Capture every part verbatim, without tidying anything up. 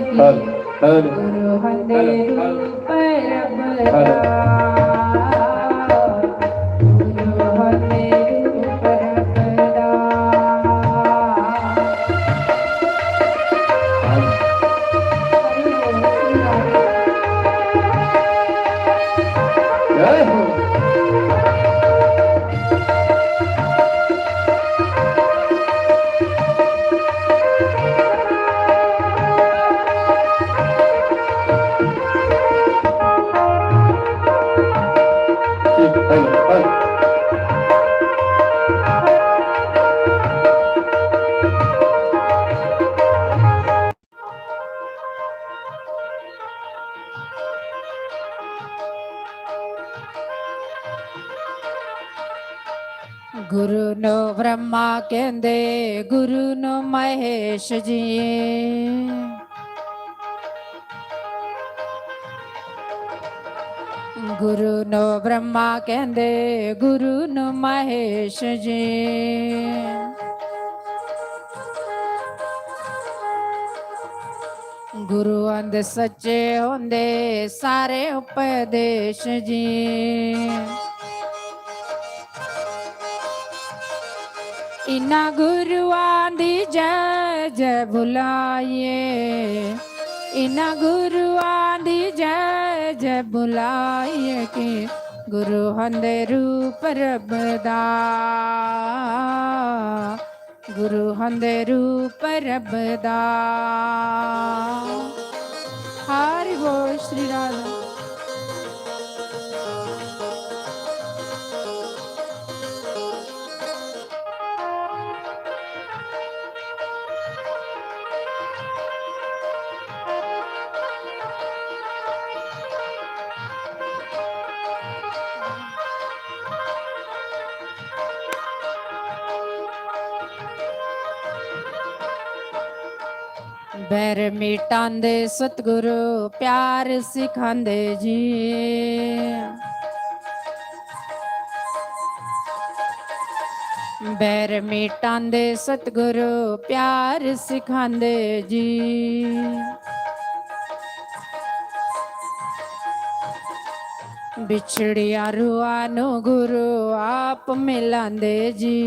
Hello, hello. गुरु हंदे hello, hello. रूप रब दा। हेलो। गुरु हंदे रूप रब दा। हेलो। जय हो। गुरु नो ब्रह्मा कहंदे, गुरु नो महेश जी। गुरु नो ब्रह्मा कहंदे, गुरु नो महेश जी। गुरु अंद सच्चे होंदे, सारे उपदेश जी। इन्ना गुरुआं दी जय जय बुलाइए, इन्ना गुरुआं दी जय जय बुलाइए कि गुरु हंदे रूप रब दा, गुरु हंदे रूप रब दा। हरि बोल श्री राधा। बैर मिटांदे सतगुरु प्यार सिखांदे जी। बैर मिटांदे सतगुरु प्यार सिखांदे जी। बिछड़िया रूहां नू गुरु आप मिलांदे जी।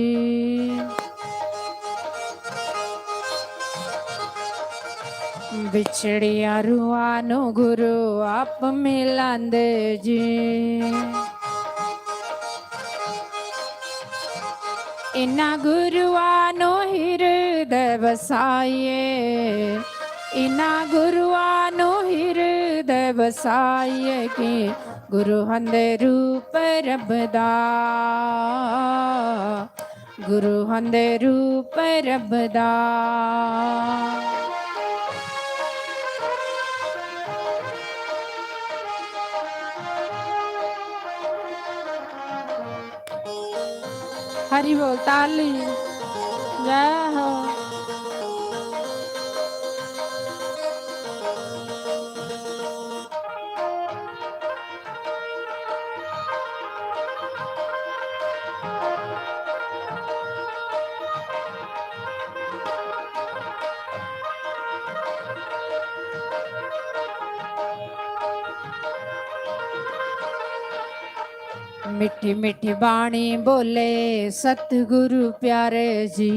बिछड़िया रूहां नू गुरु आप मिलांदे जी। इन्ना गुरुआं नू हिरदय बसाइए, इन्ना गुरुआं नू हिरदय बसाइए कि गुरु हंदे रूप रब दा, गुरु हंदे रूप रब दा। हरि बोल, ताली। जय हो। मिठी मिठी बाणी बोले सतगुरु प्यारे जी।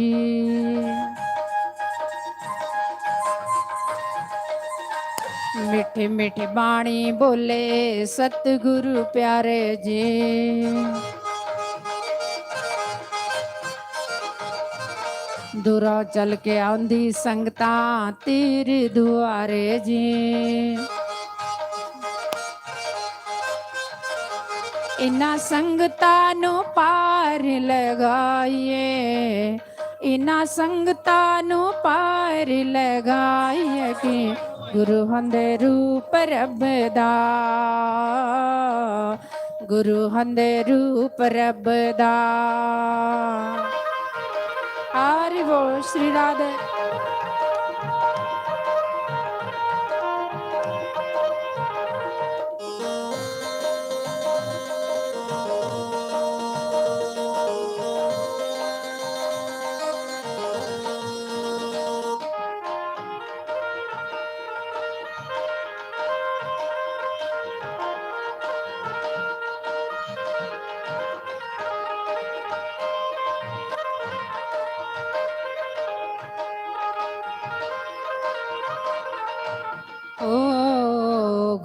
मिठी मिठी बाणी बोले सतगुरु प्यारे जी। दूरा चल के आंदी संगतां तीर दुआरे जी। इन्ना संगतां नू पार लगाइए, इन्ना संगतां नू पार लगाइए कि गुरु हंदे रूप रब दा, गुरु हंदे रूप रब दा। हरि बोल श्री राधे।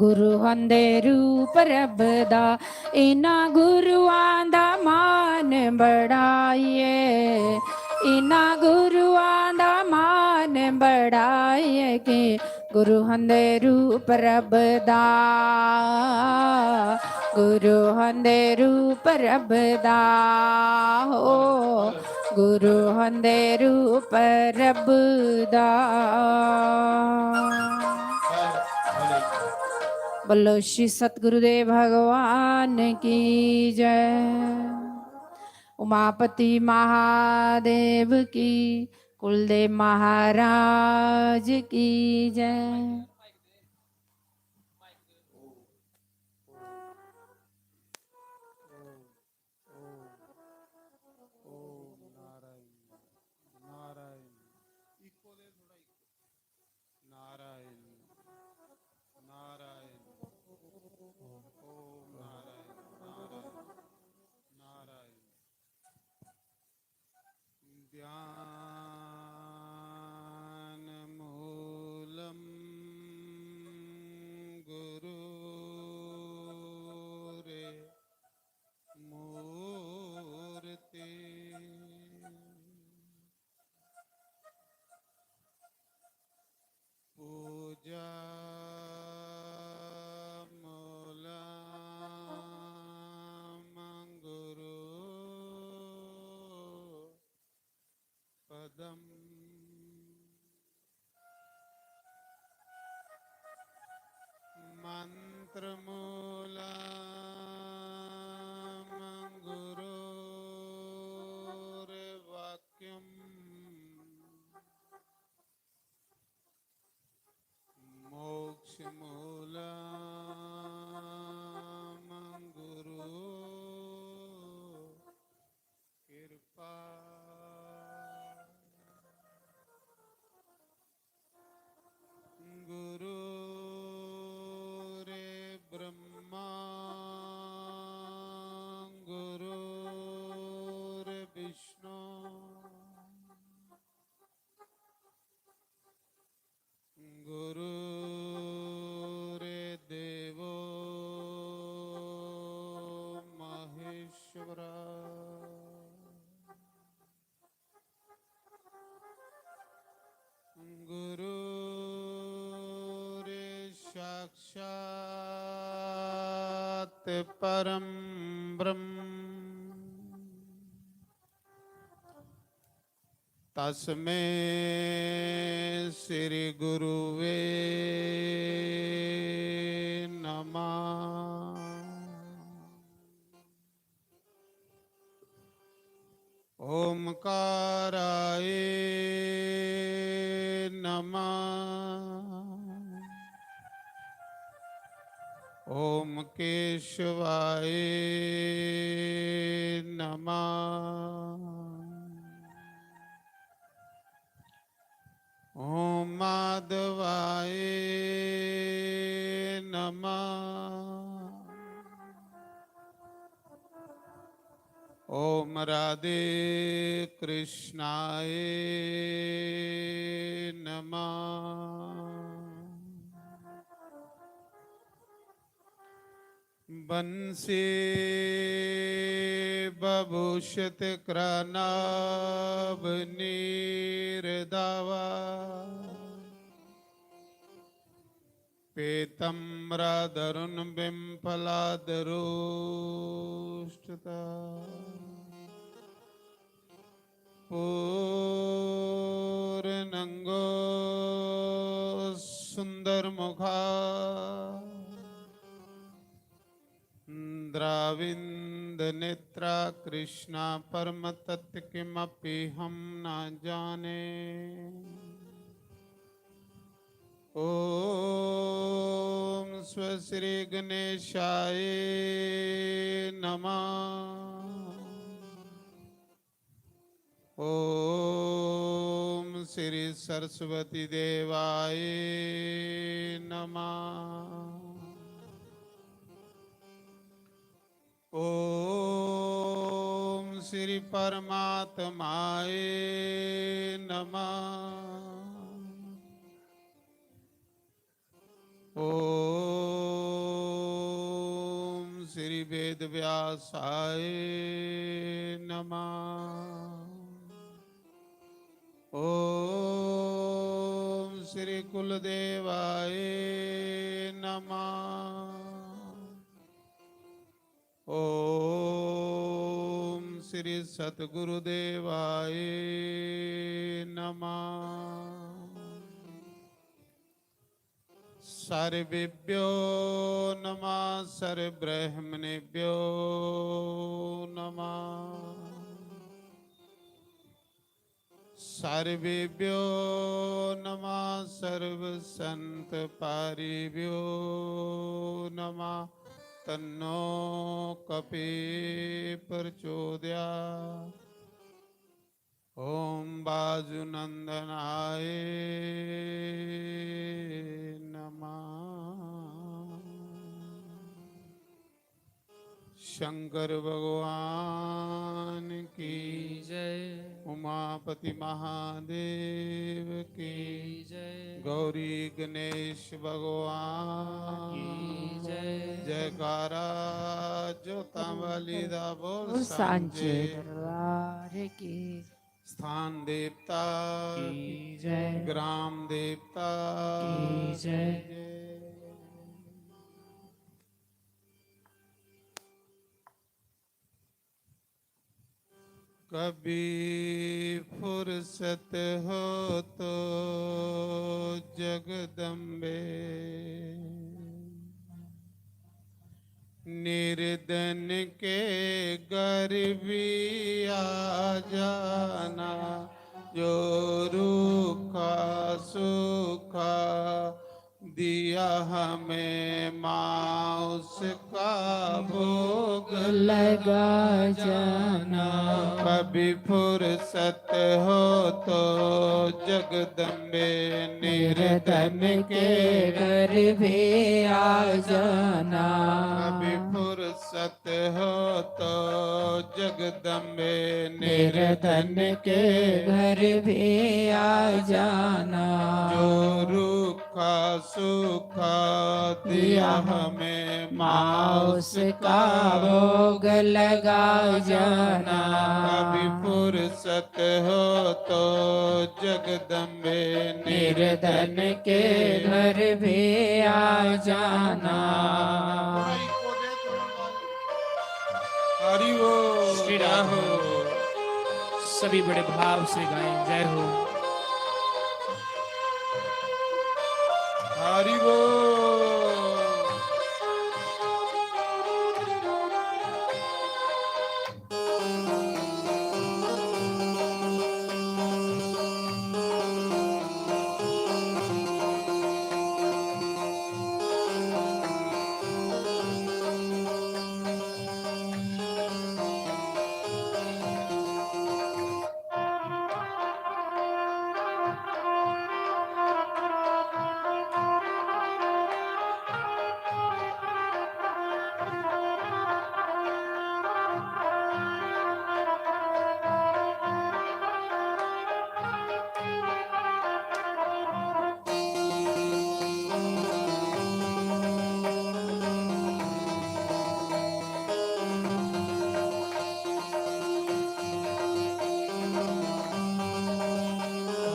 गुरु होंदे रूप रब दा, इन्ना गुरुआं दा मान बढ़ाइए, इन्ना गुरुआं दा मान बढ़ाइए कि गुरु होंदे रूप रब दा, गुरु होंदे रूप रब दा, हो गुरु होंदे रूप रब दा। बोलो श्री सतगुरुदेव भगवान की जय। उमापति महादेव की, कुलदेव महाराज की जय। ओम नारायण, नारायण। इको दे थोड़ा इको। नारायण, नारायण। ओम नारायण, नारायण, नारायण। ध्यानमूलं गुरोरे मूर्ति। पूजा मूलं गुरु पदम। मंत्रमूलं गुरोर्वाक्यम्। मोक्षमूलं गुरु कृपा। गुरुर्ब्रह्मा गुरुर्विष्णु गुरुर्देवो महेश्वरा। गुरुर्साक्षात् परं ब्रह्म। तस्मै श्री गुरुवे नमः। ओमकाराय नमः। ओम केशवाय नमः। ओम माधवाय नमः। ओम राधे कृष्णाय नमः। बंसी बभूषित कृणाभ नीर दावा। पीतम्बराधरुण बिम्फलाधरोष्ठता। पूर्णंगो सुंदर मुखा। द्राविंद नेत्रा कृष्णा परम तत्व किमपि हम न जाने। ओम स्व श्री गणेशाय नमः। ओम श्री सरस्वती देवाय नमः। ओम श्री परमात्माय नमः। ओम वेद व्यासाय नमः। ओम श्री कुलदेवाय नमः। ओम श्री सतगुरुदेवाय नमः। सर्वेभ्यो नमः, सर्वब्राह्मणेभ्यो नमः। सर्वेभ्यो नमः, सर्वसंत पारिभ्यो नमः। तन्नो कपि प्रचोदयात्। ओम वायुनंदनाय नमः। शंकर भगवान की जय। उमापति महादेव की जय। गौरी गणेश भगवान की जय। जयकारा जोतां वाली दा बोल सांचे। सांचे दरबार की। स्थान देवता की जय। ग्राम देवता की जय। कभी फुर्सत हो तो जगदम्बे, निर्धन के घर भी आ जाना। जो रूखा सूखा दिया हमें माँ, उसका भोग लगा जाना। कभी फुर्सत हो तो जगदम्बे, निर्धन के घर भी आ जाना। कभी फुर्सत हो तो जगदम्बे, निर्धन के घर भी आ जाना। जो रूखा सूखा दिया हमें माँ, उसका भोग लगा जाना। कभी फुर्सत हो तो जगदम्बे, निर्धन के घर भी आ जाना। हरि बोल। श्री राधे। सभी बड़े भाव से गाएं, जय हो। हरि बोल।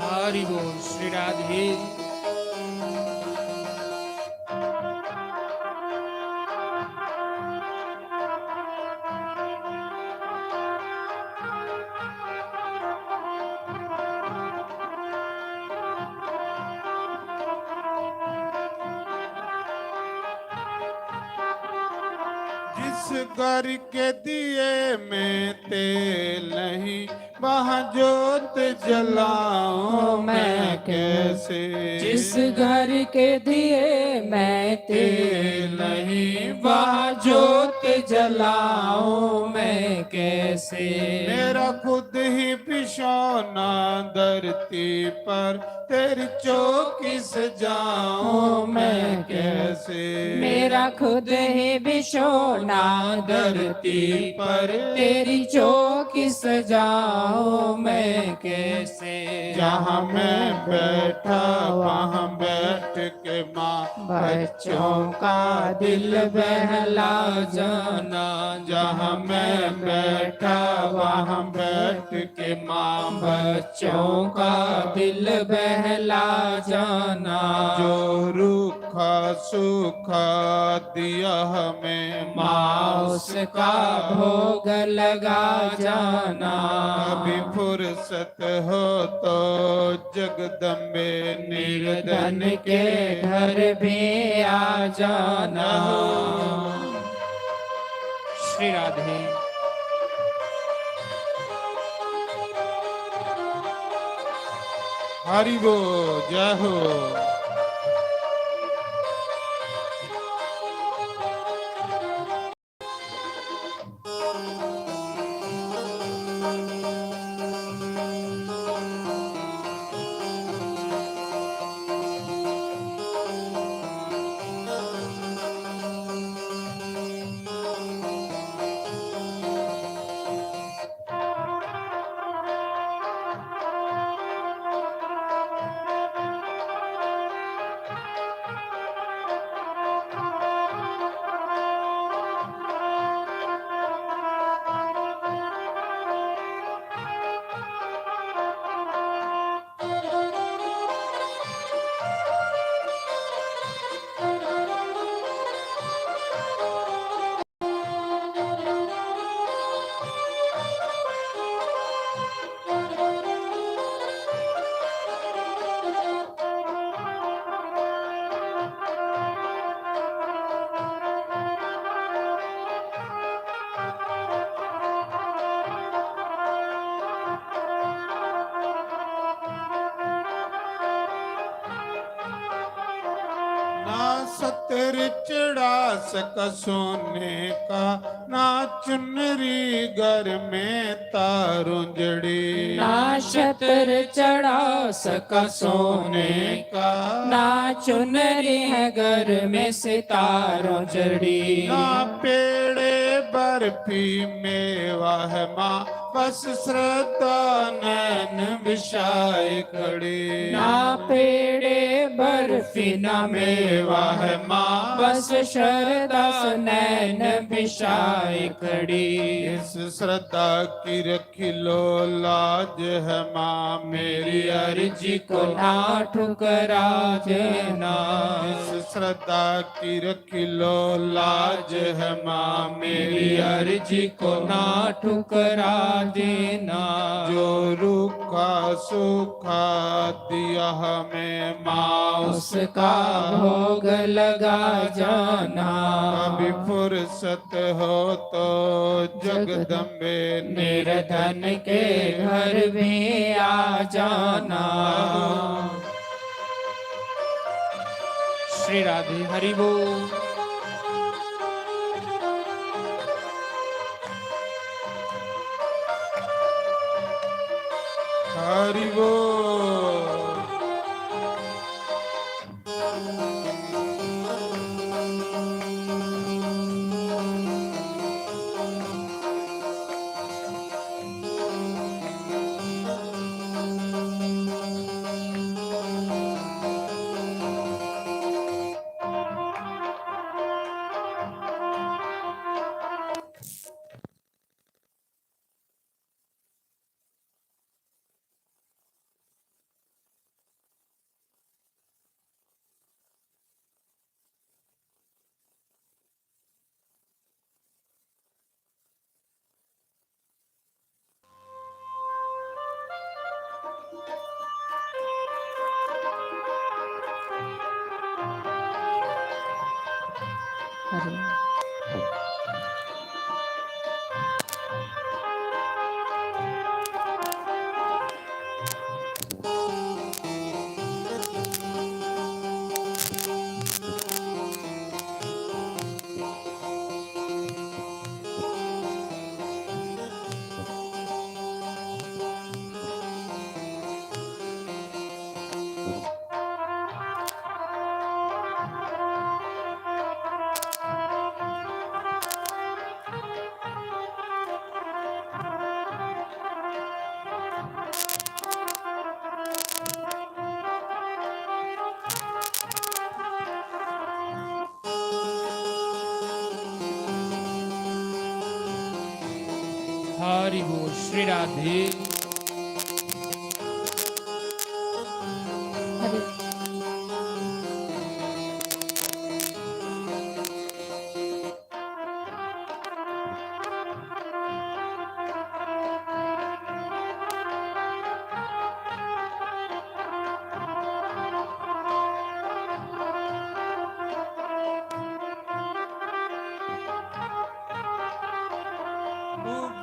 हरि बोल श्री राधे। जिस घर के दिए में तेल नहीं, वहाँ जोत जलाऊं मैं कैसे? जिस घर के दिए में तेल नहीं, वहाँ जोत जलाऊं मैं कैसे? मेरा खुद ही बिछौना धरती पर, तेरी चौकी सजाऊं मैं कैसे? मेरा खुद ही बिछौना धरती पर, तेरी चौकी सजाऊं मैं कैसे? जहाँ मैं बैठा, वहाँ बैठ के माँ, बच्चों का दिल बहला जा। जाना। जहाँ मैं बैठा वहाँ बैठ के माँ बच्चों का दिल बहला जाना। जो रूखा सूखा दिया हमें माँ उसका भोग लगा जाना। कभी फुर्सत हो तो जगदम्बे निर्धन के घर भी आ जाना। श्री राधे। हरि बोल, जय हो। ना सतर चढ़ा सका सोने का, ना चुनरी घर में तारों जड़ी। ना छतर चढ़ा सका सोने का, ना चुनरी है घर में सितारों जड़ी। ना पेड़े बर्फी मेवा है माँ, बस श्रद्धा नैन बिछाए खड़ी। ना पेड़े बर्फी ना मेवा है माँ, बस श्रद्धा नैन बिछाए खड़ी। इस श्रद्धा की रखी लो लाज है माँ, मेरी अर्जी को ना ठुकरा देना। इस श्रद्धा की रखी लो लाज है माँ, मेरी अर्जी को ना ठुकरा देना। जो रूखा सूखा दिया हमें माँ, उसका भोग लगा जाना। कभी फुर्सत हो तो जगदम्बे निर्धन के घर भी आ जाना। श्री राधे। हरि बोल। हरि बोल। हरि बोल श्री राधे।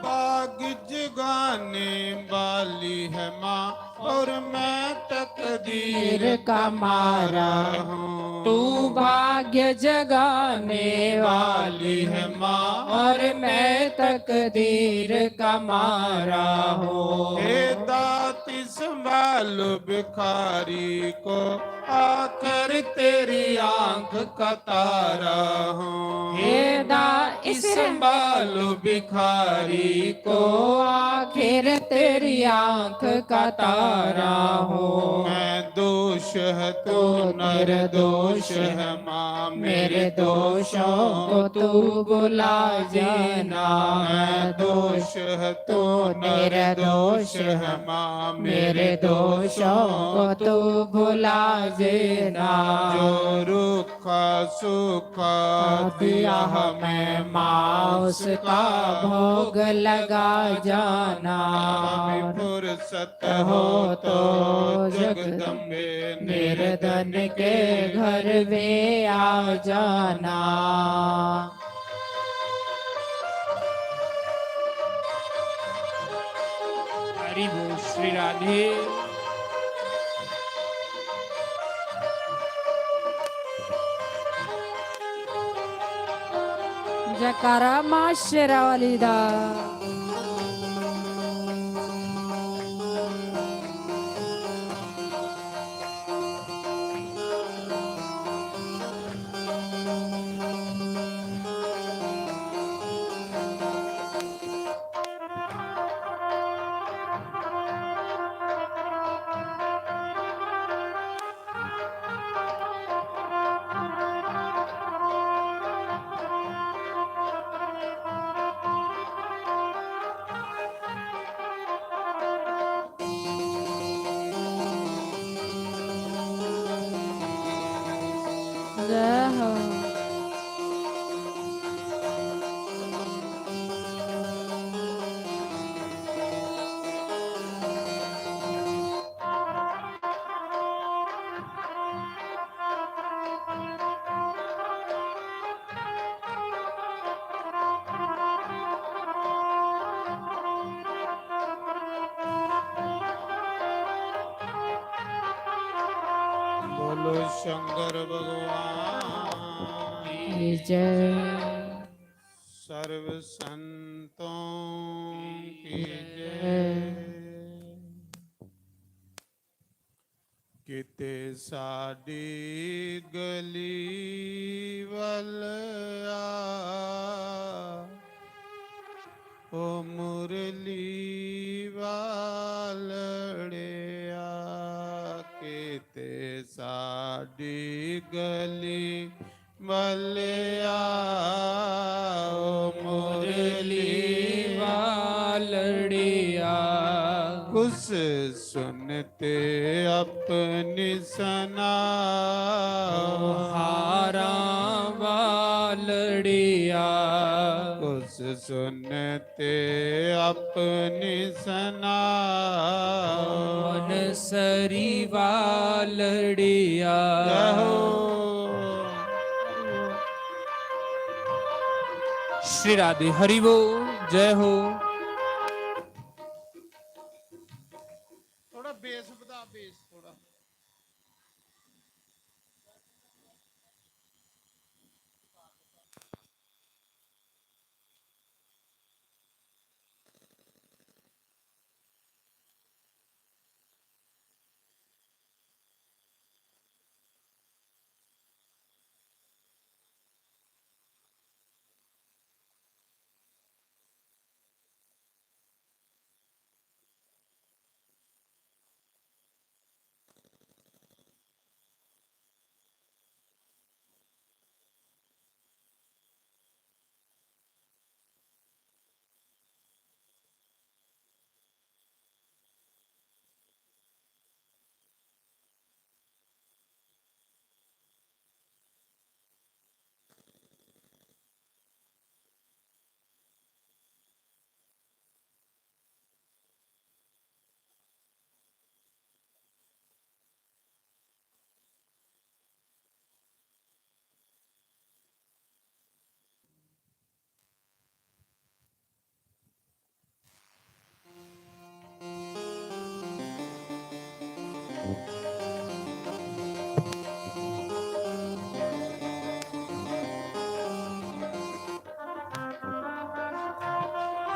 भाग जगाने वाली है माँ और मैं तकदीर का मारा हूँ। तू भाग्य जगाने वाली है माँ और मैं तकदीर का मारा हूँ। हे दाती संभालो भिखारी को, आखिर तेरी आंख का तारा हूँ। हे दा इस संभालो भिखारी को, आखिर तेरी आंख का तारा हूँ। मैं दोष है तू निर्दोष है माँ, मेरे दोषों को तू भुला जाना। मैं दोष है तू निर्दोष है माँ, मेरे दोषों को तू भुला जाना। जो रूखा सूखा दिया हमें माँ, उसका भोग लगा जाना। कभी फुर्सत हो तो जगदम्बे निर्धन के घर में आ जाना। हरि बोल श्री राधे। जयकारा माँ शेरा वाली दा। जय हो। बोलो शंकर भगवान की जय। सर्व संतों की जय। किते साडी गली वल आ, ओ मुरली वालड़िया। किते साडी गली वालड़िया, ओ मुरली वालड़िया। कुस सुनते अपनी सना, ओ हारा वालड़िया। कुस सुनते अपनी सना, ओ मन सरी वालड़िया। जय हो। श्री राधे। हरि बोल। जय हो। थोड़ा बेस बधा, बेस थोड़ा।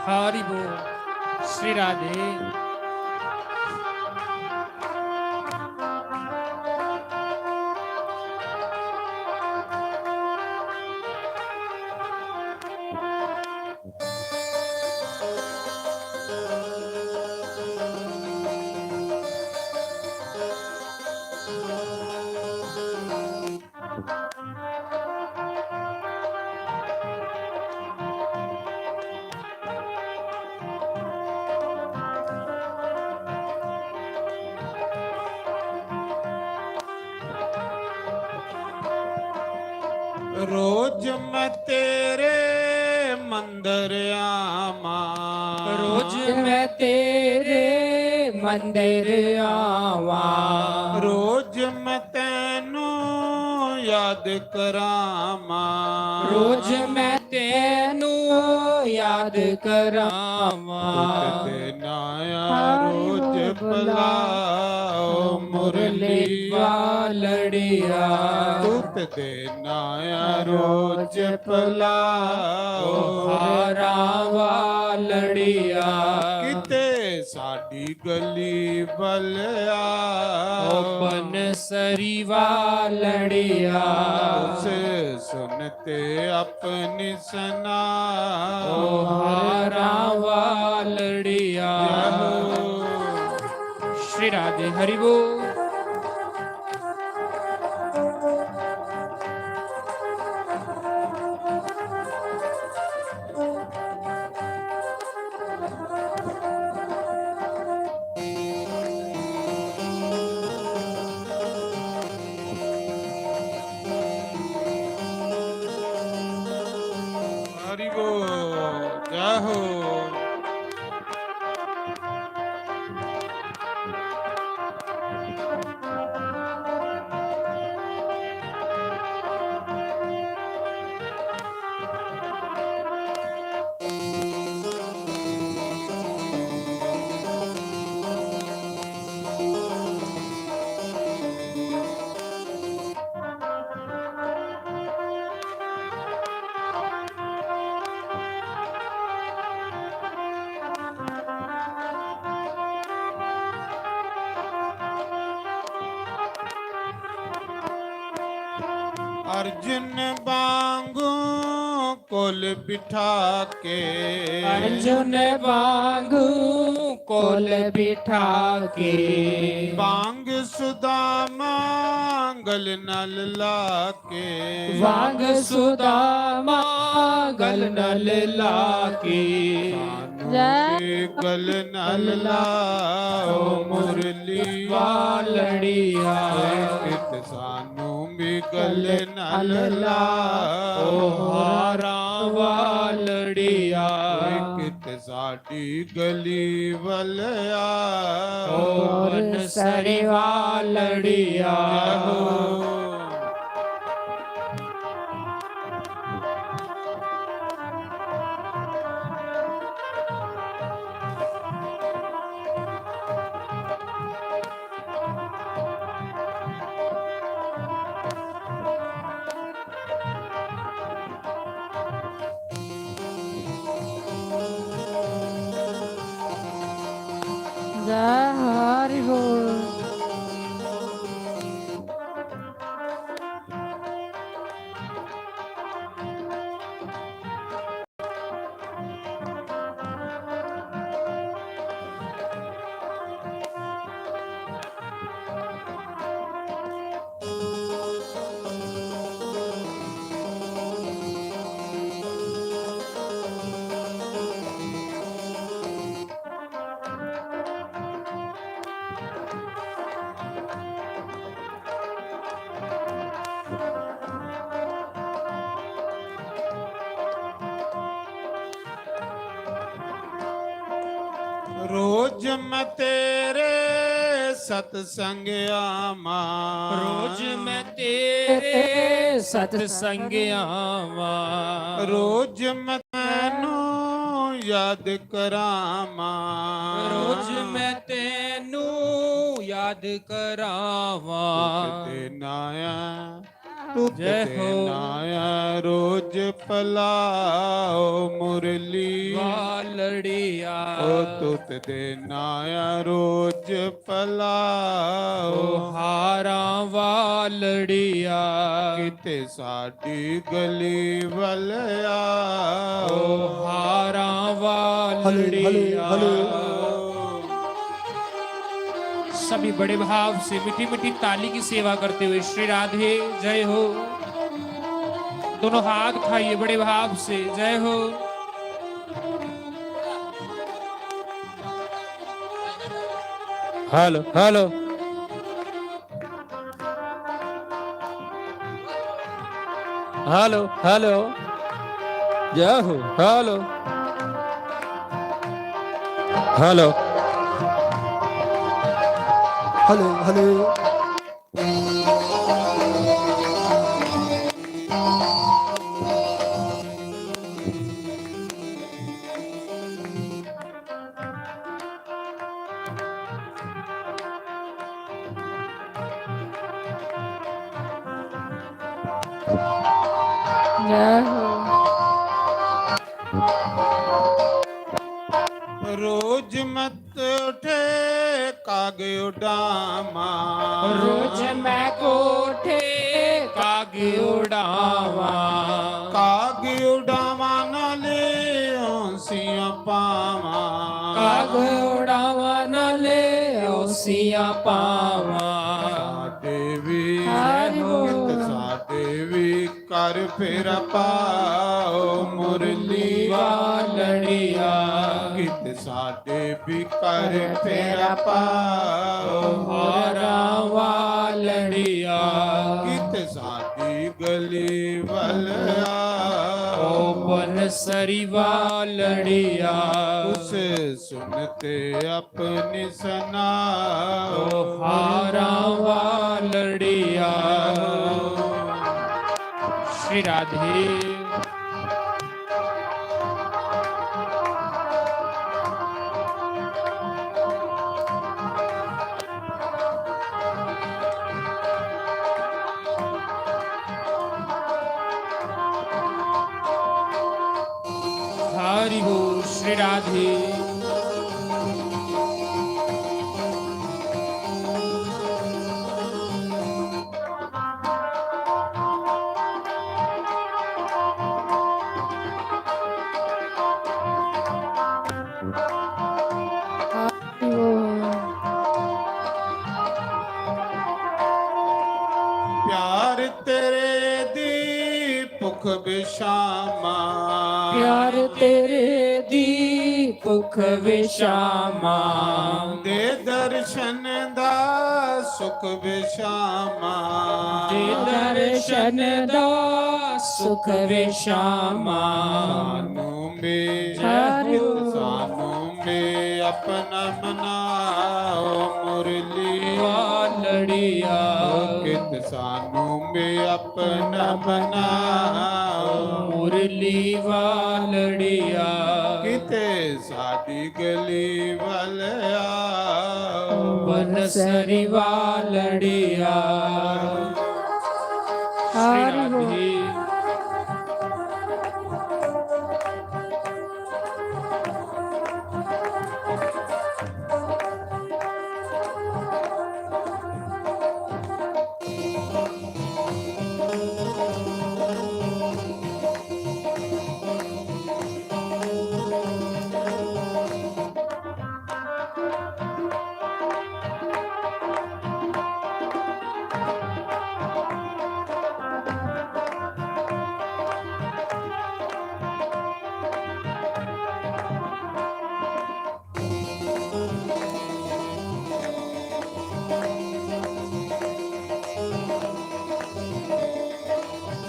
हरि बोल। श्री राधे। रोज मैं तेरे मंदिर आवां। रोज मैं तेरे मंदिर आवां। रोज मैं तैनू याद करावां। रोज मैं तैनू याद करावां। तुत दे नाया रोज भला ओ मुरली वालड़िया। तुत दे नाया रोज भला ओ हारा वालड़िया। किते साडी गली बलया ओ बनसरी वालड़िया। उस सुनते अपनी सना ओ हारा वालड़िया। जय हो। श्री राधे। हरि बोल। हरि बोल, जय हो। अर्जुन वांगू कोल बिठा के। अर्जुन वांगू कोल बिठा के। वांग सुदामा गल नल ला के। वांग सुदामा गल नल ला के। सानू भी गल नल ला ओ मुरली वालड़िया। कित सानू भी गल नल ला ओ हारा वालड़िया। कित साडी गली वलया। ओ बनसरी वालड़िया। जय हरि बोल। रोज मैं तेरे सत्संग आवां। रोज मैं तेरे सत्संग आवां। रोज मैं तैनू याद करावां। रोज मैं तैनू याद करावां। तुझ ते नाया तुत जय हो। देना या रोज पलाओ मुरली। वालड़िया। ओ तुत देना या रोज पलाओ। ओ हारां वालड़िया। किते साडी गली वल आओ। ओ हारां वालड़िया। हले, हले, हले। सभी बड़े भाव से मीठी मीठी ताली की सेवा करते हुए श्री राधे जय हो। दोनों हाथ उठाइए बड़े भाव से, जय हो। Hello, hello. Hello, hello. जय हो, हेलो। हेलो। Hello, hello. जय हो। रोज मत उठे काग उडामा। रोज मैं कोठे काग उडावा। काग उडावा नाले औंसियां पावा। काग उडावा नाले औंसियां पावा। साडे भी हरि बोल। साडे भी कर फेरा पाओ मुरली वालड़िया। कित साडे भी कर फेरा पाओ। हारा वालड़िया। कित साडी गली वल आओ। ओ बनसरी वालड़िया। उस सुनते अपनी सनाओ। ओ हारा वालड़िया। श्री राधे। हरि बोल श्री राधे। प्यार तेरे दी भुख विशामा। प्यार तेरे दी भुख विशामा। दे दर्शन दा सुख विशामा। दे दर्शन दा सुख विशामा। सानू भी, जय हो। सानू भी अपना बनाओ मुरली वालड़िया। ओ कित सानू भी अपना बनाओ मुरली वालड़िया। किते साडी गली वल आओ। बनसरी वालड़िया। श्री हरि बोल। राधे।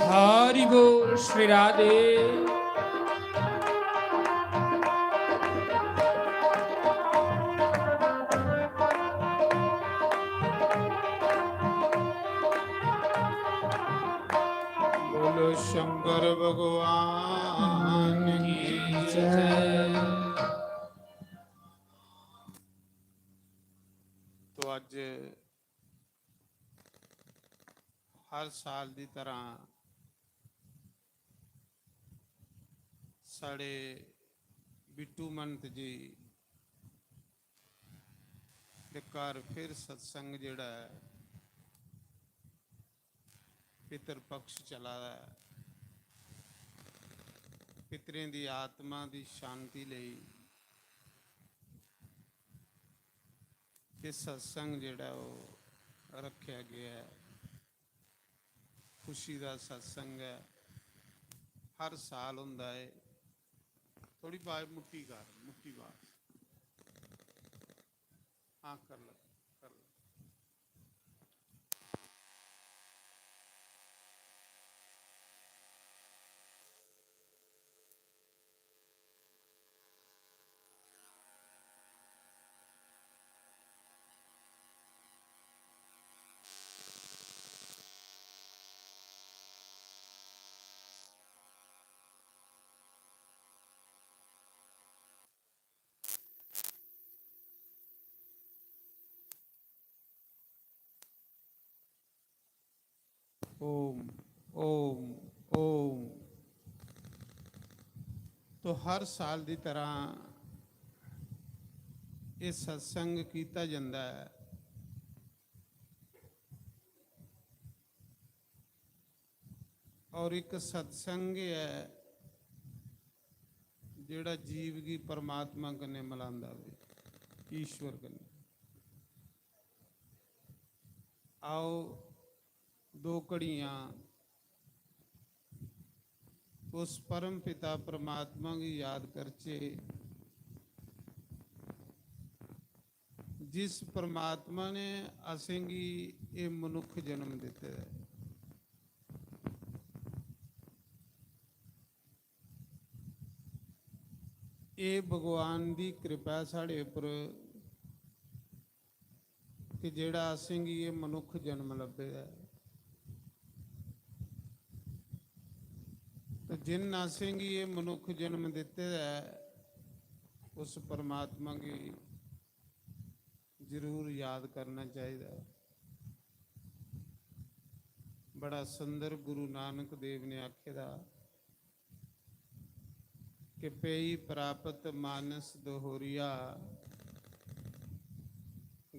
हरि बोल श्री राधे। बोलो शंकर भगवान की जय। तो अज हर साल दी तरह साढ़े बिट्टू महंत जी दे घर फिर सत्संग जेह्ड़ा ऐ, पितर पक्ष चला दा ऐ। पितरें दी आत्मा दी शांति लेई एह् सत्संग जेह्ड़ा ओह् रक्खेआ गेआ ऐ। खुशी दा सत्संग ऐ, हर साल होंदा ऐ। थोड़ी बाज मुट्टी कर, मुट्टी बाज। हाँ, कर ले, कर ले। ओम, ओम, ओम। तो हर साल दी तरह एह् सत्संग कीता जंदा ऐ। और इक सत्संग ऐ जेह्ड़ा जीव गी परमात्मा कन्नै मलांदा वे, ईश्वर कन्नै। आओ, दो घड़ियां उस परम पिता परमात्मा गी याद करचे, जिस परमात्मा ने असेंगी एह् मनुक्ख जन्म दित्ते दा ऐ। एह् भगवान दी कृपा ऐ साढ़े उप्पर कि जेह्ड़ा असेंगी एह् मनुक्ख जन्म लब्भे दा ऐ। ते जिन असेंगी एह् मनुक्ख जन्म दित्ते दा ऐ, उस परमात्मा गी जरूर याद करना चाहिदा। बड़ा सुंदर गुरु नानक देव ने आखे दा कि पेई प्राप्त मानस दोहरिया,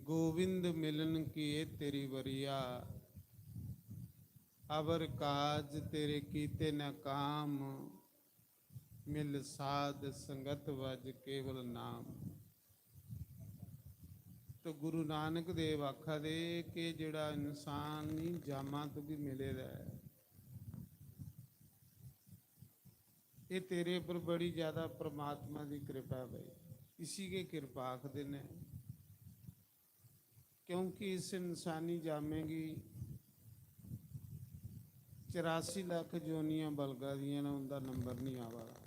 गोविंद मिलन किए तेरी वरिया। अवर काज तेरे कीते न काम, मिल साध संगत वज केवल नाम। तो गुरु नानक देव आखा दे कि जेह्ड़ा इंसानी जामा तुगी मिले दा ऐ, एह् तेरे पर बड़ी ज्यादा परमात्मा दी कृपा ऐ भाई। इसी गै कृपा आखदे न, क्योंकि इस इंसानी जामे गी चरासी लक्ख जोनियां बलगा दियां न, उं'दा नंबर निं आवा दा।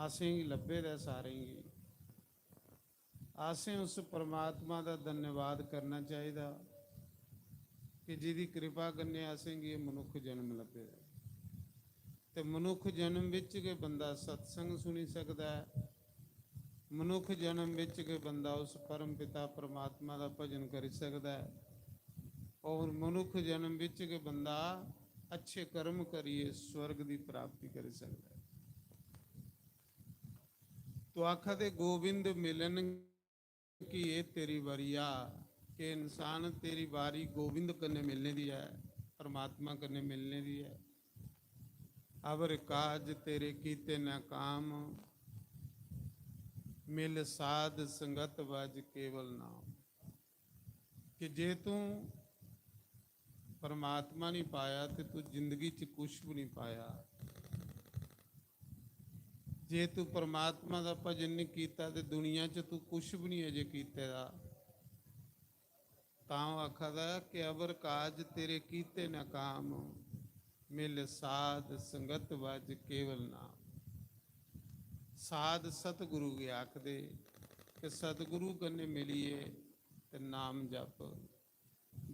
असेंगी लब्भे दा ऐ सारें गी। असें उस परमात्मा दा धन्यवाद करना चाहिदा कि जिदी कृपा कन्नै असेंगी एह् मनुक्ख जन्म लब्भे दा ऐ। ते मनुक्ख जन्म बिच गै बंदा सत्संग सुनी सकदा ऐ, मनुक्ख जन्म बिच गै बंदा उस परम पिता परमात्मा दा भजन करी सकदा ऐ, और मनुक्ख जन्म बिच गै बंदा अच्छे कर्म करियै स्वर्ग दी प्राप्ति करी सकदा ऐ। तो आखा दे गोविंद मिलन कि एह् तेरी वरिया, के इंसान तेरी बारी गोविंद कन्नै मिलने दी ऐ, परमात्मा कन्नै मिलने दी ऐ। अवर काज तेरे कीते न काम, मिल साध संगत वज केवल नाम। कि जे तू परमात्मा नहीं पाया ते तू जिंदगी च कुछ भी नहीं पाया। जे तू परमात्मा दा भजन नहीं कीता ते दुनिया च तू कुछ भी नहीं अजे कीते दा। तां ओह् आखा दा कि अबर काज तेरे कीते न काम, मिल साध संगत वज केवल नाम। साध सतगुरु गी आखदे कि सतगुरु कन्नै मिलियै ते नाम जप।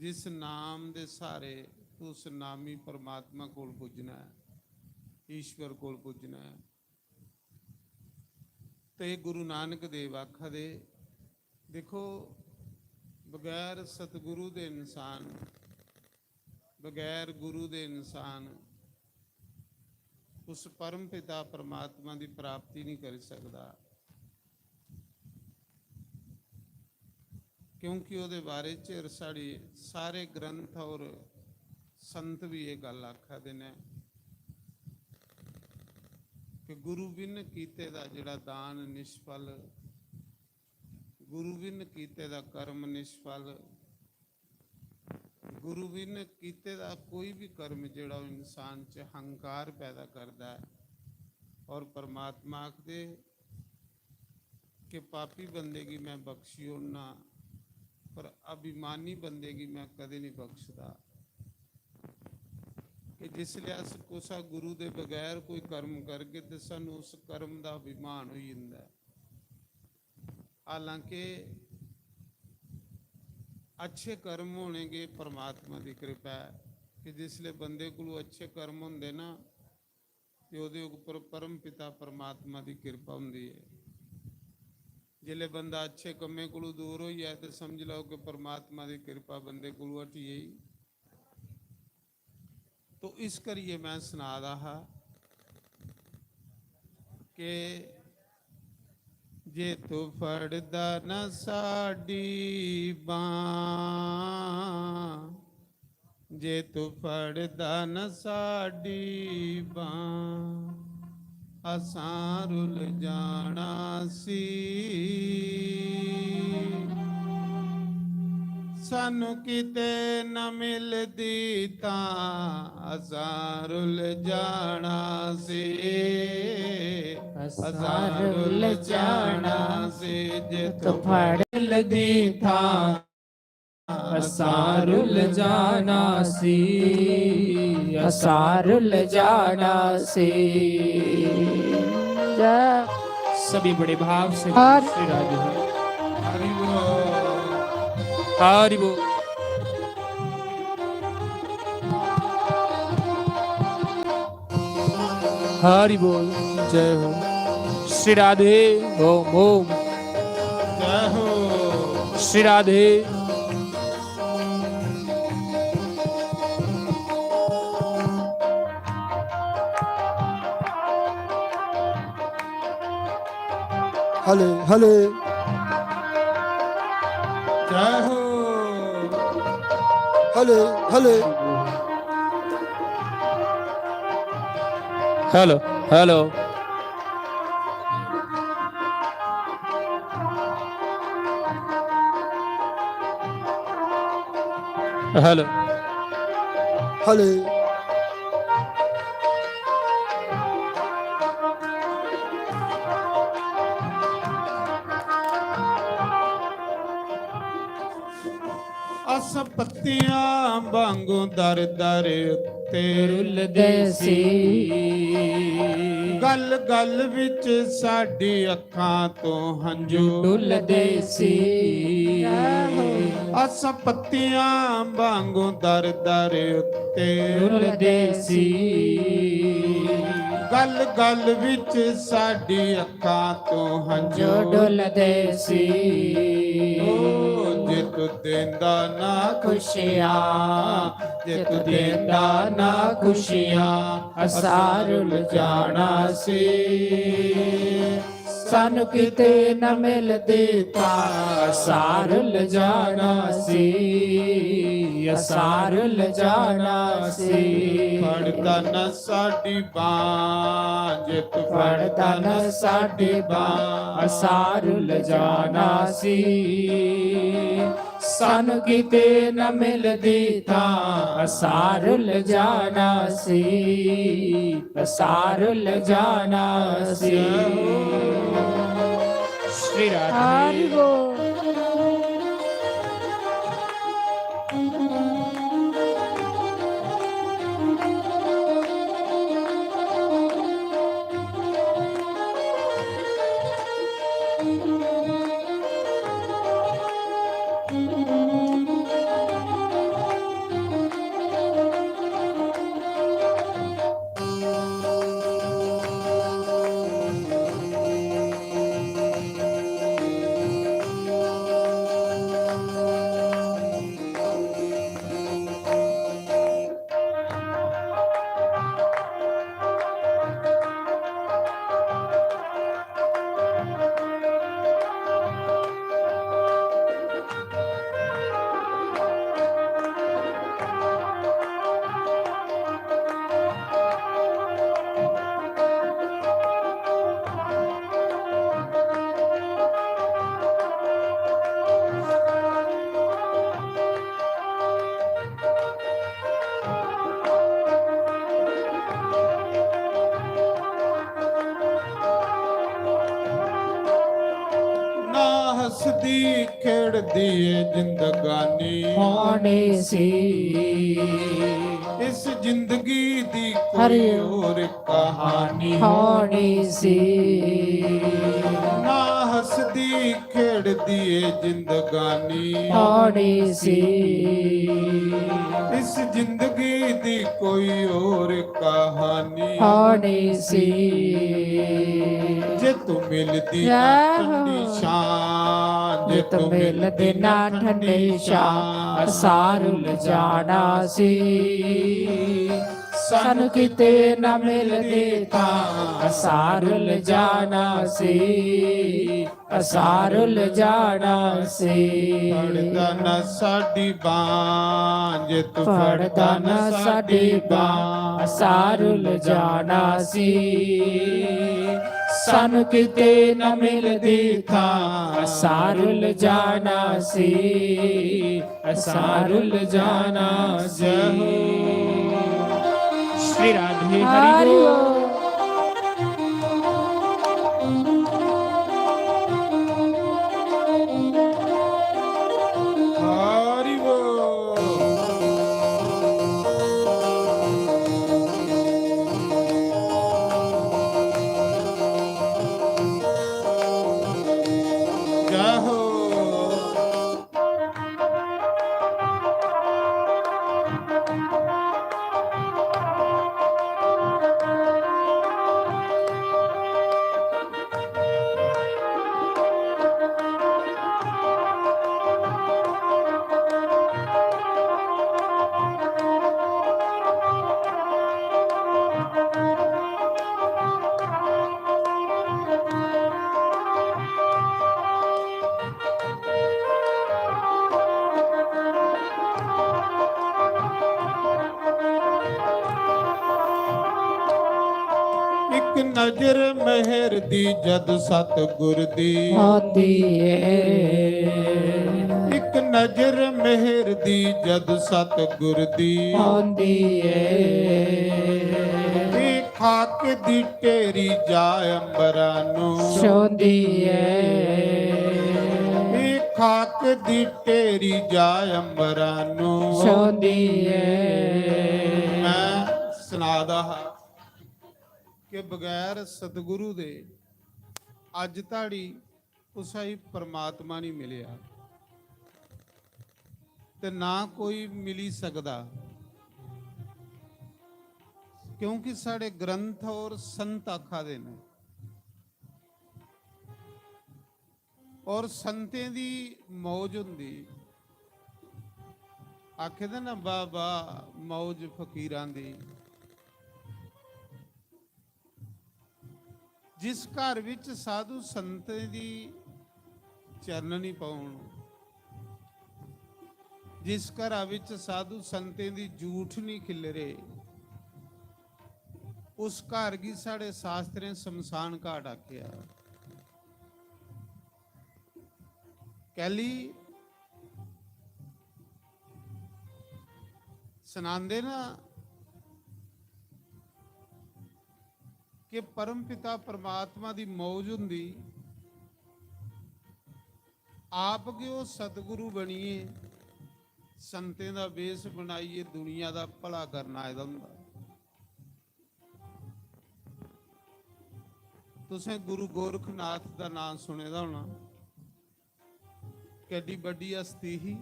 जिस नाम दे स्हारे तू उस नामी परमात्मा कोल पुज्जना ऐ, ईश्वर कोल पुज्जना ऐ। ते गुरु नानक देव आखा दे, दिक्खो, बगैर सतगुरु दे इंसान बगैर गुरु दे इंसान उस परम पिता परमात्मा दी प्राप्ति नहीं करी सकदा, क्योंकि ओह्दे बारे च साढ़े सारे ग्रंथ और संत भी ये गल्ल आखा दे न कि गुरु बिन कीते दा जेह्ड़ा दान निष्फल, गुरु बिन कीते दा कर्म निष्फल, गुरु बिन कीते दा कोई भी कर्म जेह्ड़ा ओह् इंसान च हंकार पैदा करदा ऐ। और परमात्मा आखदे कि पापी बंदे गी मैं बख्शी ओड़ना, पर अभिमानी बंदे गी मैं कदें नहीं बख्शदा। कि जिसलै अस कुसै गुरु दे बगैर कोई कर्म करगे ते सानू उस कर्म दा अभिमान होई जंदा ऐ। हालांकि अच्छे कर्म होने गै परमात्मा दी कृपा ऐ कि जिसलै बंदे कोल अच्छे कर्म होंदे ना, ते ओह्दे उप्पर परम पिता परमात्मा दी किरपा होंदी ऐ। जिसलै बंदा अच्छे कम्में कोलू दूर होई जाए ते समझ लैओ कि परमात्मा दी किरपा बंदे कोलू हटी गेई। तो इस करियै मैं सना दा हा कि जे तू फड़दा ना साडी बांह, जे तू फड़दा न साडी बांह, असां रुल जाना सी। सानू किते न मिलदी तां असां रुल जाना सी। असां रुल जाना सी। जे तू फड़ मिलदी तां असां रुल जाना सी, असां रुल जाना सी। जय। सभी बड़े भाव से हर श्री राधे। हरि बोल। हरि बोल। हरि बोल। जय हो। श्री राधे। ओम ओम। जय हो। श्री राधे। हले हले। जय हो। हले हले। हेलो। हेलो। हेलो। हेलो। अस पत्तियां वांगू दर दर उत्ते रुलदे सी। गल गल विच साडी अखां तों हंजू डुलदे सी। अस पत्तियां वांगू दर दर उत्ते रुलदे सी। गल गल विच साडी अखां तों हंजू डुलदे सी। ओ जे तू देंदा ना खुशियां, जे तू देंदा ना खुशियां, असां रुल जाना सी। सानू किते न मिलदी तां असां रुल जाना सी, असां रुल जाना सी। फड़दा न साडी बांह, जे तू फड़दा न साडी बांह, असां रुल जाना सी। सानू किते न मिलदी तां असां रुल जाना सी, असां रुल जाना सी। श्री राधे। हरि बोल। दी खेड़दी ए जिंदगानी होनी सी। इस जिंदगी दी कोई हरि और कहानी होनी सी। ना हंसदी खेड़दी ए जिंदगानी होनी सी। इस जिंदगी दी कोई और कहानी होनी सी। जे तू मिलदी ना जय हो। ठंडी छां, जे जे तू तू मिलदी मिलदी ना ना ठंडी ठंडी छां, छां, असां रुल जाना सी। सानू किते ना मिलदी तां, असां रुल जाना सी। असां रुल जाना सी। फड़दा ना साडी बांह, जे तू फड़दा ना साडी बांह, असां रुल जाना सी। सानू किते ना मिलदी थां, असां रुल जाना सी। असां रुल जाना सी। जय हो। श्री राधे हरि हरि बोल। बोल। हरि बोल। जय हो। ਇੱਕ ਨਜ਼ਰ ਮਿਹਰ ਦੀ ਜਦ ਸਤਿਗੁਰ ਦੀ ਆਉਂਦੀ ਏ। ਇੱਕ ਨਜ਼ਰ ਮਿਹਰ ਦੀ ਜਦ ਸਤਿਗੁਰ ਦੀ ਆਉਂਦੀ ਏ। ਇਹ ਖਾਕ ਦੀ ਢੇਰੀ ਜਾ ਅੰਬਰਾਂ ਨੂੰ ਛੋਹੰਦੀ ਏ। ਇਹ ਖਾਕ ਦੀ ਢੇਰੀ ਜਾ ਅੰਬਰਾਂ ਨੂੰ ਛੋਹੰਦੀ ਏ। ਮੈਂ ਸੁਣਾਦਾ ਹਾਂ ਕਿ ਬਗੈਰ ਸਤਿਗੁਰੂ ਦੇ ਅੱਜ ਤਾੜੀ ਕੁਸਾ ਹੀ ਪਰਮਾਤਮਾ ਨਹੀਂ ਮਿਲਿਆ ਤੇ ਨਾ ਕੋਈ ਮਿਲੀ ਸਕਦਾ, ਕਿਉਂਕਿ ਸਾਡੇ ਗ੍ਰੰਥ ਔਰ ਸੰਤ ਆਖਾ ਦੇ ਨੇ। ਔਰ ਸੰਤਾਂ ਦੀ ਮੌਜ ਹੁੰਦੀ, ਆਖੇ ਦੇ ਨਾ ਬਾਬਾ, ਮੌਜ ਫਕੀਰਾਂ ਦੀ। ਜਿਸ ਘਰ ਵਿੱਚ ਸਾਧੂ ਸੰਤਾਂ ਦੀ ਚਰਨਨੀ ਪਾਉਣ, ਜਿਸ ਘਰਾਂ ਵਿੱਚ ਸਾਧੂ ਸੰਤਾਂ ਦੀ ਜੂਠ ਨਹੀਂ ਖਿਲਰੇ, ਉਸ ਘਰ ਕੀ ਸਾਡੇ ਸ਼ਾਸਤਰੇ ਸ਼ਮਸ਼ਾਨ ਘਾਟ ਆਖਿਆ। ਕੈਲੀ ਸੁਣਾਉਂਦੇ ਨਾ ਕਿ ਪਰਮ ਪਿਤਾ ਪਰਮਾਤਮਾ ਦੀ ਮੌਜ ਹੁੰਦੀ, ਆਪ ਕਿ ਉਹ ਸਤਿਗੁਰੂ ਬਣੀਏ, ਸੰਤਾਂ ਦਾ ਵੇਸ ਬਣਾਈਏ, ਦੁਨੀਆ ਦਾ ਭਲਾ ਕਰਨਾ ਇਹਦਾ ਹੁੰਦਾ। ਤੁਸੀਂ ਗੁਰੂ ਗੋਰਖਨਾਥ ਦਾ ਨਾਮ ਸੁਣੇ ਦਾ ਹੋਣਾ, ਕਿੱਡੀ ਵੱਡੀ ਹਸਤੀ ਸੀ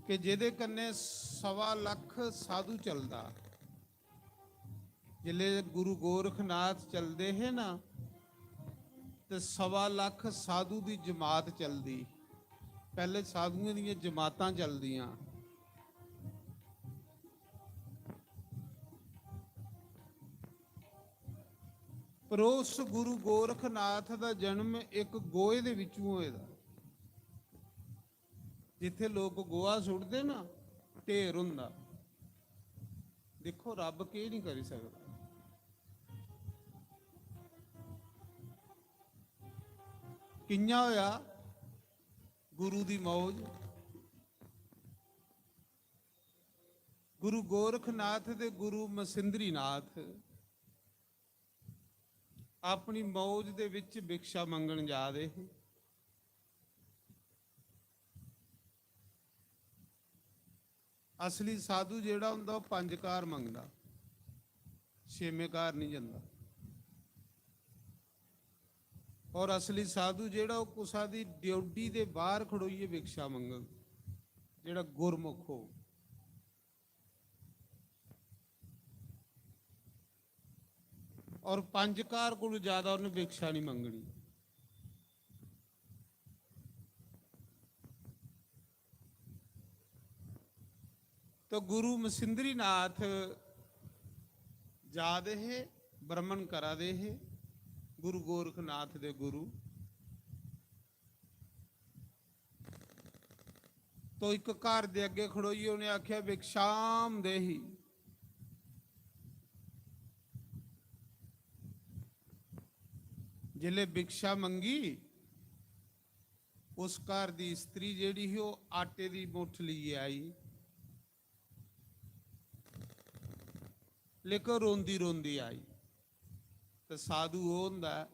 ਕਿ ਜਿਹਦੇ ਕਨੇ ਸਵਾ ਲੱਖ ਸਾਧੂ ਚੱਲਦਾ। ਜਿਲੇ ਗੁਰੂ ਗੋਰਖਨਾਥ ਚੱਲਦੇ ਹੈ ਨਾ, ਤੇ ਸਵਾ ਲੱਖ ਸਾਧੂ ਦੀ ਜਮਾਤ ਚੱਲਦੀ। ਪਹਿਲੇ ਸਾਧੂਆਂ ਦੀਆਂ ਜਮਾਤਾਂ ਚੱਲਦੀਆਂ। ਪਰ ਉਸ ਗੁਰੂ ਗੋਰਖਨਾਥ ਦਾ ਜਨਮ ਇੱਕ ਗੋਏ ਦੇ ਵਿੱਚੋਂ ਹੋਇਆ। ਜਿੱਥੇ ਲੋਕ ਗੋਆ ਸੁੱਟਦੇ ਨਾ, ਢੇਰ ਹੁੰਦਾ। ਦੇਖੋ, ਰੱਬ ਕੀ ਨਹੀਂ ਕਰੀ ਸਕਦਾ। ਕਿੰਨਾ ਹੋਇਆ? ਗੁਰੂ ਦੀ ਮੌਜ। ਗੁਰੂ ਗੋਰਖਨਾਥ ਤੇ ਗੁਰੂ ਮਸਿੰਦਰੀਨਾਥ ਆਪਣੀ ਮੌਜ ਦੇ ਵਿੱਚ ਭਿਕਸ਼ਾ ਮੰਗਣ ਜਾ ਰਹੇ ਸੀ। असली साधु जेह्ड़ा होंदा, ओह् पंज घर मंगदा, छेमें घर निं जंदा। और असली साधु जेह्ड़ा, ओह् कुसा दी ड्योढ़ी दे बाह्र खड़ोइयै भिक्षा मंगग, जेह्ड़ा गुरमुख हो। और पंज घर कोलू ज्यादा उन्हें भिक्षा नहीं मंगनी। तो गुरु मसिंद्रीनाथ जा दे हे, भ्रमण करा दे हे, गुरु गोरखनाथ दे गुरु। तो इक घर दे अग्गे खड़ोइयै उ'नें आखेआ, "भिक्षाम देहि।" जिसलै भिक्षा मंगी, उस घर दी स्त्री जेह्ड़ी ही, ओह् आटे दी मुट्ठ लेइयै आई, लेकिन रोंदी रोंदी आई। ते साधु ओह् होंदा ऐ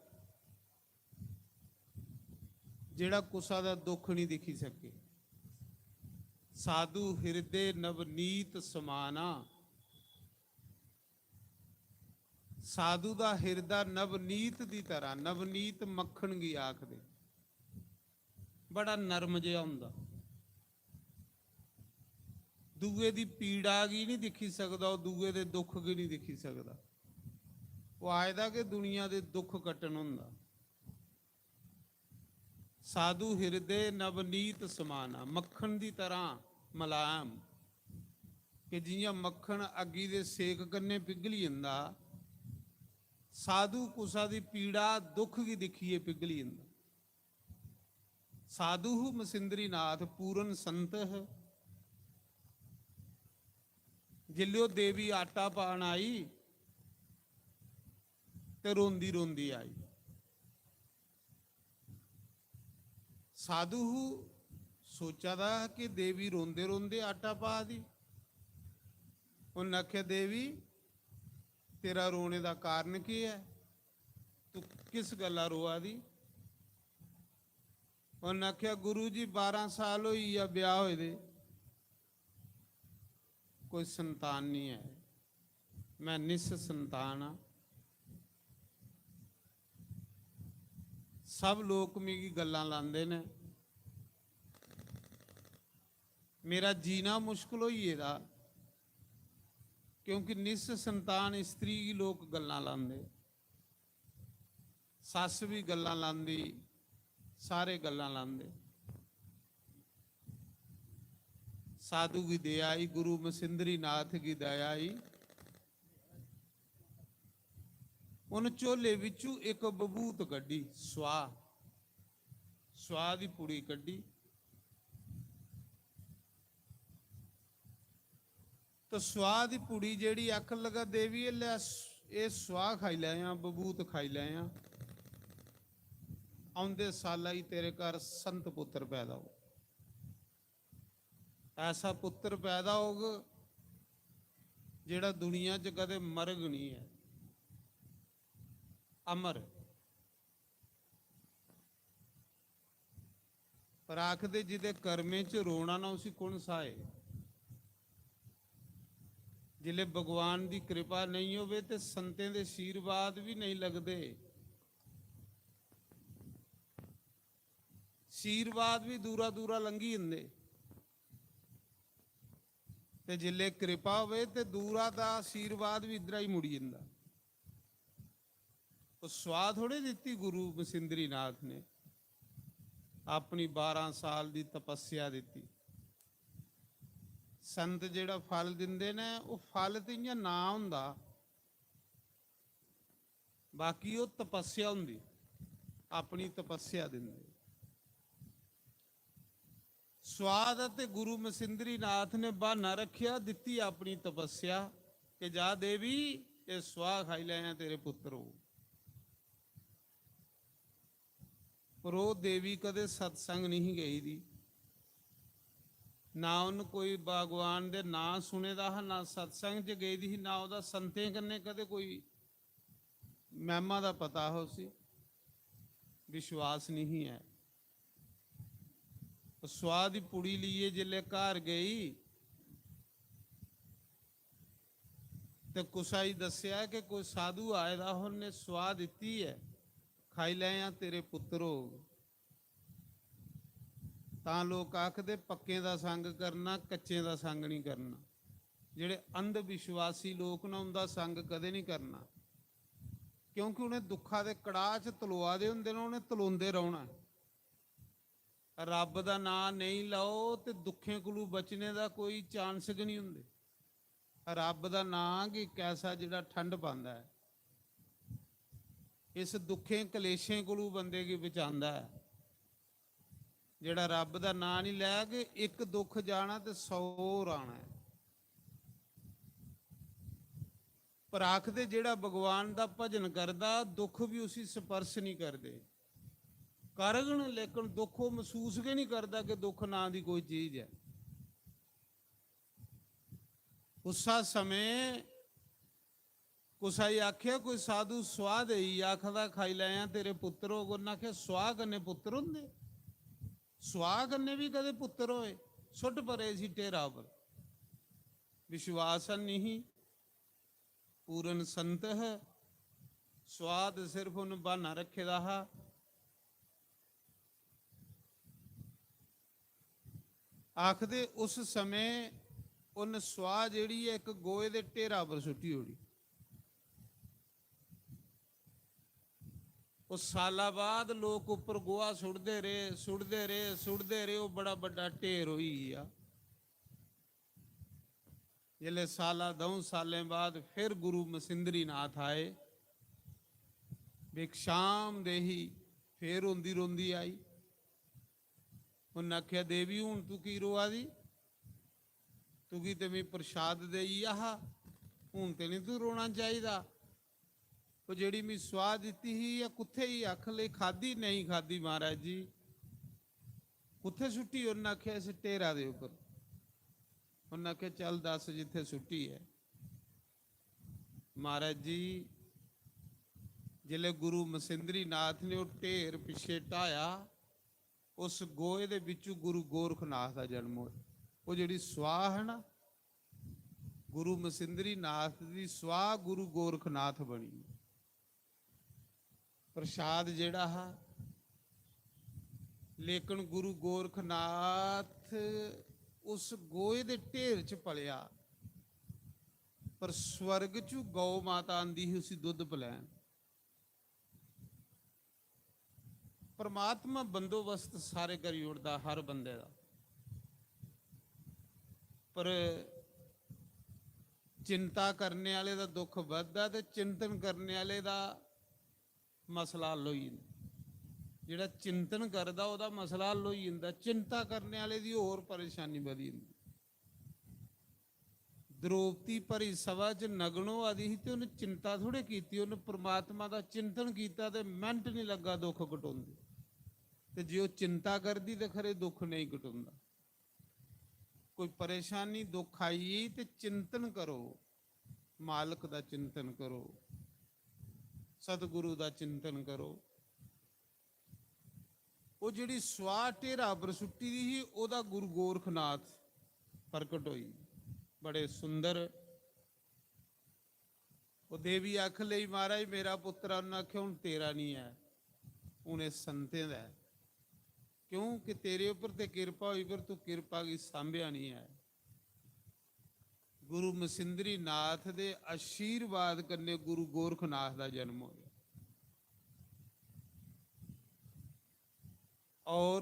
जेह्ड़ा कुसा दा दुख निं दिक्खी सके। साधु हिरदे नवनीत समाना। साधु दा हिरदा नवनीत दी तरह, नवनीत मक्खन गी आखदे, बड़ा नरम जेहा होंदा। दूए दी पीड़ा गी निं दिक्खी सकदा, ओह् दूए दे दुख गी निं दिक्खी सकदा। ओह् आए दा गै दुनिया दे दुख कट्टन होंदा। साधु हिरदे नवनीत समाना, मक्खन दी तरह मलायम, कि जि'यां मक्खन अग्गी दे सेक कन्नै पिघली जंदा, साधु कुसा दी पीड़ा, दुख गी दिक्खियै पिघली जंदा। साधु मसिंद्रीनाथ पूर्ण संत ह। जिल्लै ओह् देवी आटा पान आई ते रोंदी रोंदी आई। साधु सोचा दा हा कि देवी रोंदे रोंदे आटा पा दी। उन्न आखेआ, "देवी, तेरा रोने दा कारण केह् ऐ? तू किस गल्ला रोआ दी?" उन्न आखेआ, "गुरु जी, बारां साल होई गेआ ब्याह होए दे, कोई संतान निं ऐ, मैं निस संतान आं। सब लोक मिगी गल्लां लांदे न, मेरा जीना मुश्कल होई गेदा, क्योंकि निस संतान स्त्री गी लोक गल्लां लांदे।" सस्स बी गल्लां लांदी, सारे गल्लां लांदे। साधु गी दया आई, गुरु मसिंद्रीनाथ गी दया आई। उन झोले बिच्चू इक बभूत कड्ढी, स्वाह, स्वाह दी पुड़ी कड्ढी। तो स्वाह दी पुड़ी जेह्ड़ी आखन लगा, "देवी, एह् लै, एह् स्वाह खाई लैयां, बभूत खाई लैयां, औंदे साला ही तेरे घर संत पुत्र पैदा हो, ऐसा पुत्र पैदा होग जेह्ड़ा दुनिया च कदें मरग निं ऐ, अमर।" पर आखदे, जिदे कर्में च रोना ना, उसी कु'न स्हाए? जिसलै भगवान दी कृपा नेईं होवे ते संतें दे आशीर्वाद बी नेईं लगदे। आशीर्वाद बी दूरा दूरा लंघी जंदे। ते जिसलै कृपा होवे ते दूरा दा आशीर्वाद बी इद्धरा ही मुड़ी जंदा। ओह् स्वाह थोड़े दित्ती गुरु मसिंद्रीनाथ ने, अपनी बारां साल दी तपस्या दित्ती। संत जेह्ड़ा फल दिंदे न, ओह् फल ते इ'यां नांऽ होंदा, बाकी ओह् तपस्या होंदी, अपनी तपस्या दिंदे। स्वाद ते गुरु मसिंद्रीनाथ ने ब्हाना रखेआ, दित्ती अपनी तपस्या कि जा देवी, एह् स्वाह खाई लैयां, तेरे पुत्तर हो। पर ओह् देवी कदें सत्संग नहीं गेई दी, ना उन्न कोई भगवान दे नांऽ सुने दा हा, ना सत्संग च गेई दी ही, ना ओह्दा संतें कन्नै कदें कोई महिमा दा पता हा उसी, विश्वास नहीं ऐ। ओह् स्वाह दी पुड़ी लेइयै जिसलै घर गेई, ते कुसा गी दस्सेआ कि कोई साधु आए दा, उन्नै सुआह दित्ती ऐ, खाई लैयां, तेरे पुत्तर होग। तां लोक आखदे, पक्कें दा संग करना, कच्चें दा संग नहीं करना। जेह्ड़े अंध विश्वासी लोक न, उंदा संग कदें नहीं करना, क्योंकि उ'नें दुक्खा दे कड़ाह च तलोआ दे होंदे न, उ'नें तलोंदे रौह्ना। रब्ब दा नांऽ नेईं लैओ ते दुक्खें कोलू बचने दा कोई चांस गै नहीं होंदे। रब्ब दा नांऽ गै इक ऐसा जेह्ड़ा ठंड पांदा ऐ, इस दुक्खें कलेशें कोलू बंदे गी बचांदा ऐ। जेह्ड़ा रब्ब दा नांऽ नहीं लैग, इक दुख जाना ते सौ होर आना ऐ। पर आखदे, जेह्ड़ा भगवान दा भजन करदा, दुख भी उसी स्पर्श नहीं करदे। करगन, लेकिन दुख ओह् मसूस गै नहीं करदा कि दुख नांऽ दी कोई चीज ऐ। उस्सा समें कुसै गी आखेआ, कोई साधु सुआह देई, आखदा, खाई लैयां, तेरे पुत्तर होग। उन्नै आखेआ, सुआह कन्नै पुत्तर होंदे? सुआह कन्नै बी कदें पुत्तर होए? सुट्ट परे इसी ढेरा पर। विश्वास है नहीं। पूर्ण संत है। सुआह ते सिर्फ उन्न ब्हाना रक्खे दा हा। आखदे, उस समें उन्न सुआह जेह्ड़ी ऐ, इक गोहे दे ढेरा पर सुट्टी ओड़ी। उस साला बाद लोक उप्पर गोहा सुट्टदे रेह्, सुट्टदे रेह्, सुट्टदे रेह्, ओह् बड़ा बड्डा ढेर होई गेआ। जिसलै साला द'ऊं सालें बाद फिर गुरु मसिंदरी नाथ आए, भिक्षाम देही फिर रोंदी रोंदी आई। उन्नै आखेआ, "देवी, हून तू की रोआ दी? तुगी ते में प्रसाद देई गेआ हा, हून ते नहीं तू रोना चाहिदा। ओह् जेह्ड़ी में सुआह दित्ती ही, एह् कुत्थै ही? आखन लगी, खाद्धी? नहीं खाद्धी, महाराज जी।" "कुत्थै सुट्टी?" उन्नै आखेआ, "इस ढेरा दे उप्पर।" उन्नै आखेआ, "चल दस जित्थै सुट्टी ऐ।" महाराज जी, जिसलै गुरु मसिंदरी नाथ ने ओह् ढेर पिच्छे ढाया, उस गोहे दे बिच्चों गुरु गोरखनाथ दा जन्म होया। ओह् जेह्ड़ी सुआह है ना, गुरु मसिंदरी नाथ दी सुआह गुरु गोरखनाथ बनी। प्रसाद जेह्ड़ा हा, लेकिन गुरु गोरखनाथ उस गोहे दे ढेर च पलेआ, पर स्वर्ग च गौ माता आंदी ही उसी दुद्ध पलैन। परमात्मा बंदोबस्त सारे करी ओड़दा हर बंदे दा, पर चिंता करने आह्ले दा दुख बधदा ते चिंतन करने आह्ले दा मसला हल होई जंदा। जेह्ड़ा चिंतन करदा, ओह्दा मसला हल होई जंदा। चिंता करने आह्ले दी होर परेशानी बधी जंदी। द्रौपदी भरी सभा च नग्न होआ दी ही ते उन्नै चिंता थोड़े कीती, उन्नै परमात्मा दा चिंतन कीता ते मैंट निं लग्गा दुख कटोंदे। ते जे ओह् चिंता करदी ते खरे दुख नेईं कटोंदा। कोई परेशानी, दुख आई गेई ते चिंतन करो, मालक दा चिंतन करो, सतगुरु दा चिंतन करो। ओह् जेह्ड़ी सुआह ढेरा पर सुट्टी दी ही, ओह्दा गुरु गोरखनाथ प्रकट होई। बड़े सुंदर। ओह् देवी आखन लगी, "महाराज, मेरा पुत्तर।" उन्नै आखेआ, "हून तेरा निं ऐ, हून एह् संतें दा ऐ, क्योंकि तेरे उप्पर ते किरपा होई, पर तूं किरपा गी सांभेआ निं ऐ।" गुरु मसिंदरी नाथ दे आशीर्वाद कन्नै गुरु गोरखनाथ दा जन्म होया। और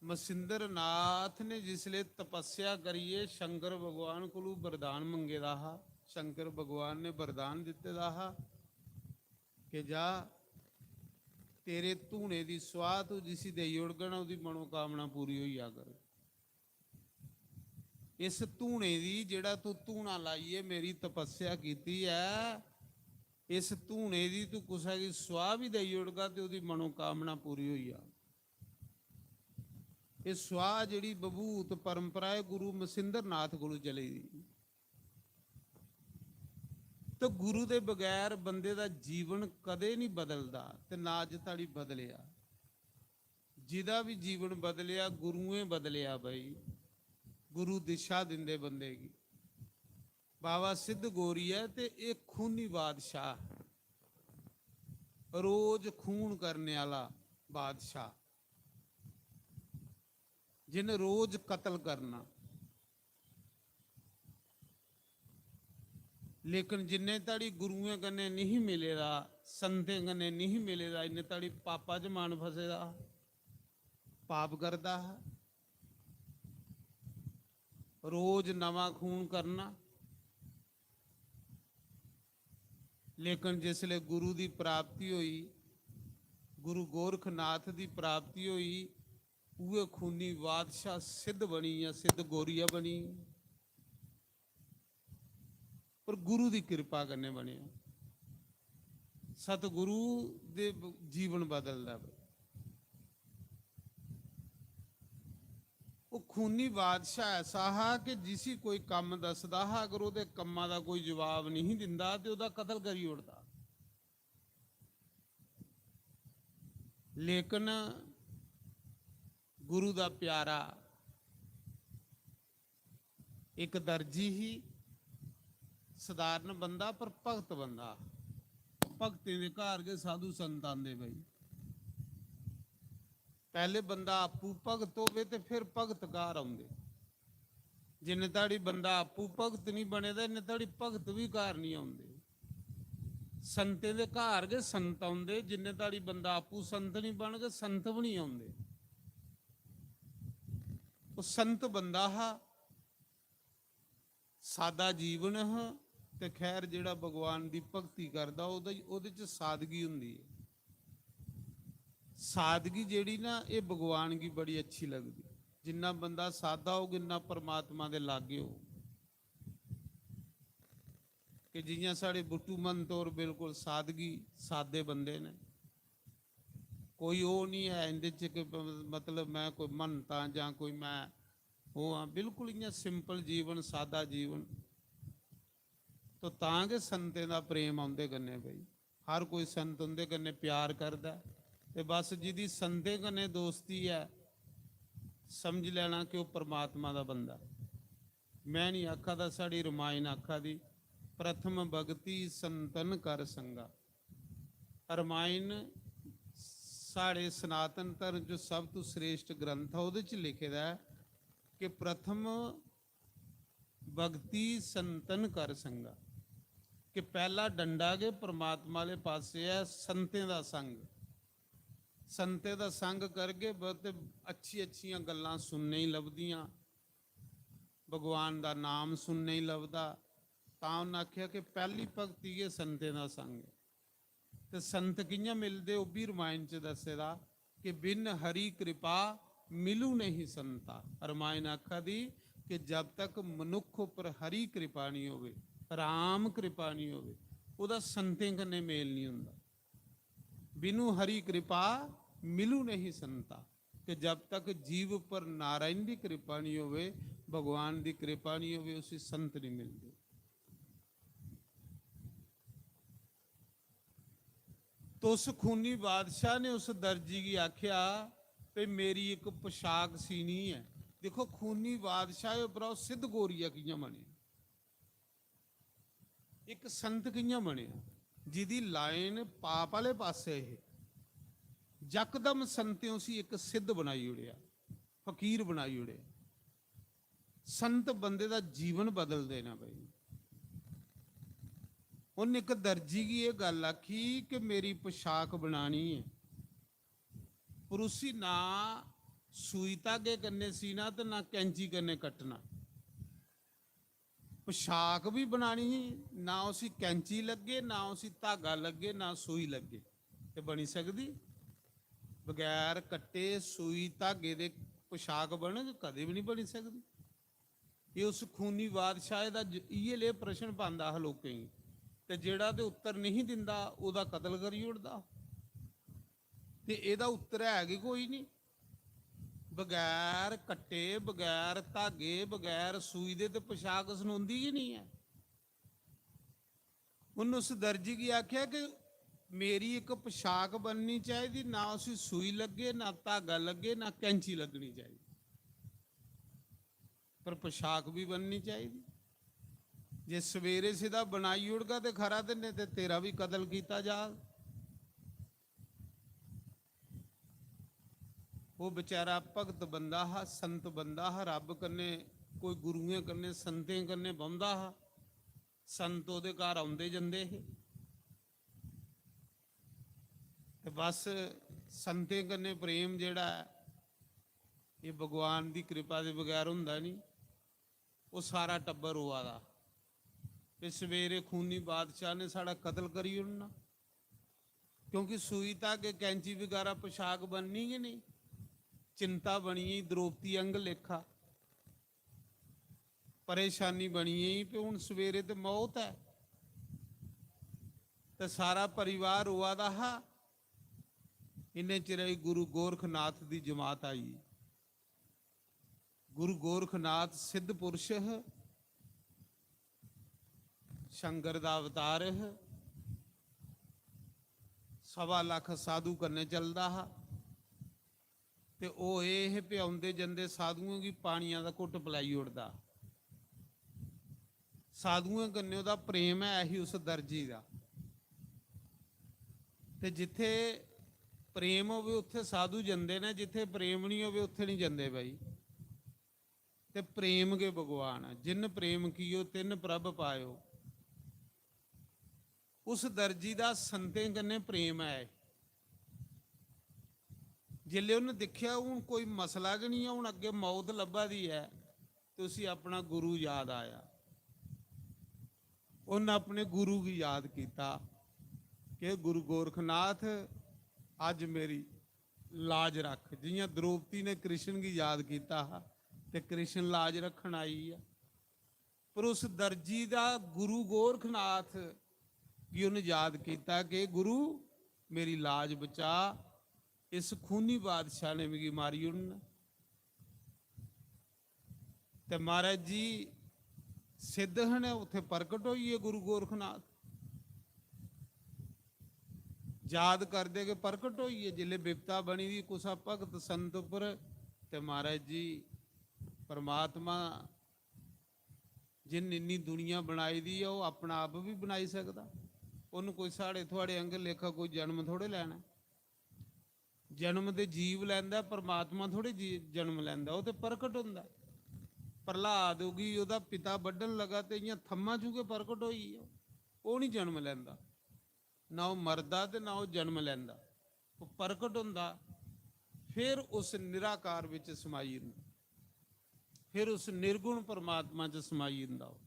मसिंदर नाथ ने जिसले तपस्या करियै शंकर भगवान कोलू वरदान मंगे दा हा, शंकर भगवान ने वरदान दित्ते दा हा कि जा, तेरे धूने दी सुआह तू जिसी देई ओड़गा ना, ओह्दी मनोकामना पूरी होई जा करग। इस धूने दी, जेह्ड़ा तू धूना लाइयै मेरी तपस्या कीती ऐ, इस धूने दी तू कुसै गी सुआह बी देई ओड़गा ते ओह्दी मनोकामना पूरी होई जा। एह् सुआह जेह्ड़ी बभूत परंपरा ऐ, गुरु मसिंदर नाथ कोलू चली दी। ते गुरु दे बगैर बंदे दा जीवन कदें निं बदलदा ते ना अज्ज धोड़ी बदलेआ। जिदा बी जीवन बदलेआ, गुरुएं बदलेआ भाई। गुरु दिशा दिंदे बंदे गी। बाबा सिद्ध गौरिया ते एह् खूनी बादशाह, रोज खून करने आह्ला बादशाह, जिन्न रोज कत्ल करना। लेकिन जिन्ने धड़ी गुरुएं कन्नै नहीं मिले दा, संतें कन्नै नहीं मिले दा, इन्ने धड़ी पापा च मन फसे दा, पाप करदा हा। रोज नमां खून करना। लेकिन जिसले गुरु दी प्राप्ति होई, गुरु गोरखनाथ दी प्राप्ति होई, उ'ऐ खूनी बादशाह सिद्ध बनी जां सिद्ध गौरिया बनी, पर गुरु दी किरपा कन्नै बनेआ। सतगुरु दे ब-, जीवन बदलदा भाई। ओह् खूनी बादशाह ऐसा हा कि जिसी कोई कम्म दसदा हा, अगर ओह्दे कम्मा दा कोई जवाब नहीं दिंदा ते ओह्दा कत्ल करी ओड़दा। लेकिन गुरु दा प्यारा इक दर्जी ही, सधारण बंदा पर भगत बंदा। भगतें दे घर गै साधु संत आंदे भाई। पैह्ले बंदा आपूं भगत होवे ते फिर भगत घर औंदे। जिन्ने धड़ी बंदा आपूं भगत निं बने दा, इन्ने धड़ी भगत बी घर निं औंदे। संतें दे घर गै संत औंदे, जिन्ने धड़ी बंदा आपूं संत निं बनग, संत बी निं औंदे। ओह् संत बंदा हा, सादा जीवन हा, ते खैर, जेह्ड़ा भगवान दी भक्ति करदा, ओह्दे, ओह्दे च सादगी होंदी ऐ। सादगी जेह्ड़ी ना, एह् भगवान गी बड़ी अच्छी लगदी। जिन्ना बंदा सादा होग, इन्ना परमात्मा दे लागे होग। कि जियां साढ़े बुट्टू महंत होर बिल्कुल सादगी, सादे बंदे न। कोई ओह् निं ऐ इं'दे च कि प-, मतलब, में कोई महंत आं जां कोई में ओह् आं, बिल्कुल इ'यां simple जीवन, सादा जीवन। तो तां गै संतें दा प्रेम औंदे कन्नै भाई, हर कोई संत उं'दे कन्नै प्यार करदा ऐ। ते बस जिदी संतें कन्नै दोस्ती ऐ, समझ लैना कि ओह् परमात्मा दा बंदा। में निं आखा दा, साढ़ी रमायण आखा दी, "प्रथम भगति संतन कर संगा।" रमायण साढ़े सनातन धर्म च सब तू श्रेष्ठ ग्रंथ ऐ, ओह्दे च लिखे दा ऐ कि प्रथम भगति संतन कर संगा, कि पैह्ला डंडा गै परमात्मा आह्ले पासै ऐ, संतें दा संग। संतें दा संग करगे ब-, ते अच्छी-अच्छियां गल्लां सुनने गी लभदियां, भगवान दा नाम सुनने गी लभदा। तां उन्न आखेआ कि पैह्ली भक्ति गै संतें दा संग ऐ। ते संत कि'यां मिलदे, ओह् बी रमायण च दस्से दा कि "बिन हरि कृपा मिलू नहीं संता।" रमायण आखा दी कि जब तक मनुक्ख उप्पर हरि कृपा निं होवे, राम कृपा निं होवे, ओह्दा संतें कन्नै मेल निं होंदा। "बिनु हरि कृपा मिलू नहीं संता।" कि जब तक जीव उप्पर नारायण दी कृपा निं होवे, भगवान दी कृपा निं होवे, उसी संत निं मिलदे। तो उस खूनी बादशाह ने उस दर्जी गी आखेआ, "भई, मेरी इक पोशाक सीनी ऐ।" दिक्खो, खूनी बादशाह उप्परा ओह् सिद्ध गौरिया कि'यां बनेआ, इक संत कि'यां बनेआ, जिदी लाइन पाप आह्ले पासै हे। यकदम संतें उसी इक सिद्ध बनाई ओड़ेआ, फकीर बनाई ओड़ेआ। संत बंदे दा जीवन बदलदे न भाई। उन्न इक दर्जी गी एह् गल्ल आखी कि "मेरी पोशाक बनानी ऐ, पर उसी ना सूई धागे कन्नै सीना ते ना कैंची कन्नै कट्टना।" पोशाक बी बनानी ही, ना उसी कैंची लग्गे, ना उसी धागा लग्गे, ना सूई लग्गे। ते बनी सकदी? बगैर कट्टे, सूई, धागे दे पोशाक बनग? कदें बी निं बनी सकदी। एह् उस खूनी बादशाह दा ज-, इ'यै लेह् प्रश्न पांदा हा लोकें गी, ते जेह्ड़ा ते उत्तर नेईं दिंदा, ओह्दा कत्ल करी ओड़दा। ते एह्दा उत्तर है गै कोई निं। बगैर कट्टे, बगैर धागे, बगैर सूई दे ते पोशाक सनोंदी गै निं ऐ। उन्न उस दर्जी गी आखेआ कि "मेरी इक पोशाक बननी चाहिदी, ना उसी सूई लग्गे, ना धागा लग्गे, ना कैंची लग्गनी चाहिदी, पर पोशाक बी बननी चाहिदी।" जे सवेरे सिद्धा बनाई ओड़गा ते खरा, ते नेईं ते तेरा बी कतल कीता जाग। ओह् बेचारा भगत बंदा हा, संत बंदा हा, रब कन्नै, कोई गुरुएं कन्नै, संतें कन्नै बौंह्दा हा। संत ओह्दे घर औंदे जंदे हे। ते बस, संतें कन्नै प्रेम जेह्ड़ा ऐ, एह् भगवान दी किरपा दे बगैर होंदा निं। ओह् सारा टब्बर रोआ दा कि सवेरे खूनी बादशाह ने साढ़ा कतल करी ओड़ना, क्योंकि सूई धागे, कैंची बगैरा, पोशाक बननी गै नेईं। चिंता बनी गेई द्रौपदी अंग लेखा, परेशानी बनी गेई कि हून सवेरे ते मौत ऐ। ते सारा परिवार रोआ दा हा। इन्ने चिरै च गुरु गोरखनाथ दी जमात आई। गुरु गोरखनाथ सिद्ध पुरुष ह, शंकर दा अवतार ह, सवा लक्ख साधु कन्नै चलदा हा। ते ओह् एह् हे, पे औंदे जंदे साधुएं गी पानिया दा घुट्ट पलाई ओड़दा। साधुएं कन्नै ओह्दा प्रेम ऐ ही उस दर्जी दा। ते जित्थै प्रेम होवे, उत्थै साधु जंदे न, जित्थै प्रेम निं होवे, उत्थै निं जंदे भाई। ते प्रेम गै भगवान ऐ। जिन प्रेम कियो तिन प्रभ पायो। उस दर्जी दा संतें कन्नै प्रेम ऐ। जिसलै उन्न दिक्खेआ, हून कोई मसला गै निं ऐ, हून अग्गें मौत लब्भा दी ऐ, ते उसी अपना गुरु याद आया। उन्न अपने गुरु गी याद कीता कि गुरु गोरखनाथ, अज्ज मेरी लाज रख। जि'यां द्रौपदी ने कृष्ण गी याद कीता हा, ते कृष्ण लाज रक्खन आई ऐ। पर उस दर्जी दा गुरु गोरखनाथ गी उन्न याद कीता कि गुरु, मेरी लाज बचा, इस खूनी बादशाह ने मिगी मारी ओड़ना। ते महाराज जी सिद्ध हन, उत्थे प्रकट होई गे गुरु गोरखनाथ। याद करदे गै प्रकट होई गे। जिसलै बिपता बनी दी कुसै भगत संत उप्पर, ते महाराज जी, परमात्मा जिन इन्नी दुनिया बनाई दी ऐ, ओह् अपना आप बी बनाई सकदा। उन्न कोई साढ़े थुआढ़े आंगर लेखा कोई जन्म थोड़े लैना। जन्म ते जीव लैंदा, परमात्मा थोड़े जी-, जन्म लैंदा, ओह् ते प्रकट होंदा। प्रह्लाद गी ओह्दा पिता बड्ढन लगा ते इ'यां थम्मा चूं गै प्रकट होई गेआ। ओह् निं जन्म लैंदा, ना ओह् मरदा ते ना ओह् जन्म लैंदा। ओह् प्रकट होंदा, फिर उस निराकार बिच समाई जंदा, फिर उस निर्गुण परमात्मा च समाई जंदा ओह्।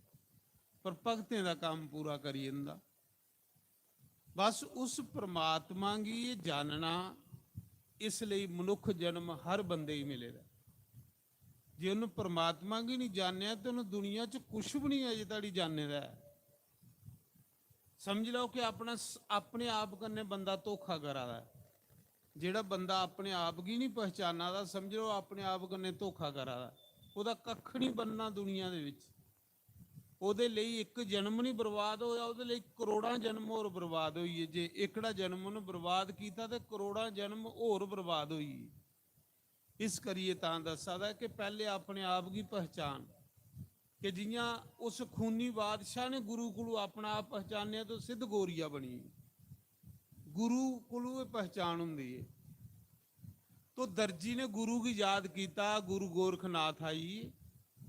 पर भगतें दा कम्म पूरा करी जंदा। बस उस परमात्मा गी जानना, इस लेई मनुक्ख जन्म हर बंदे गी मिले दा। जे उन्न परमात्मा गी निं जानेआ ते उन्न दुनिया च कुछ बी निं अजें धोड़ी जाने दा ऐ। समझ लैओ कि अपना स-, अपने आप कन्नै बंदा धोखा करा दा ऐ। जेह्ड़ा बंदा अपने आप गी निं पहचाना दा, समझ लैओ अपने आप कन्नै धोखा करा दा। ओह्दा कक्ख निं बनना दुनिया दे बिच। ओह्दे लेई इक जन्म निं बर्बाद होआ, ओह्दे लेई करोड़ां जन्म होर बर्बाद होई गे। जे एह्कड़ा जन्म उन्न बर्बाद कीता ते करोड़ां जन्म होर बर्बाद होई गे। इस करियै तां दस्सा दा ऐ कि पैह्ले अपने आप गी पहचान, कि जि'यां उस खूनी बादशाह ने गुरु कोलू अपना आप पहचानेआ ते ओह् सिद्ध गौरिया बनी गे। गुरु कोलू एह् पहचान होंदी ऐ। तो दर्जी ने गुरु गी याद कीता, गुरु गोरखनाथ आई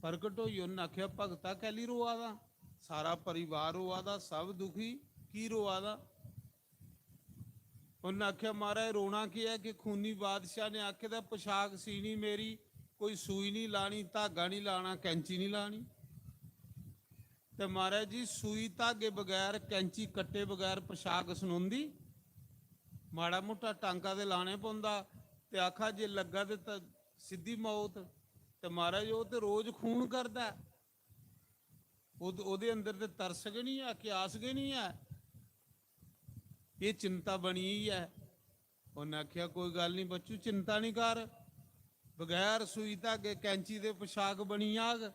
प्रकट होई, उन्न आखेआ, "भगता, कैली रोआ दा? सारा परिवार रोआ दा, सब दुखी, की रोआ दा?" उन्न आखेआ, "महाराज, रोना केह् ऐ कि खूनी बादशाह ने आखे दा, पोशाक सीनी मेरी, कोई सूई निं लानी, धागा निं लाना, कैंची निं लानी।" ते महाराज जी, सूई धागे बगैर, कैंची कट्टे बगैर पोशाक सनोंदी? माड़ा मुट्टा टांका ते लाने पौंदा। ते आखा जे लग्गा ते त-, सिद्धी मौत। ते महाराज, ओह् ते रोज खून करदा ऐ। ओह्द-, ओह्दे अंदर ते तरस गै निं ऐ, क्यास गै निं ऐ। एह् चिंता बनी गेई ऐ। उन्नै आखेआ, "कोई गल्ल निं बच्चू, चिंता निं कर, बगैर सूई धागे कैंची दे पोशाक बनी जाग।"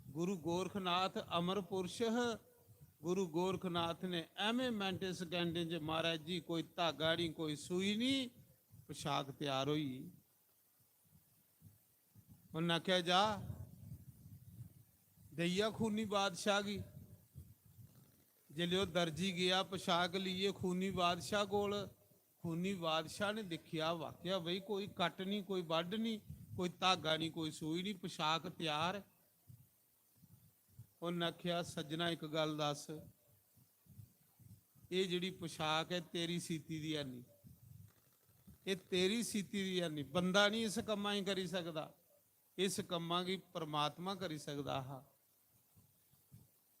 गुरु गोरखनाथ अमर पुरश ह। गुरु गोरखनाथ ने ऐमें मैंटें सकैंडें च, महाराज जी, कोई धागा निं, कोई सूई निं, पोशाक त्यार होई गेई। उन्नै आखेआ, "जा, देई आ खूनी बादशाह गी।" जिसलै ओह् दर्जी गेआ पोशाक लेइयै खूनी बादशाह कोल, खूनी बादशाह ने दिक्खेआ, वाकेआ, "बई, कोई कट निं, कोई बड्ड निं, कोई धागा निं, कोई सूई निं, पोशाक त्यार।" उन्न आखेआ, "सज्जना, इक गल्ल दस्स, एह् जेह्ड़ी पोशाक ऐ, तेरी सीती दी है निं, एह् तेरी सीती दी है निं, बंदा निं इस कम्मा गी करी सकदा, इस कम्मा गी परमात्मा करी सकदा हा।"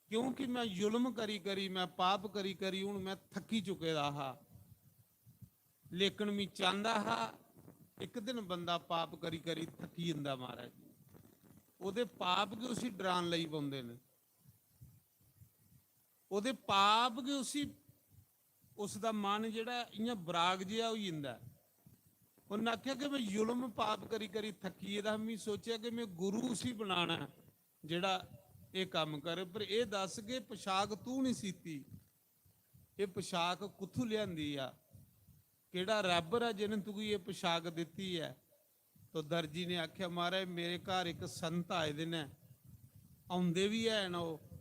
क्योंकि में जुल्म करी करी, में पाप करी करी, हून में थक्की चुके दा हा। लेकिन में चांह्दा हा, इक दिन बंदा पाप करी करी थक्की जंदा, महाराज जी। ओह्दे पाप गै उसी डरान लगी पौंदे न। ओह्दे पाप गै उसी, उसदा मन जेह्ड़ा इ'यां बराग जेहा होई जंदा ऐ। उन्नै आखेआ कि में जुल्म पाप करी करी थक्की गेदा हा, में सोचेआ कि में गुरु उसी बनाना ऐ जेह्ड़ा एह् कम्म करे, पर एह् दस्स कि पोशाक तूं निं सीती, एह् पोशाक कुत्थूं लेआंदी आ? केह्ड़ा रब्ब ऐ जिन्न तुगी एह् पोशाक दित्ती ऐ? तो दर्जी ने आखेआ, "महाराज, मेरे घर इक संत आए दे न, औंदे बी हैन ओह्,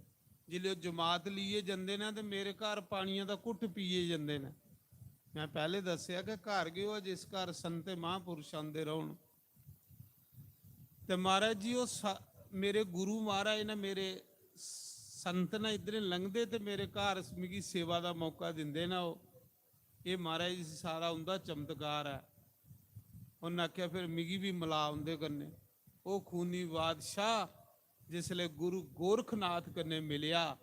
जिसलै ओह् जमात लेइयै जंदे न ते मेरे घर पानियै दा घुट्ट पीयै जंदे न।" में पैह्ले दस्सेआ कि घर गै ओह् जिस घर संत ते महापुरुष औंदे रौह्न। ते महाराज जी, ओह् सा-, मेरे गुरु महाराज न, मेरे संत न, इद्धरें लंघदे ते मेरे घर मिगी सेवा दा मौका दिंदे न ओह्। एह् महाराज जी, सारा उं'दा चमत्कार ऐ। उन्न आखेआ, "फिर मिगी बी मला उं'दे कन्नै।" ओह् खूनी बादशाह जिसलै गुरु गोरखनाथ कन्नै मिलेआ,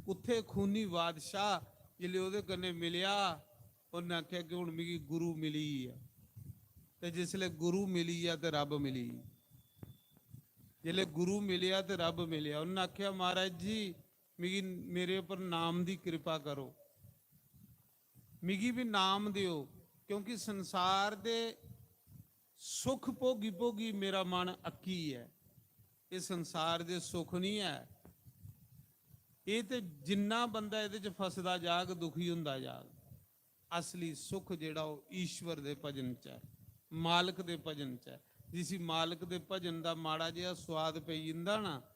उत्थै खूनी बादशाह जिसलै ओह्दे कन्नै मिलेआ, उन्नै आखेआ कि हून मिगी गुरु मिली गेआ। ते जिसलै गुरु मिली गेआ ते रब्ब मिली गेआ। जिसलै गुरु मिलेआ ते रब्ब मिलेआ। उन्नै आखेआ, "महाराज जी, मिगी, मेरे उप्पर नाम दी किरपा करो, मिगी बी नाम देओ, क्योंकि संसार दे सुख भोगी भोगी मेरा मन अक्की ऐ। एह् संसार दे सुख निं ऐ। एह् ते जिन्ना बंदा एह्दे च फसदा जाग, दुखी होंदा जाग। असली सुख जेह्ड़ा ओह् ईश्वर दे भजन च ऐ, मालक दे भजन च ऐ।" जिसी मालक दे भजन दा माड़ा जेहा सोआद पेई जंदा ना,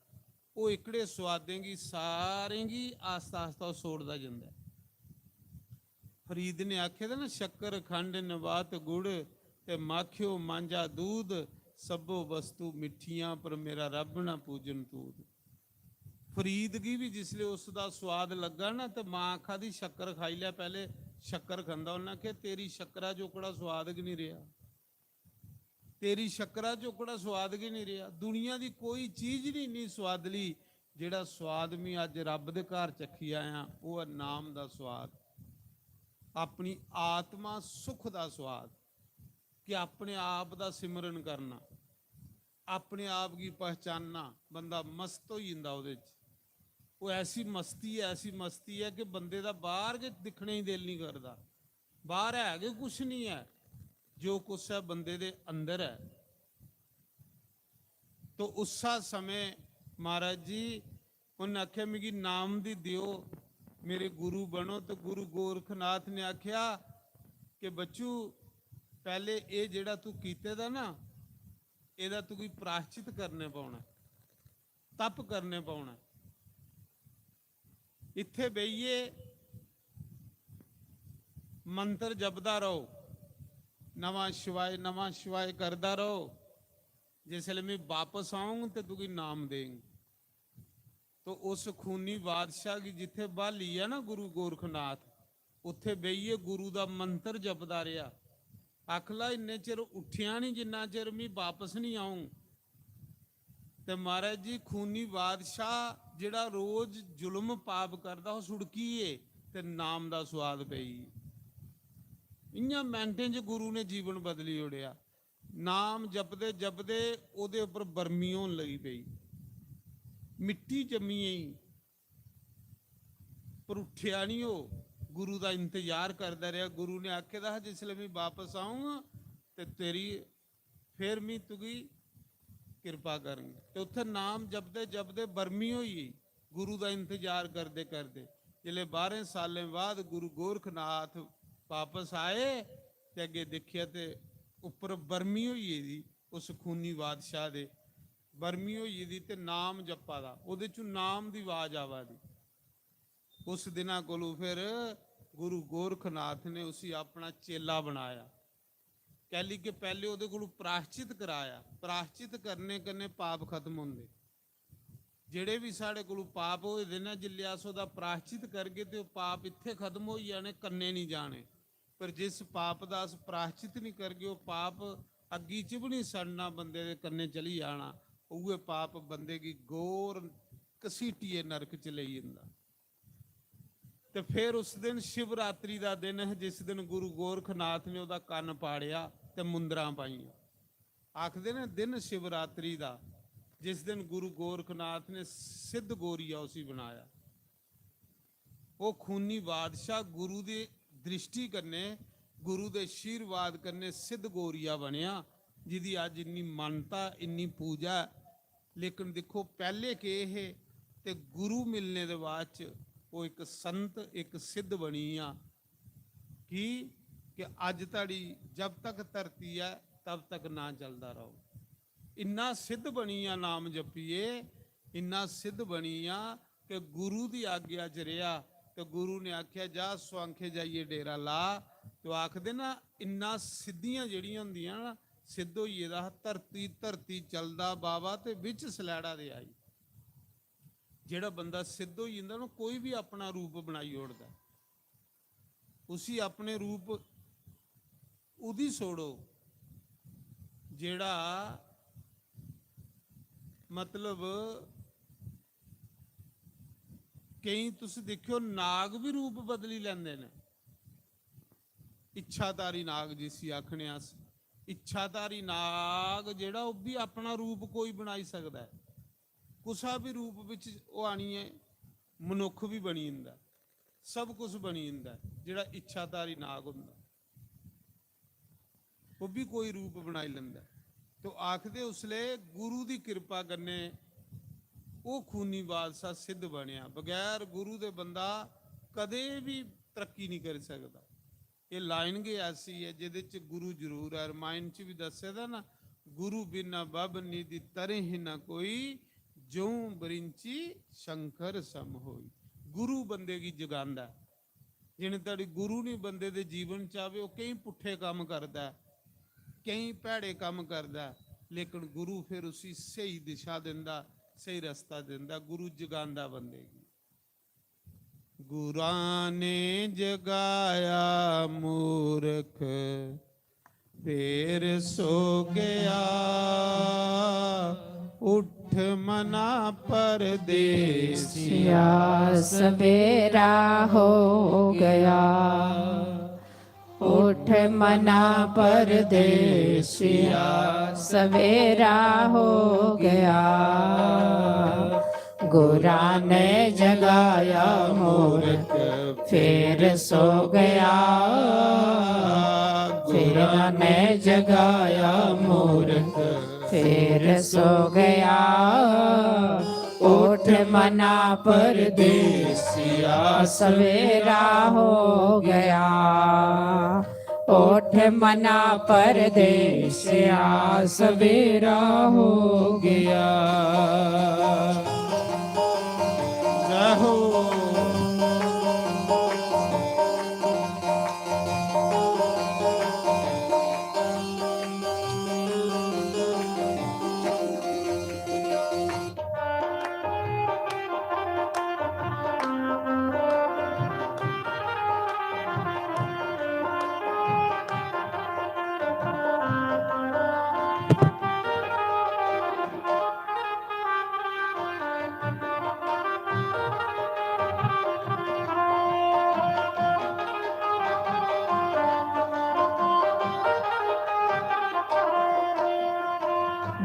ओह् एह्कड़े सोआदें गी सारें गी आस्ता आस्ता ओह् छोड़दा जंदा ऐ। फरीद ने आखे दा ना, "शक्कर खंड नबात गुड़ ते माखियो मांझा दूध, सब्बो वस्तु मिट्ठियां पर मेरा रब्ब ना पूजन तूत।" फरीद गी बी जिसलै उस दा सोआद लग्गा ना, ते मां आखा दी, "शक्कर खाई लै।" पैह्ले शक्कर खंदा, उन्नै आखेआ, "तेरी शक्करा च ओह्कड़ा सोआद गै निं रेहा, तेरी शक्करा च ओह्कड़ा सोआद गै निं रेहा। दुनिया दी कोई चीज निं इन्नी सोआदली, जेह्ड़ा सोआद में अज्ज रब्ब दे घर चक्खी आया, ओह् ऐ नाम दा सोआद, अपनी आत्मा सुख दा सोआद।" कि अपने आप दा सिमरन करना, अपने आप गी पहचानना, बंदा मस्त होई जंदा ओह्दे च। ओह् ऐसी मस्ती ऐ, ऐसी मस्ती ऐ कि बंदे दा बाह्र गै दिक्खने गी दिल निं करदा, बाह्र है गै कुछ निं ऐ, जो कुछ ऐ बंदे दे अंदर ऐ। तो उस्सा समें महाराज जी उन्नै आखेआ, "मिगी नाम दी देओ, मेरे गुरु बनो।" ते गुरु गोरखनाथ ने आखेआ कि, "बच्चू, पैह्ले एह् जेह्ड़ा तू कीते दा ना, एह्दा तुगी प्राश्चित करने पौना, तप करने पौना। इत्थै बेहियै मंत्र जपदा रहो, नमः शिवाय, नमः शिवाय करदा रहो। जिसलै में बापस औंग ते तुगी नाम देंग।" तो उस खूनी बादशाह गी जित्थै ब्हाली ऐ ना गुरु गोरखनाथ, उत्थै बेहियै गुरु दा मंत्र जपदा रेहा। आखला, "इन्ने चिर उट्ठेआ निं जिन्ना चिर मी बापस निं औंग।" ते महाराज जी, खूनी बादशाह जेह्ड़ा रोज जुल्म पाप करदा, ओह् सुड़की गे ते नाम दा सोआद पेई। इ'यां मैंटें च गुरु ने जीवन बदली ओड़ेआ। नाम जपदे जपदे ओह्दे उप्पर बर्मी होन लगी पेई, मिट्टी जम्मी गेई। पर उट्ठेआ निं ओह्, गुरु दा इंतजार करदा रेहा। गुरु ने आखे दा हा, "जिसलै में बापस औंग ते तेरी, फिर में तुगी किरपा करंग।" ते उत्थै नाम जपदे जपदे बर्मी होई गेई, गुरु दा इंतजार करदे करदे। जिसलै बाह्रें सालें बाद गुरु गोरखनाथ बापस आए ते अग्गें दिक्खेआ ते उप्पर बर्मी होई गेदी उस खूनी बादशाह दे, बर्मी होई गेदी ते नाम जप्पा दा, ओह्दे चों नाम दी आवाज आवा दी। उस दिना कोलू फिर गुरु गोरखनाथ ने उसी अपना चेला बनाया। कैली के पैह्ले ओह्दे कोलू प्राश्चित कराया। प्राश्चित करने कन्नै पाप खत्म होंदे। जेह्ड़े बी साढ़े कोलू पाप होए दे न, जिल्लै अस ओह्दा प्राश्चित करगे ते ओह् पाप इत्थै खत्म होई जाने, कन्नै निं जाने। पर जिस पाप दा अस प्राश्चित निं करगे, ओह् पाप अग्गी च बी निं सड़ना, बंदे दे कन्नै चली जाना। उ'ऐ पाप बंदे गी गोर घसीटियै नरक च लेई जंदा। ते फिर उस दिन शिवरात्रि दा दिन है, जिस दिन गुरु गोरखनाथ ने ओह्दा कन्न पाड़ेआ ते मुंदरां पाइयां। आखदे न दिन शिवरात्रि दा, जिस दिन गुरु गोरखनाथ ने सिद्ध गोरिया उसी बनाया। ओह् खूनी बादशाह गुरु दी दृष्टि कन्नै, गुरु दे आशीर्वाद कन्नै सिद्ध गोरिया बनेआ, जिदी अज्ज इन्नी मानता, इन्नी पूजा ऐ। लेकिन दिक्खो, पैह्ले केह् हे ते गुरु मिलने दे बाद च ओह् इक संत, इक सिद्ध बनी गेआ। की? कि अज्ज धड़ी जब तक धरती ऐ, तब तक नां चलदा रौह्ग। इन्ना सिद्ध बनी गेआ नाम जपियै, इन्ना सिद्ध बनी गेआ कि गुरु दी आज्ञा च रेहा ते गुरु ने आखेआ, "जा, सुआंखे जाइयै डेरा ला।" ते ओह् आखदे ना, इन्ना सिद्धियां जेह्ड़ियां होंदियां ना, सिद्ध होई गेदा हा, धरती, धरती चलदा बाबा ते बिच सलैड़ा दे आई। जेह्ड़ा बंदा सिद्ध होई जंदा ना, कोई बी अपना रूप बनाई ओड़दा, उसी अपने रूप ओह्दी छोड़ो, जेह्ड़ा, मतलब, केईं तुस दिक्खेओ, नाग बी रूप बदली लैंदे न। इच्छाधारी नाग जिसी आखने अस, इच्छाधारी नाग जेह्ड़ा, ओह् बी अपना रूप कोई बनाई सकदा ऐ। कुसा बी रूप बिच ओह् आनियै मनुक्ख बी बनी जंदा, सब कुछ बनी जंदा, जेह्ड़ा इच्छाधारी नाग होंदा, ओह् बी कोई रूप बनाई लैंदा। तो आखदे उसलै गुरु दी किरपा कन्नै ओह् खूनी बादशाह सिद्ध बनेआ। बगैर गुरु दे बंदा कदें बी तरक्की नहीं करी सकदा। एह् लाइन गै ऐसी ऐ जेह्दे च गुरु जरूर ऐ। रामायण च बी दस्से दा ना, "गुरु बिना बब निधि तरहि न कोई, जौं बरिंची शंकर सम होई।" गुरु बंदे गी जगांदा ऐ। जिन्ने धड़ी गुरु नहीं बंदे दे जीवन च आवे, ओह् केईं पुट्ठे कम्म करदा ऐ, केईं भैड़े कम्म करदा ऐ, लेकिन गुरु फिर उसी स्हेई दिशा दिंदा, स्हेई रस्ता दिंदा। गुरु जगांदा बंदे गी। गुरां ने जगाया मूरख, फेर सो गया। उठ मना परदेसिया, सवेरा हो गया। उठ मना परदेसिया, सवेरा हो गया। गुरां ने जगाया मूरख, फेर सो गया। गुरां ने जगाया मूरख, फेर सो गया। उठ मना परदेसिया, सवेरा हो गया। उठ मना परदेसिया, सवेरा हो गया। जय हो।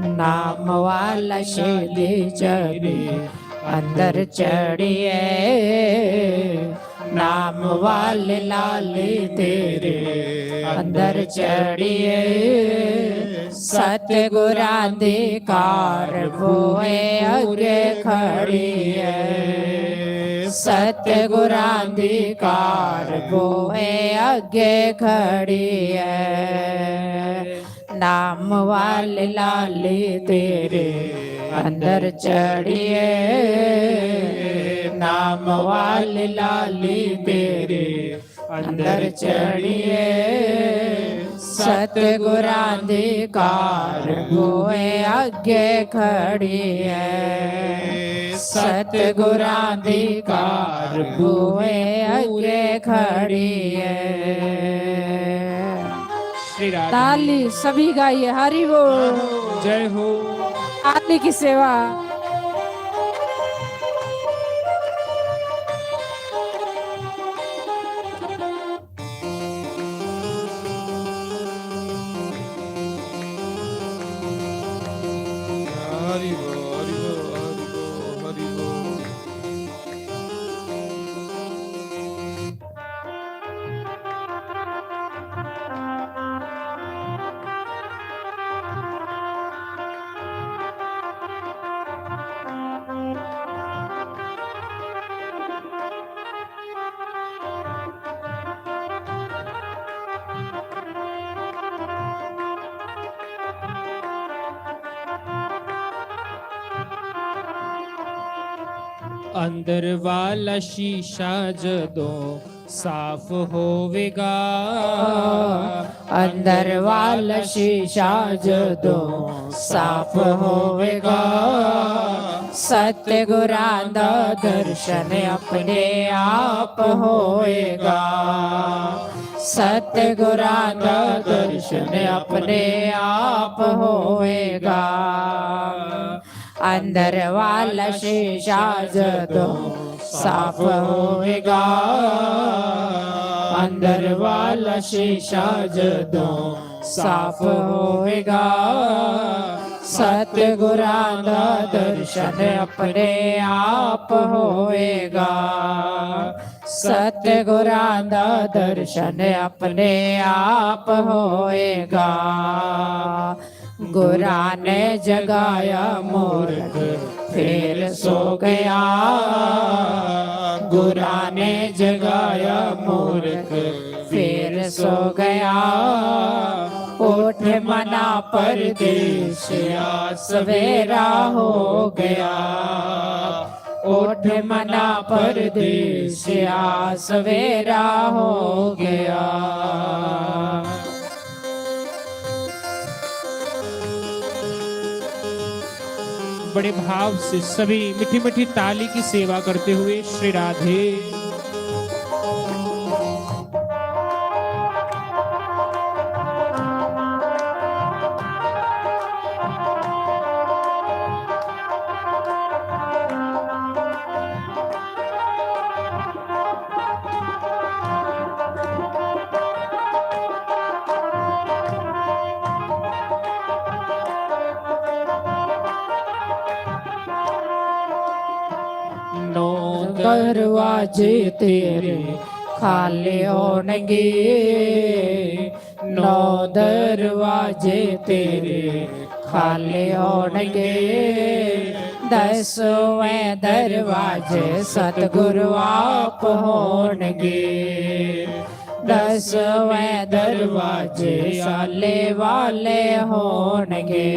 नाम वाला शेदी चढ़ी अंदर चढ़िए, नाम वाले लाली तेरे अंदर चढ़िए। सतगुरां दी कार बूहे अगे खड़ी है, सतगुरां दी कार बूहे अगे खड़ी है। नाम वाली लाली तेरे अंदर चढ़िए, नाम वाली लाली मेरे अंदर चढ़िए। सतगुरां दी कार बूहे अग्गे खड़ी ऐ। सतगुरां दी कार बूहे अग्गे खड़ी ऐ। श्री राधे। ताली सभी गाइए, हरि बोल। जय हो। ताली की सेवा। हरि बोल, हरि बोल, हरि बोल, हरि बोल। ਅੰਦਰ ਵਾਲਾ ਸ਼ੀਸ਼ਾ ਜਦੋਂ ਸਾਫ਼ ਹੋਵੇਗਾ, ਅੰਦਰ ਵਾਲਾ ਸ਼ੀਸ਼ਾ ਜਦੋਂ ਸਾਫ਼ ਹੋਵੇਗਾ, ਸਤਿਗੁਰਾਂ ਦਾ ਦਰਸ਼ਨ ਆਪਣੇ ਆਪ ਹੋਏਗਾ। ਸਤਿਗੁਰਾਂ ਦਾ ਦਰਸ਼ਨ ਆਪਣੇ ਆਪ ਹੋਏਗਾ। ਅੰਦਰ ਵਾਲਾ ਸ਼ੀਸ਼ਾ ਜਦੋਂ ਸਾਫ਼ ਹੋਵੇਗਾ, ਅੰਦਰ ਵਾਲਾ ਸ਼ੀਸ਼ਾ ਜਦੋਂ ਸਾਫ਼ ਹੋਵੇਗਾ, ਸਤਿਗੁਰਾਂ ਦਾ ਦਰਸ਼ਨ ਆਪਣੇ ਆਪ ਹੋਏਗਾ। ਸਤਿਗੁਰਾਂ ਦਾ ਦਰਸ਼ਨ ਆਪਣੇ ਆਪ ਹੋਏਗਾ। ਗੁਰਾਂ ਨੇ ਜਗਾਇਆ ਮੂਰਖ, ਫੇਰ ਸੋ ਗਿਆ। ਗੁਰਾਂ ਨੇ ਜਗਾਇਆ ਮੂਰਖ, ਫੇਰ ਸੋ ਗਿਆ। ਉੱਠ ਮਨਾ ਪਰਦੇਸਿਆ, ਸਵੇਰਾ ਹੋ ਗਿਆ। ਉੱਠ ਮਨਾ ਪਰਦੇਸਿਆ, ਸਵੇਰਾ ਹੋ ਗਿਆ। बड़े भाव से सभी मीठी मीठी ताली की सेवा करते हुए श्री राधे। नौ दरवाजे तेरे खाली होणगे, नौ दरवाजे तेरे खाली होणगे। दसवें दरवाजे सतगुरु आप होणगे। दसवें दरवाजे आले वाले होणगे।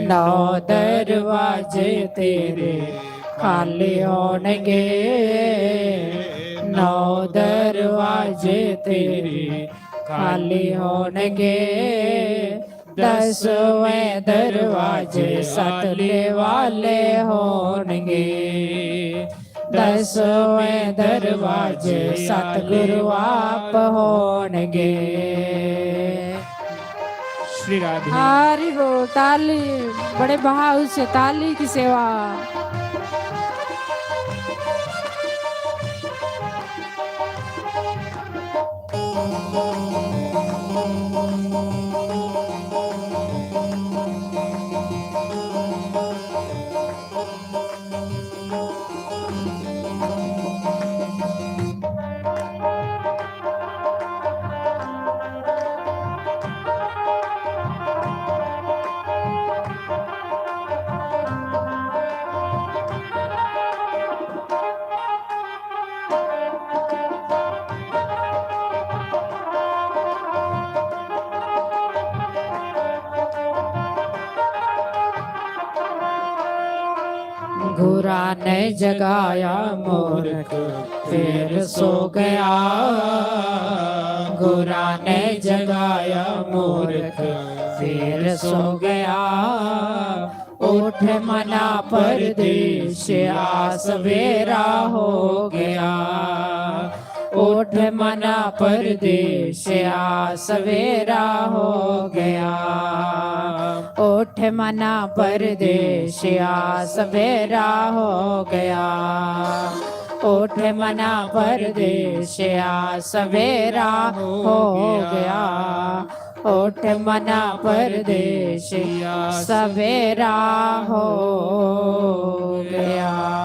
नौ दरवाजे तेरे खाली होणगे। नौ दरवाजे तेरे खाली होणगे। दसवें दरवाजे सतले वाले होणगे। दसवें दरवाजे सतगुरु आप होणगे। श्री राधे। हरि बोल। ताली, बड़े भाव से ताली की सेवा। गुरा ने जगाया मूर्ख, फिर सो गया। गुरा ने जगाया मूर्ख, फिर सो गया। उठ मना परदेसिया, सवेरा हो गया। उठ मना परदेसिया, सवेरा हो गया। उठ मना परदेसिया, सवेरा हो गया। उठ मना परदेसिया, सवेरा हो गया। उठ मना परदेसिया, सवेरा हो गया।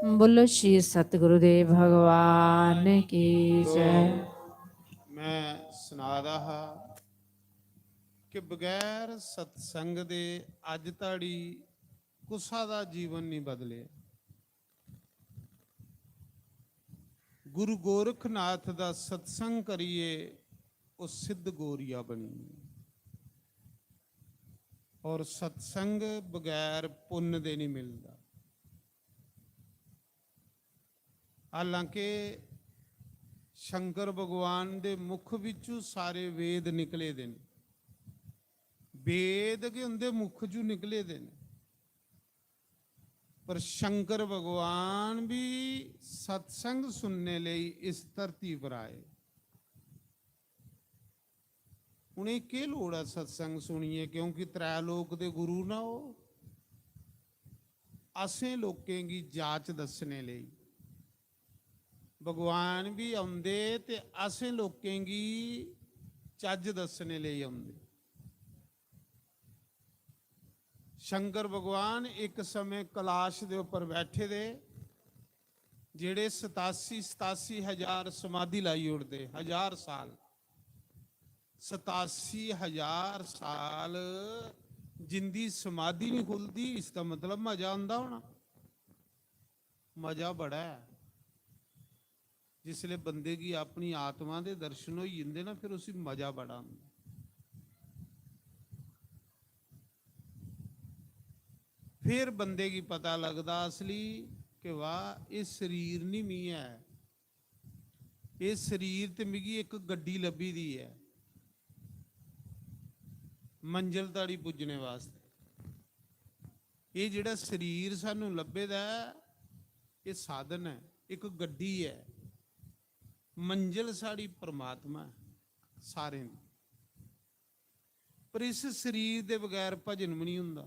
बोलो श्री सतगुरुदेव भगवान की जय। मैं सना दा हा कि बगैर सत्संग दे अज धड़ी कुसा दा जीवन नहीं बदले। गुरु गोरखनाथ दा सत्संग करिए वो सिद्ध गोरिया बनी। और सत्संग बगैर पुन्न दे नहीं मिलदा। हालांकि शंकर भगवान दे मुख विचू सारे वेद निकले दे न। वेद गै उंदे मुख चू निकले दे न। पर शंकर भगवान भी सत्संग सुनने लेई इस धरती पर आए। उ'नें केह् लोड़ ऐ सत्संग सुनिए, क्योंकि त्रै लोक दे गुरु ना ओह्। असें लोकें गी जाच दस्सने लेई भगवान बी औंदे ते असें लोकें गी चज्ज दस्सने लेई औंदे। शंकर भगवान इक समें कलाश दे उप्पर बैठे दे, जेह्ड़े सतासी सतासी हजार समाधि लाई ओड़दे, हजार साल, सतासी हजार साल जिंदी समाधि नहीं खुलदी, इसका मतलब मजा आंदा होना। मजा बड़ा ऐ जिसले बंदे गी अपनी आत्मा दे दर्शन होई जंदे ना, फिर उसी मजा बड़ा आंदा। फिर बंदे गी पता लगदा असली कि वाह, एह् शरीर नहीं मी ऐ, एह् शरीर ते मिगी इक गड्डी लब्भी दी ऐ मंजल धड़ी पुज्जने वास्तै। एह् जेह्ड़ा शरीर सानू लब्भे दा ऐ, एह् साधन ऐ, इक गड्डी ऐ। मंजल साढ़ी परमात्मा ऐ सारें दी। पर इस शरीर दे बगैर भजन बी नहीं होंदा,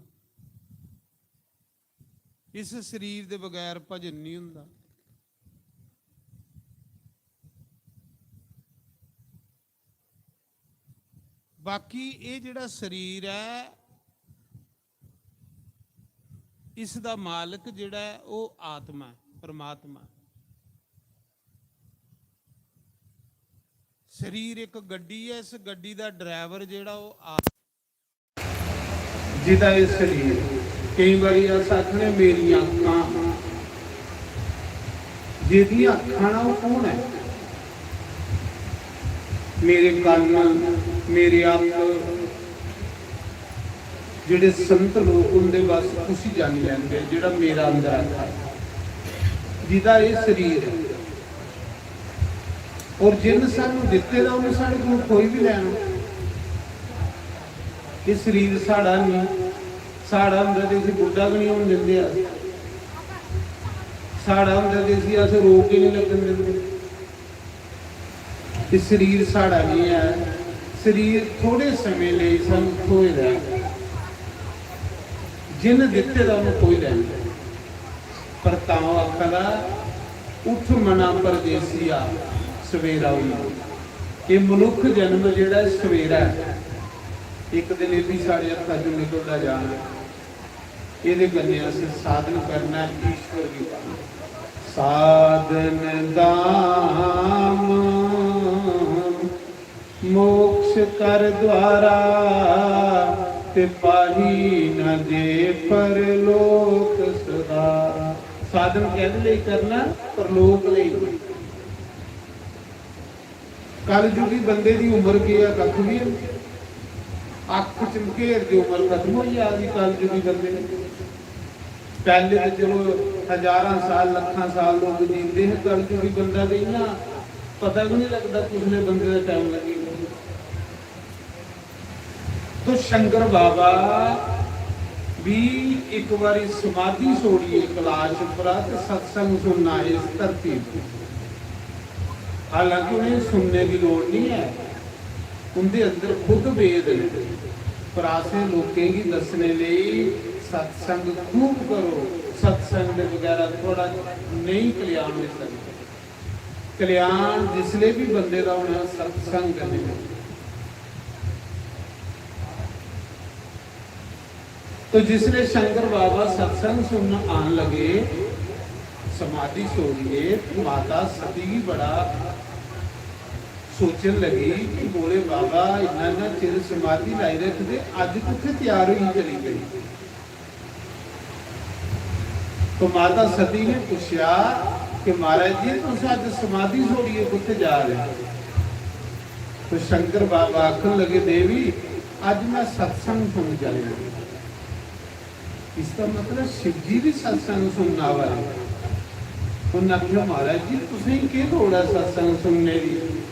इस शरीर दे बगैर भजन नहीं होंदा। बाकी एह् जेह्ड़ा शरीर ऐ, इस दा मालक जेह्ड़ा ऐ, ओह् आत्मा ऐ, परमात्मा ऐ। शरीर इक गड्डी ऐ, इस गड्डी दा ड्राइवर जेह्ड़ा, ओह् आत्मा। जिदा एह् शरीर, केईं बारी अस आखने, मेरियां अक्खां, जेह्दियां अक्खां न, ओह् कौन ऐ? मेरे कन्न, मेरे अक्ख, जेह्ड़े संत लोक, उंदे बस उसी जानी लैंदे, जेह्ड़ा मेरा अंदर आखा, जिदा एह् शरीर ऐ। और जिन सानू दित्ते दा, उन्हें साढ़े कोल कोई भी लैना। एह् शरीर साढ़ा नहीं, साढ़ा होंदा ते इसी बुड्ढा गै नहीं होन दिंदे अस। साढ़ा होंदा ते इसी अस रोग गै नहीं लगन दिंदे। एह् शरीर साढ़ा नहीं ऐ। शरीर थोड़े समें लेई सानू थ्होए दा ऐ। जिन दित्ते दा, उन्हें कोई लैना। पर तां ओह् आखा दा, "उठ मना परदेसिया, सवेरा होई।" एह् मनुक्ख जन्म जेह्ड़ा ऐ, सवेरा ऐ। इक दिन एह् बी साढ़े हत्था चों निकलदा जाना। एह्दे कन्नै असें साधन करना ऐ, ईश्वर गी पाना। साधन धाम मोक्ष कर द्वारा, ते पाही न जे परलोक सदा। साधन कैहदे लेई करना? परलोक लेई। कलयुगी बंदे दी उम्र केह् ऐ? कक्ख बी है। अक्ख चमकेर दी उम्र खत्म होई जा दी कलयुगी बंदे दी। पैह्ले ते चलो हजारां साल, लक्खां साल लोक जींदे हे, कलयुगी बंदा ते इ'यां पता बी निं लगदा कुसलै बंदे दा टाइम लग्गी जंदा। तो शंकर बाबा भी इक बारी समाधि छोड़ियै कैलाश उप्परा ते सत्संग सुनना आए इस धरती पर। हालांकि उ'नें सुनने दी लोड़ निं ऐ, उं'दे अंदर खुद वेद न, पर असें लोकें गी दस्सने लेई सत्संग खूब करो, सत्संग दे बगैरा थुआढ़ा नेईं कल्याण होई सकदा। कल्याण जिसले भी बंदे दा होना सत्संग कन्नै होना। तो जिसले शंकर बाबा सत्संग सुनन आन लगे, समाधि छोड़िए, माता सती गी बड़ा सोचन लगी कि भोले बाबा इन्ना इन्ना चिर समाधि लाई रखदे, अज कुत्थे तैयार होई चली गई। तो माता सती ने पूछा कि महाराज जी, तुस अज समाधि छोड़िए कुत्थे जा रहे हो? तो शंकर बाबा आखन लगे, देवी, अज मैं सत्संग सुन चले। इसका मतलब शिव जी भी सत्संग सुनना आवा है। उन्हें आखिया, महाराज जी, तुसें केह लोड़ है सत्संग सुनने की?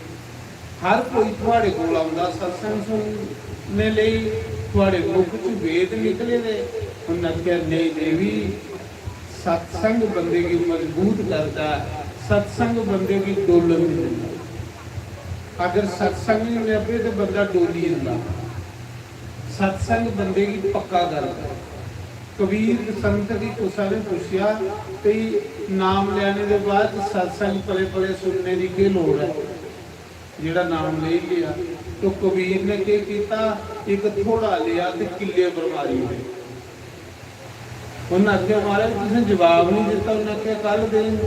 हर कोई थुआड़े कोल आंदा सत्संग सुनने लेई, थुआड़े मुख च वेद निकले दे। उन्हें आखेआ, "नेईं देवी, सत्संग बंदे गी मजबूत करदा है, सत्संग बंदे गी डोलन दिंदा। अगर सत्संग नहीं लब्भे तो बंदा डोली जंदा। सत्संग बंदे गी पक्का करदा।" कबीर संत गी कुसा ने पुछेआ, "भई नाम लैने दे बाद सत्संग पले पले सुनने दी केह लोड़ है?" जेड़ा नाम लेई लिया। तो कबीर ने केह कीता, एक थोड़ा लिया ते किले पर मारी ओड़े। उन्हें आखेआ, "महाराज, तुसें जवाब नहीं दिता।" उन्हें आखेआ, "कल देंग।"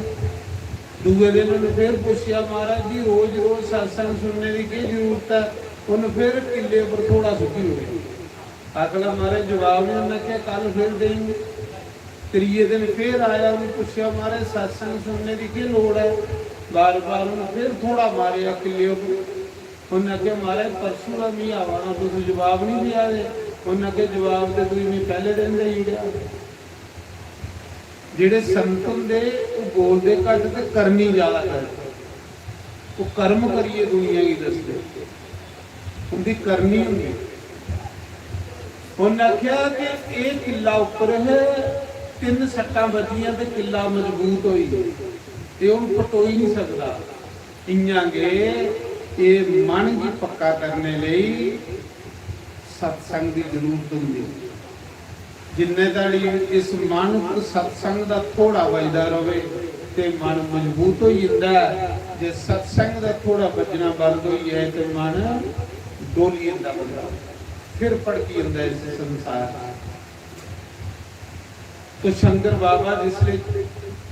दूए दिन उन्हें फिर पूछेआ, "महाराज जी, रोज रोज सत्संग सुनने की केह जरूरत है?" उन्हें फिर किले पर थोड़ा सुट्टी ओड़े। अगला, "महाराज, जवाब नहीं।" उन्हें आखेआ, "कल फिर देंग।" त्रिये दिन फिर आया, उन्हें पूछेआ, "महाराज, सत्संग सुनने की केह लोड़ है?" बार बार उन्हें फिर थोड़ा मारेआ किले पर। उन्हें आखेआ, "महाराज, परसों दा मी आवा ना, तुस जवाब नहीं देआ दे।" उन्हें आखेआ, "जवाब ते तुई मी पैहले दिन देई ओड़ेआ।" जेड़े संत होंदे, ओह बोलदे घट्ट ते करनी ज्यादा करदे। ओह कर्म करियै दुनिया गी दसदे, उंदी करनी होंदी। उन्हें आखेआ कि एह किला उप्पर है, तिन्न सट्टां बजियां ते किला मजबूत होई, ते हून पटोई नहीं सकदा। इयां गै एह मन गी पक्का करने लेई सत्संग दी जरूरत होंदी। जिन्ने धड़ी इस मन उप्पर सत्संग दा थोड़ा बजदा रवे ते मन मजबूत होई जंदा ऐ। जे सत्संग दा थोड़ा बजना बंद होई जाए ते मन डोली जंदा बंदा, फिर भड़की जंदा इस संसार। तो शंकर बाबा जिसले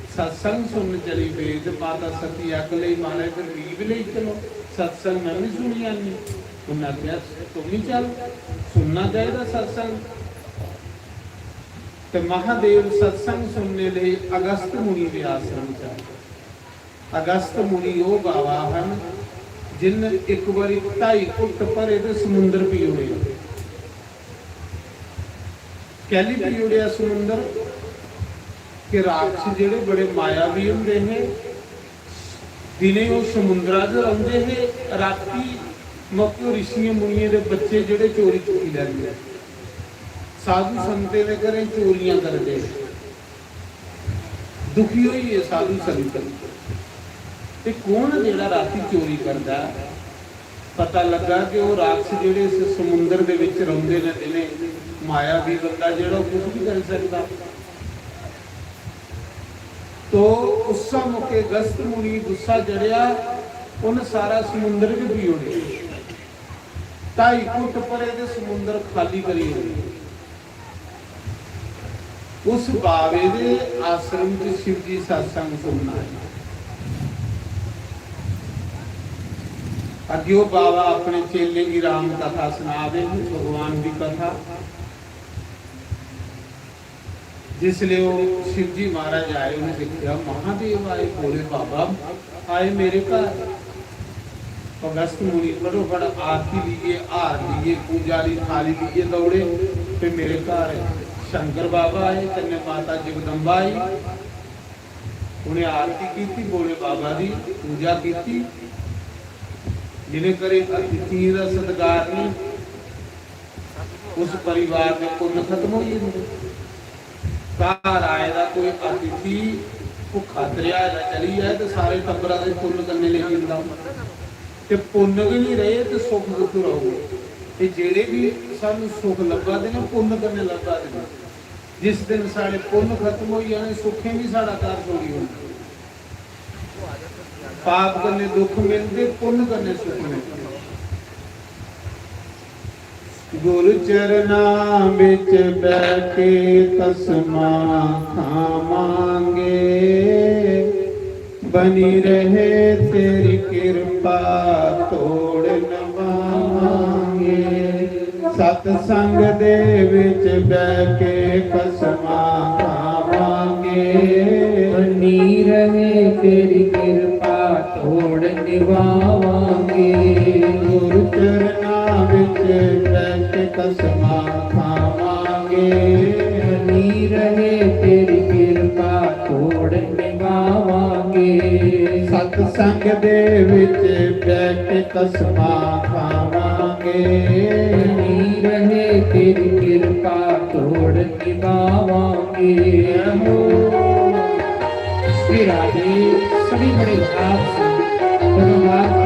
सत्संग सुनन चली पे ते माता सती आखन लगी, "महाराज, फिर मी बी लेई चलो, सत्संग मैं भी सुनी आनी।" उन्हें आखेआ, "तू भी चल, सुनना चाहिदा सत्संग।" ते महादेव सत्संग सुनने लेई अगस्त मुनि दे आश्रम च आए। अगस्त मुनि ओह बाबा हन जिन एक बारी ढाई घुट्ट भरे ते समुंदर पी ओड़े। कैली पी ओड़ेआ समुंदर? कि राक्षस जेह्ड़े बड़े मायावी होंदे हे, दिनें ओह् समुंदरा च रौंह्दे हे, रातीं मौके ओह् रिशियें मुनियें दे बच्चे जेह्ड़े चोरी चुक्की लैंदे, साधु संतें दे घरें चोरियां करदे। दुखी होई गे साधु संत। ते कौन जेह्ड़ा रातीं चोरी करदा ऐ? पता लग्गा कि ओह् राक्षस जेह्ड़े इस समुंदर दे बिच रौंह्दे न, दिनें मायावी बंदा जेह्ड़ा, ओह् कुछ बी करी सकदा। तो उस्सै मौके अगस्त मुनि गी गुस्सा चढ़ेआ, उन्न सारा समुंदर गै पी ओड़ेआ। ढाई घुट्ट भरे दे समुंदर खाली करी ओड़े। उस बावे दे आश्रम च शिव जी सत्संग सुनना आए। अग्गें ओह् बाबा अपने चेलें गी राम कथा सना दे न, भगवान दी कथा। जिसले ओह् शिव जी महाराज आए, उ'नें दिक्खेआ महादेव आए, भोले बाबा आए मेरे घर। अगस्त मुनि फटोफट आरती लेइयै, हार लेइयै, पूजा आह्ली थाली लेइयै दौड़े ते मेरे घर शंकर बाबा आए, कन्नै माता जगदम्बा आई। उ'नें आरती कीती, भोले बाबा दी पूजा कीती। जि'नें घरें अतिथियें दा सत्कार नेईं, उस परिवार दे पुन्न खत्म होई जंदे। घर आए दा कोई अतिथि भुक्खा त्रेहाए दा चली जाए ते सारे टब्बरा दे पुन्न कन्नै लेई जंदा। ते पुन्न गै निं रेह् ते सुख कुत्थूं रौह्ग? ते जेह्ड़े बी सानूं सुख लब्भा दे न, पुन्न कन्नै लब्भा दे न। जिस दिन साढ़े पुन्न खत्म होई जाने, सुखें बी साढ़ा घर छोड़ी ओड़ना। पाप कन्नै दुख मिलदे, पुन्न कन्नै सुख मिलदे। गुरु चरना बिच बैठ के कसमां खावांगे, बनी रहे तेरी कृपा, तोड़ निभावांगे। सतसंग दे विच बह के कसमां खावांगे। बनी रहे तेरी कृपा, तोड़ निभावांगे। गुरु चरना विच बह के कसमां खावांगे। बनी रहे तेरी कृपा, तोड़ निभावांगे। सतसंग दे विच बह के कसमां खावांगे। बनी रहे तेरी कृपा, तोड़ निभावांगे। श्री राधे। सभी बड़े भाव से धन्यवाद।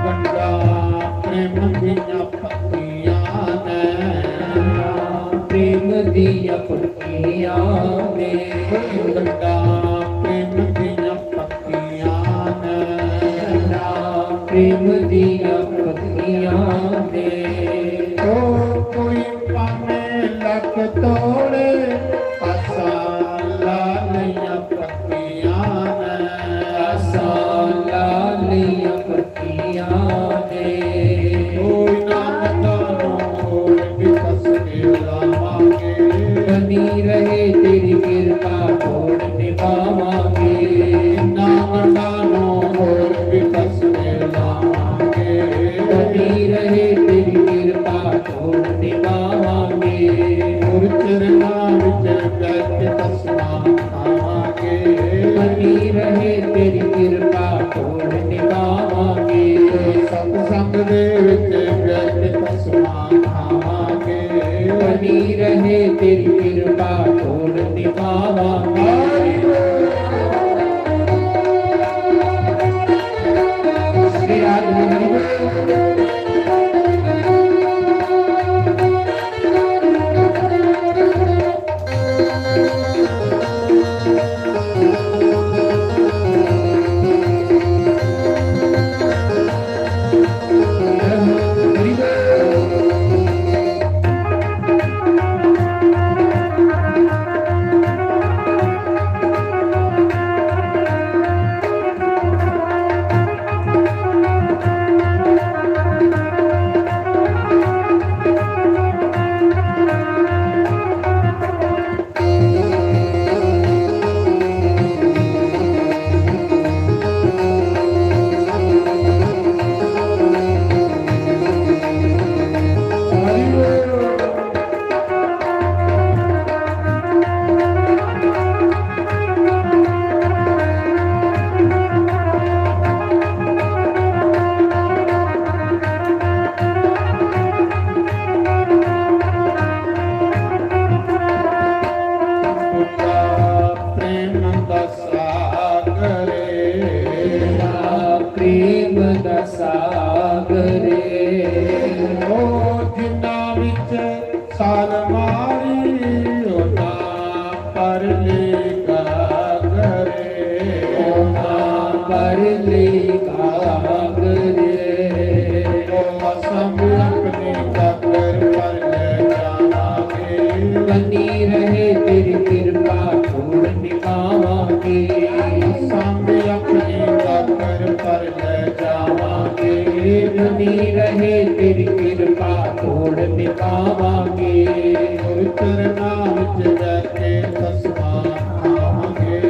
गंगा प्रेम दियां पत्तियां ने, प्रेम दियां पत्तियां ने। गंगा प्रेम दियां पत्तियां ने, गंगा प्रेम दियां पत्तियां ने। ओ कोई पावे लख तोड़े, आसां लालियां पत्तियां ने, आसां लालियां पत्तियां ने। ओ नानका नूं होर भी कसमे लावांगे। बनी रहे तेरी कृपा, तोड़ निभावांगे। नानका नूं होर भी कसमे लावांगे। बनी रहे तेरी कृपा, तोड़ निभावांगे। ਦਾ ਸਾਗਰ ਏ। ਓ ਜਿੰਨਾ ਵਿੱਚ ਛਾਲ ਮਾਰੀ, ਉਹਨਾਂ ਪਰਲੀ ਗਾਗਰ ਏ। ਉਹਨਾਂ ਪਰਲੀ ਗਾਗਰ ਏ। ਓ ਅਸਾਂ ਵੀ ਆਪਣੀ ਗਾਗਰ ਭਰ ਲੈ ਜਾਵਾਂਗੇ। ਬਣੀ ਰਹੇ ਤੇਰੀ ਕਿਰਪਾ, ਤੋੜ ਨਿਭਾਵਾਂਗੇ। ਅਸਾਂ ਵੀ ਆਪਣੀ ਗਾਗਰ ਭਰ ਲੈ ਜਾਵਾਂਗੇ। ਬਣੀ ਰਹੇ ਤੇਰੀ ਕਿਰਪਾ, ਤੋੜ ਨਿਭਾਵਾਂਗੇ। ਗੁਰ ਚਰਨਾਂ ਵਿੱਚ ਬਹਿ ਕੇ ਕਸਮਾਂ ਖਾਵਾਂਗੇ।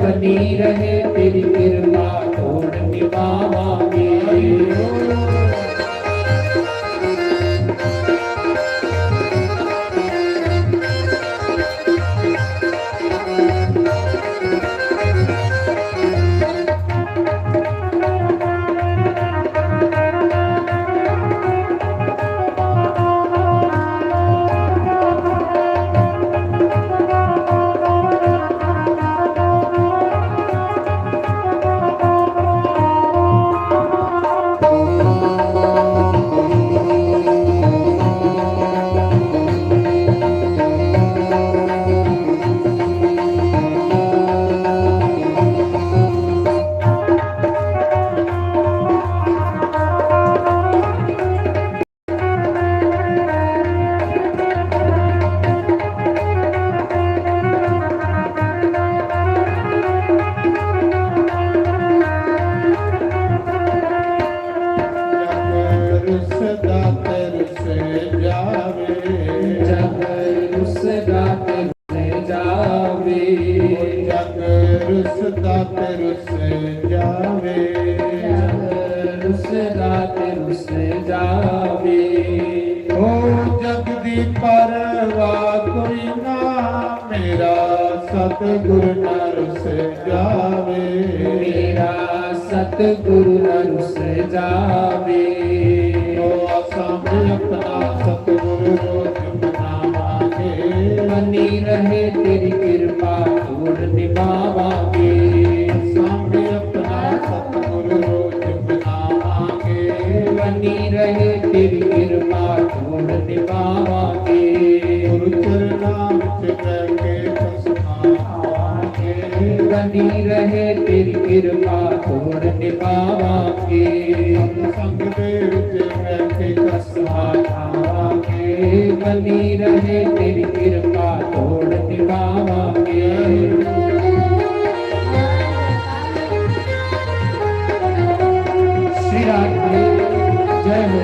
ਬਣੀ ਰਹੇ ਤੇਰੀ ਕਿਰਪਾ, ਤੋੜ ਨਿਭਾਵਾਂਗੇ। ਜਗ ਰੁੱਸਦਾ ਤੇ ਰੁੱਸ ਜਾਵੇ। ਜਗ ਰੁੱਸਦਾ ਤੇ ਰੁੱਸ ਜਾਵੇ। ਜਗ ਰੁੱਸਦਾ ਤੇ ਰੁੱਸ ਜਾਵੇ। ਜਗ ਰੁੱਸਦਾ ਤੇ ਰੁੱਸ ਜਾਵੇ। ਓ ਜਗ ਦੀ ਪਰਵਾਹ ਕੋਈ ਨਾ, ਮੇਰਾ ਸਤਿਗੁਰ ਨਾ ਰੁੱਸ ਜਾਵੇ। ਮੇਰਾ ਸਤਿਗੁਰ ਨਾ ਰੁੱਸ ਜਾਵੇ। ਓ ਅਸਾਂ ਵੀ ਆਪਣਾ ਸਤਿਗੁਰ ਰੋਜ਼ ਮਨਾਵਾਂਗੇ। ਬਣੀ ਰਹੇ ਤੇਰੀ ਕਿਰਪਾ, ਤੋੜ ਨਿਭਾਵਾਂਗੇ। ਅਸਾਂ ਵੀ ਆਪਣਾ ਸਤਿਗੁਰ ਰੋਜ਼ ਮਨਾਵਾਂਗੇ। ਬਣੀ ਰਹੇ ਤੇਰੀ ਕਿਰਪਾ, ਤੋੜ ਨਿਭਾਵਾਂਗੇ। ਗੁਰ ਚਰਨਾਂ ਵਿੱਚ ਬਹਿ ਕੇ ਕਸਮਾਂ ਖਾਵਾਂਗੇ। ਬਣੀ ਰਹੇ ਤੇਰੀ ਕਿਰਪਾ, ਤੋੜ ਨਿਭਾਵਾਂਗੇ। ਸਤਸੰਗ ਦੇ ਵਿੱਚ ਬਹਿ ਕੇ ਕਸਮਾਂ ਖਾਵਾਂਗੇ। ਬਣੀ ਰਹੇ ਤੇਰੀ ਕਿਰਪਾ, ਤੋੜ ਨਿਭਾਵਾਂਗੇ। श्री राधे। जय हो।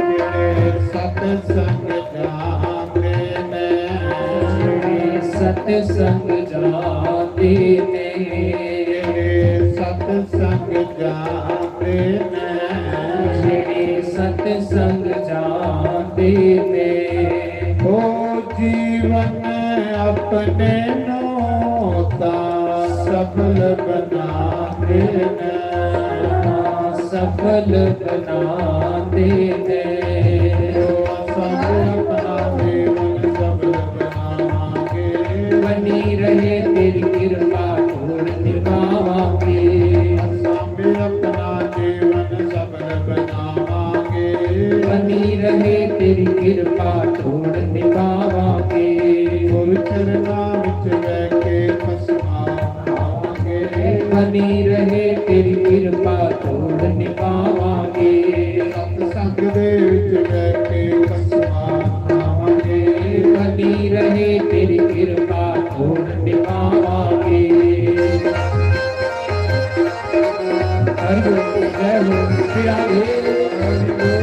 ਜਿਹੜੇ ਸਤਸੰਗ ਜਾਣਦੇ ਨੇ, ਜਿਹੜੇ ਸਤਸੰਗ ਜਾਣਦੇ ਨੇ, ਜਿਹੜੇ ਸਤਸੰਗ ਜਾਣਦੇ ਨੇ, ਜਿਹੜੇ ਸਤਸੰਗ ਜਾਣਦੇ ਨੇ, ਓ ਜੀਵਨ ਆਪਣੇ ਨੂੰ ਤਾਂ ਸਫਲ ਬਣਾਉਂਦੇ ਨੇ, ਸਫਲ ਬਣਾਉਂਦੇ ਨੇ। ਓ ਸਭ ਆਪਣਾ ਜੀਵਨ ਸਫਲ ਬਣਾਵਾਂਗੇ। ਬਣੀ ਰਹੇ ਤੇਰੀ ਕਿਰਪਾ, ਤੋੜ ਨਿਭਾਵਾਂਗੇ। ਅਸਾਂ ਵੀ ਆਪਣਾ ਜੀਵਨ ਸਫਲ ਬਣਾਵਾਂਗੇ। ਬਣੀ ਰਹੇ ਤੇਰੀ ਕਿਰਪਾ, ਤੋੜ ਨਿਭਾਵਾਂਗੇ। ਗੁਰ ਚਰਨਾਂ ਵਿੱਚ ਬਹਿ ਕੇ ਕਸਮਾਂ ਖਾਵਾਂਗੇ। बनी रहे तेरी कृपा, छोड़ नी पावांगे। सत्संग दे विच बैठ के कसमां खावांगे। बनी रहे तेरी कृपा, छोड़ नी पावांगे। हरि बोल, जय हो, श्री राधे। हरि बोल।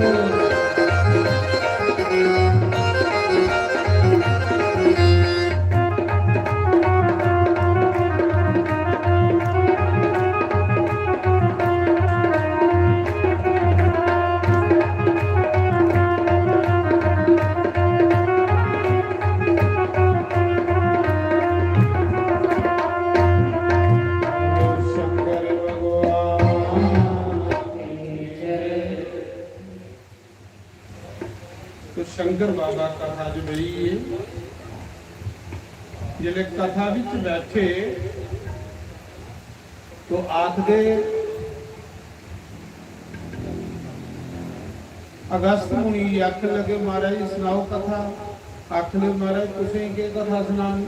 शंकर भगवान की जय। तो शंकर बाबा कथा च बेहियै, जिसलै कथा बिच बैठे तो आखदे, अगस्त मुनि जी आखन लगे, "महाराज, सनाओ कथा।" आखन लगे, "महाराज, तुसें केह् कथा सनानी?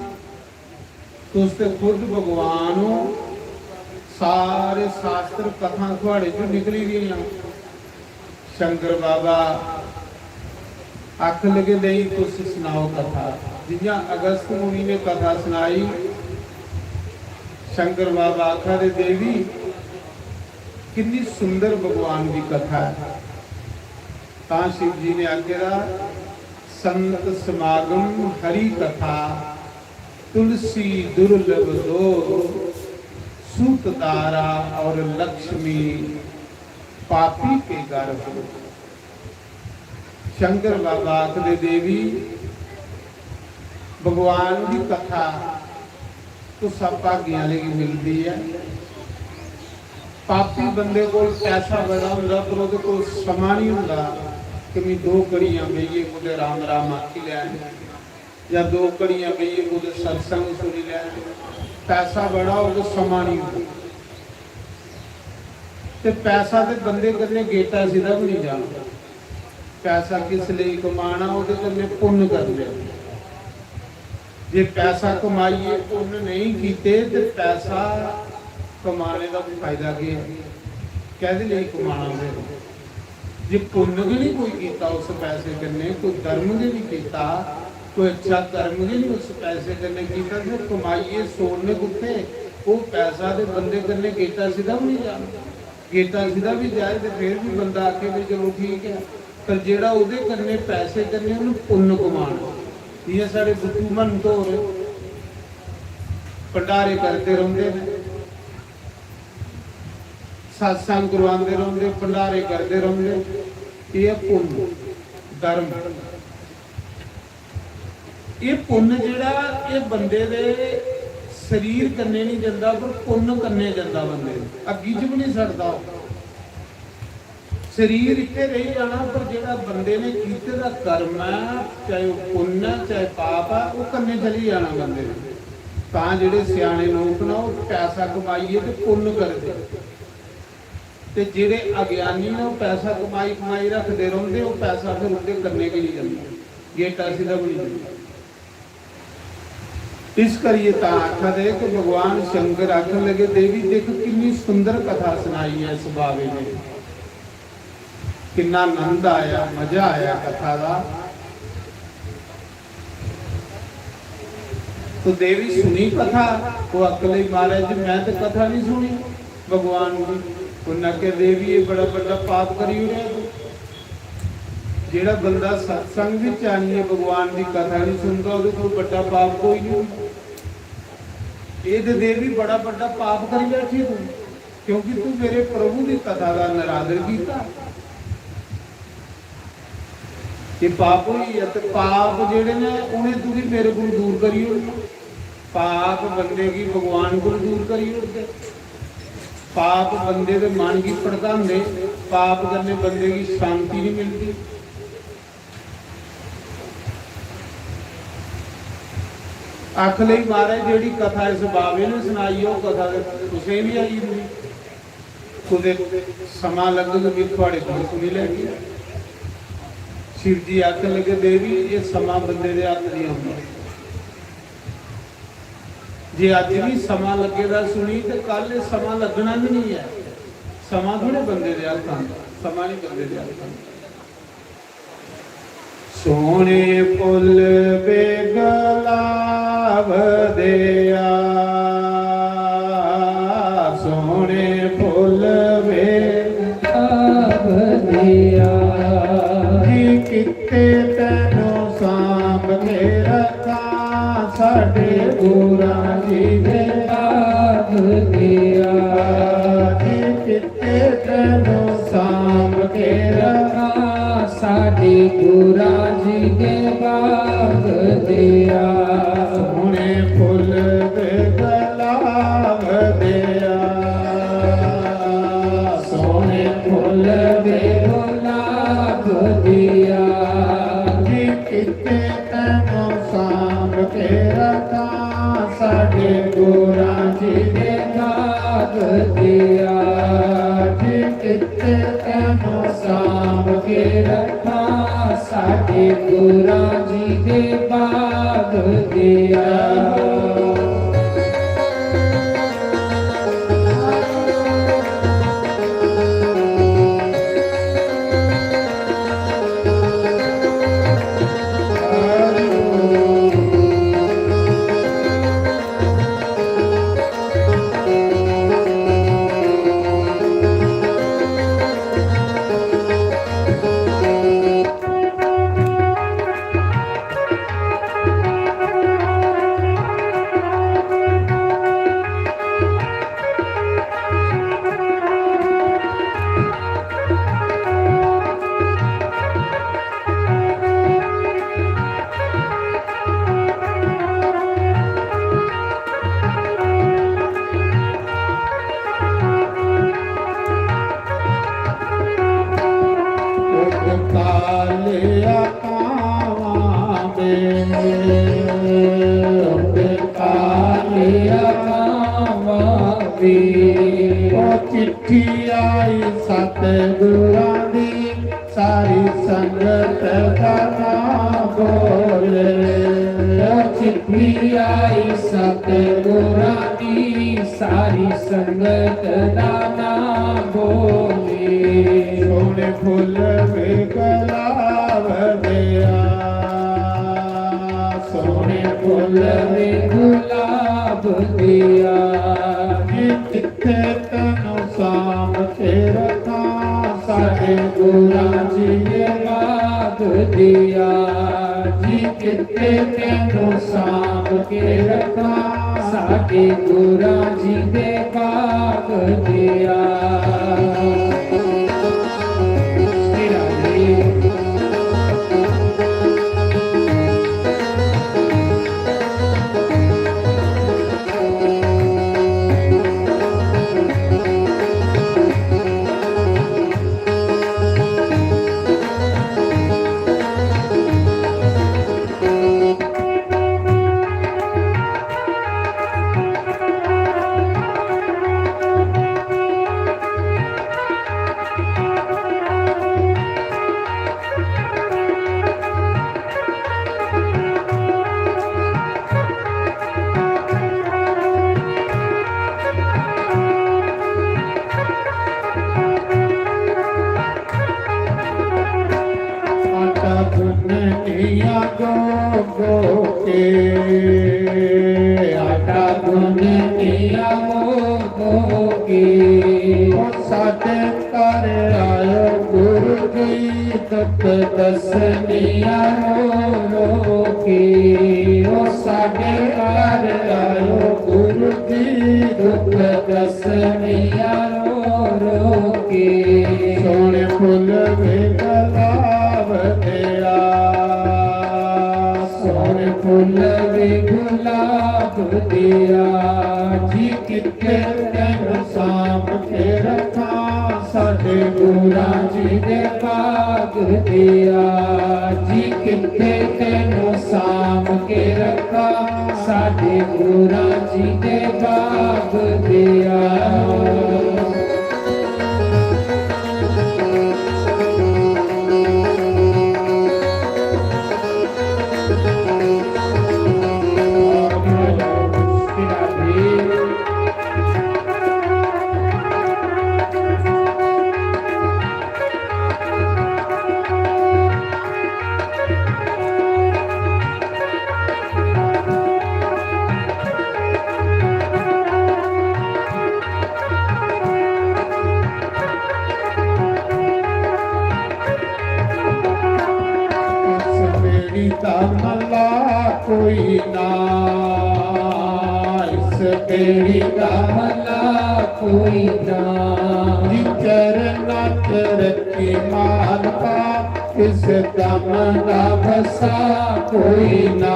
तुस ते खुद भगवान हो, सारे शास्त्र कथां थुआड़े चों निकली दियां।" शंकर बाबा आखन लगे, "नहीं, तुस सनाओ कथा।" जियां अगस्त मुनि ने कथा सनाई, शंकर बाबा आखा दे, "देवी, किन्नी सुंदर भगवान दी कथा है।" तां शिव जी ने आखे दा, "संत समागम हरि कथा, तुलसी दुर्लभ दो, सूत दारा और लक्ष्मी पापी के घर हो।" शंकर बाबा आखदे, "देवी, भगवान दी कथा तुसा भागें आह्ले गी मिलदी ऐ। पापी बंदे कोल पैसा बड़ा होंदा, पर ओह्दे कोल समां निं होंदा कि मी दो घड़ियां बेहियै कुतै राम राम आखी लैं, जां दो घड़ियां बेहियै कुतै सत्संग सुनी लैं। पैसा बड़ा होग, समां निं होंदा।" ते पैसा ते बंदे कन्नै गेटा सिद्धा बी निं जाना। पैसा किस लेई कमाना? ओह्दे कन्नै पुन्न करने। जे पैसा कमाइयै पुन्न नेईं कीते ते पैसा कमाने दा फायदा केह् ऐ? कैह्दे लेई कमाना फिर? जे पुन्न गै निं कोई कीता उस पैसे कन्नै, कोई धर्म गै निं कीता, कोई अच्छा कर्म गै निं उस पैसे कन्नै कीता, ते कमाइयै सोड़ने कुत्थै? ओह् पैसा ते बंदे कन्नै गेटा सिद्धा बी निं जाना। गेटा सिद्धा बी जाए ते फिर बी बंदा आखे, "भाई, चलो ठीक ऐ," पर जेह्ड़ा ओह्दे कन्नै, पैसे कन्नै उन्नै पुन्न कमाना। जि'यां साढ़े बुद्धू महंत होर भंडारे करदे रौंह्दे न, सत्संग करवांदे रौंह्दे, भंडारे करदे रौंह्दे, एह् ऐ पुन्न, धर्म। एह् पुन्न जेह्ड़ा, एह् बंदे दे शरीर कन्नै निं जंदा, पर पुन्न कन्नै जंदा बंदे दे, अग्गी च बी निं सड़दा ओह्। शरीर इत्थै रेही जाना, पर जेह्ड़ा बंदे ने कीते दा कर्म ऐ, चाहे ओह् पुन्न ऐ, चाहे पाप ऐ, ओह् कन्नै चली जाना बंदे दे। तां जेह्ड़े स्याने लोक न, ओह् पैसा कमाइयै ते पुन्न करदे, ते जेह्ड़े अज्ञानी न, ओह् पैसा कमाई, कमाई रखदे रौंह्दे, ओह् पैसा फिर उं'दे कन्नै गै निं जंदा, गेटा सिद्धा बी निं जंदा। इस करियै तां आखा दे कि भगवान शंकर आखन लगे, "देवी, दिक्ख, किन्नी सुंदर कथा सनाई ऐ इस बावे ने, किन्ना आनंद आया, मजा आया कथा दा।" तो देवी सुनी कथा, ओह् आखन लगी, "महाराज जी, मैं ते कथा नहीं सुनी भगवान दी।" उन्नै आखेआ, "देवी, एह् बड़ा बड्डा पाप करी ओड़ेआ तूं। जेह्ड़ा बंदा सत्संग बिच आनियै भगवान दी कथा नहीं सुनदा, ओह्दे कोल बड्डा पाप कोई नहीं होंदा। एह् ते देवी बड़ा बड्डा पाप करी बैठी तूं, क्योंकि तूं मेरे प्रभु दी कथा दा निरादर कीता।" एह् पाप होई गेआ। ते पाप जेह्ड़े ने, उ'नें तुगी मेरे कोल दूर करी ओड़ना। पाप बंदे गी भगवान कोल दूर करी ओड़दे। पाप बंदे दे मन गी भड़कांदे। पाप कन्नै बंदे गी शांति नहीं मिलदी। आख लेई, "महाराज, जेह्ड़ी कथा इस बावे ने सनाई ऐ, ओह् कथा ते तुसें बी आई जंदी।" कुतै समां लग्गग, में थुआड़े कोल सुनी लैगी। शिव जी आखन लगे, "देवी, एह् समां बंदे दे हत्थ निं औंदा।" जे अज्ज बी समां लग्गे दा सुनी ते कल एह् समां लग्गना बी निं ऐ। समां थोड़े बंदे दे हत्थां च, समां निं बंदे दे हत्थां च। सोहने फुल्ल बेगलाब देआ, सोहने फुल्ल बेगलाब देआ। जी कित्ते तैनू सांभ के रखां, साडे गुरां जी दे भाग देआ। जी कित्ते तैनू सांभ के रखां, साडे गुरां जी दे भाग देआ। सोहने फुल्ल दे गुलाब देआ, सोहने फुल्ल दे गुलाब देआ। जी कित्ते तैनू सांभ के रखां, साडे गुरां जी दे भाग देआ। जी कित्ते तैनू सांभ के रखां, साडे गुरां जी दे भाग देआ। कालिया कावां दे, कालिया कावां दी। ओ चिट्ठी आई सतगुरां दी, सारी संगत दा नाम बोले। ओ चिट्ठी आई सतगुरां दी, सारी संगत दा नाम बोले। सोहने फुल्ल भी गुलाब देआ, सोहने फुल्ल भी गुलाब देआ। जी कित्ते तैनू सांभ के रखां, साडे गुरां जी दे भाग देआ। जी कित्ते तैनू सांभ के रखां, साडे गुरां जी दे भाग देआ। तेरा जी। आटा गुन्ननिया गो गो के, आटा गुन्ननिया गो गो के। ओ साडे घर आयो गुरु जी, दुख दसनिया रो रो के। ओ साडे घर आयो गुरु जी, दुख दसनिया रो रो के। सोहने फुल्ल भी गुलाब देआ, सोहने फुल्ल भी गुलाब देआ। जी कित्ते तैनू सांभ के रखां, साडे गुरां जी दे भाग देआ। जी कित्ते तैनू सांभ के रखां, साडे गुरां जी दे भाग देआ। कोई ना, इस बेड़ी दा मला कोई ना। जी चरना च रखी मालका, इस दम दा बसा कोई ना।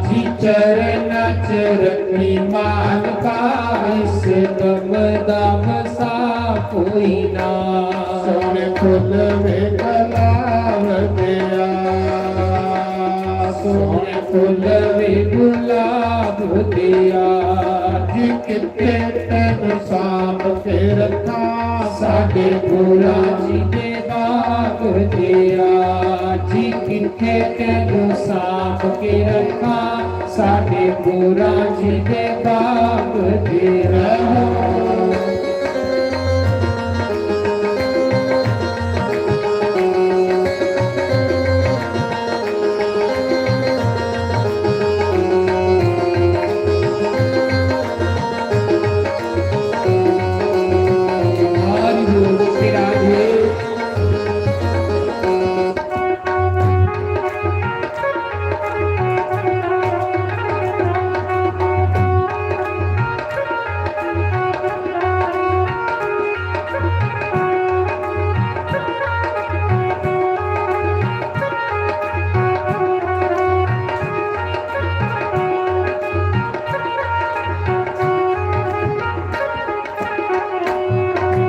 जी चरना च रखी मालका, इस दम दा बसा कोई ना। सोने फुल वे गुलाब दिया, सोने फुल वे गुलाब दिया। जी किथे तेन सांभ के रखा, साडे पूरा जी दे बाग दिया। जी किथे तेन सांभ के रखा, साडे पूरा जी दे बाग दिया।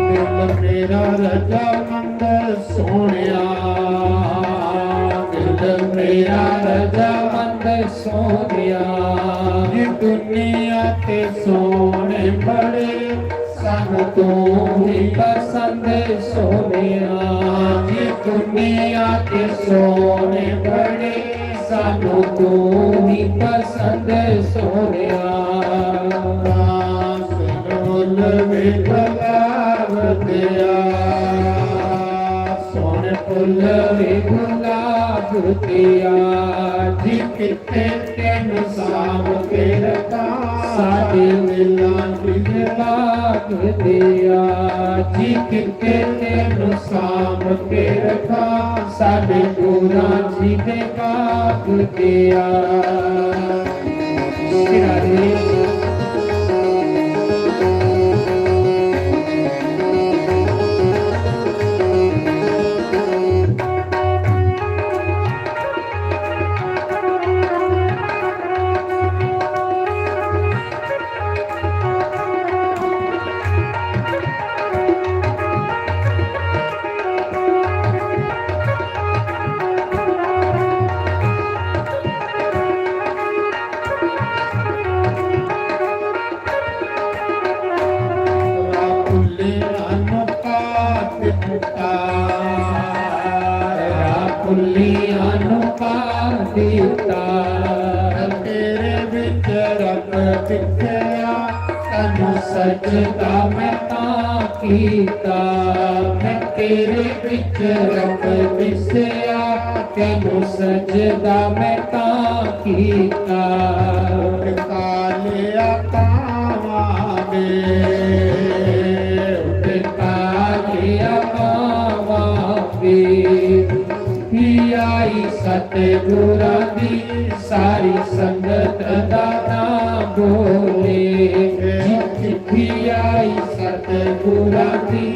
दिल मेरा रजामंद सोनिया, दिल मेरा रजामंद सोनिया। ये दुनिया ते सोने बड़े, सानू तू ही पसंद सोनिया। ये दुनिया ते सोने बड़े, सानू तू ही पसंद सोनिया। सुन वे गुलाब दिया, सोने फुल वे गुलाब दिया। जी किथे तेन सांभ के रखा, साडे दिलां च बाग दिया। जी किथे तेन सांभ के रखा, साडे पूरा जी दे बाग दिया। फुल्लियां नु पा दिता। तेरे विच रब दिखया, तनु सजदा मैं तां कीता। मैं तेरे विच रब दिसया, तनु सजदा मैं तां कीता। कालिया पावां वे, कालिया पावां वे। चिट्ठी आई सतगुरां दी, सारी संगत दा नां बोले। चिट्ठी आई सतगुरां दी,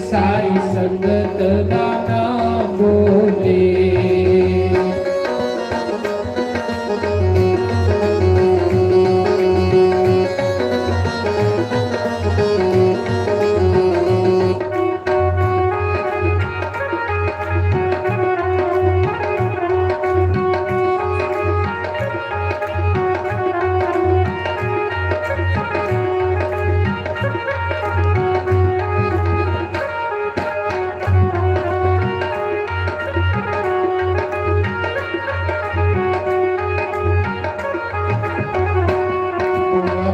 सारी संगत दा नां बोले।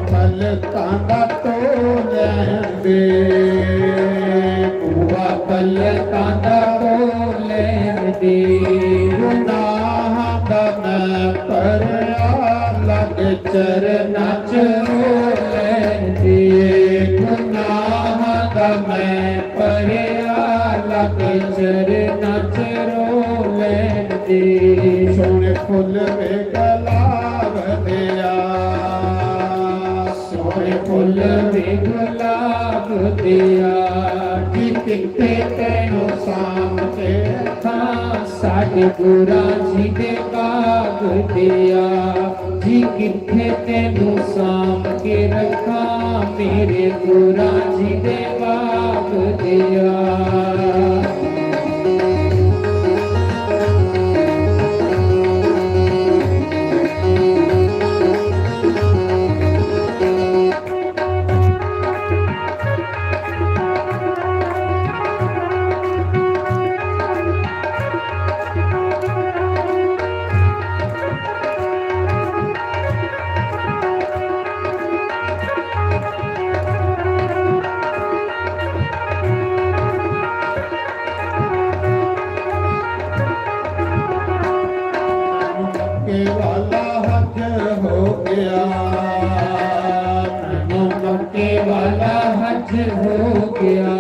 पलकां दा धो लैंदे, भुआ पलकां दा धो लैंदे। गुनाहां दा मैं भरेआ, लग चरनां च रो लैंदे। गुनाहां दा मैं भरेआ, लग चरनां च रो लैंदे। सोने फुल्ल वे गला लाभ दिया, जी किथे तेनू सांभ के रखा, साडे गुरां जी दे बाग दिया। जी किथे तेनू सांभ के रखा, मेरे गुरां जी दे बाग दिया। मक्के वाला हज हो गया, मक्के वाला हज हो गया।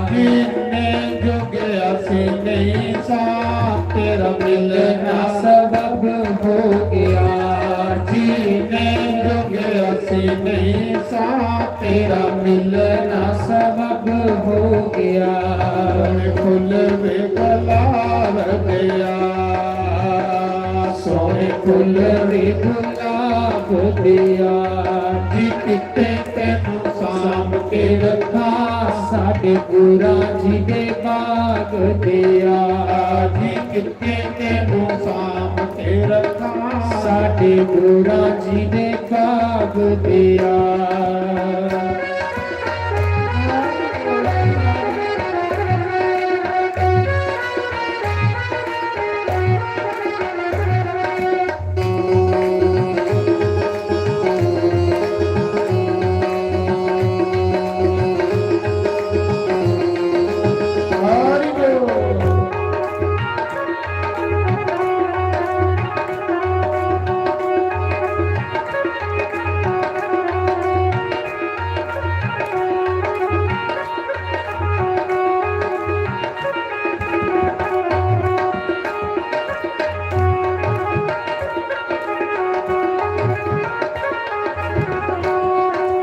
जीने जोगे असी नहीं सा, तेरा मिलना सबब हो गया। जीने जोगे असी नहीं सा, तेरा मिलना सबब हो गया। सोने फुल वे गुलाब दिया, सोने फुल वे गुलाब दिया। जी किथे तेनू सांभ के रखा, साडे गुरां जी दे बाग दिया। जी किथे तेनू सांभ के रखा, साडे गुरां जी दे बाग दिया।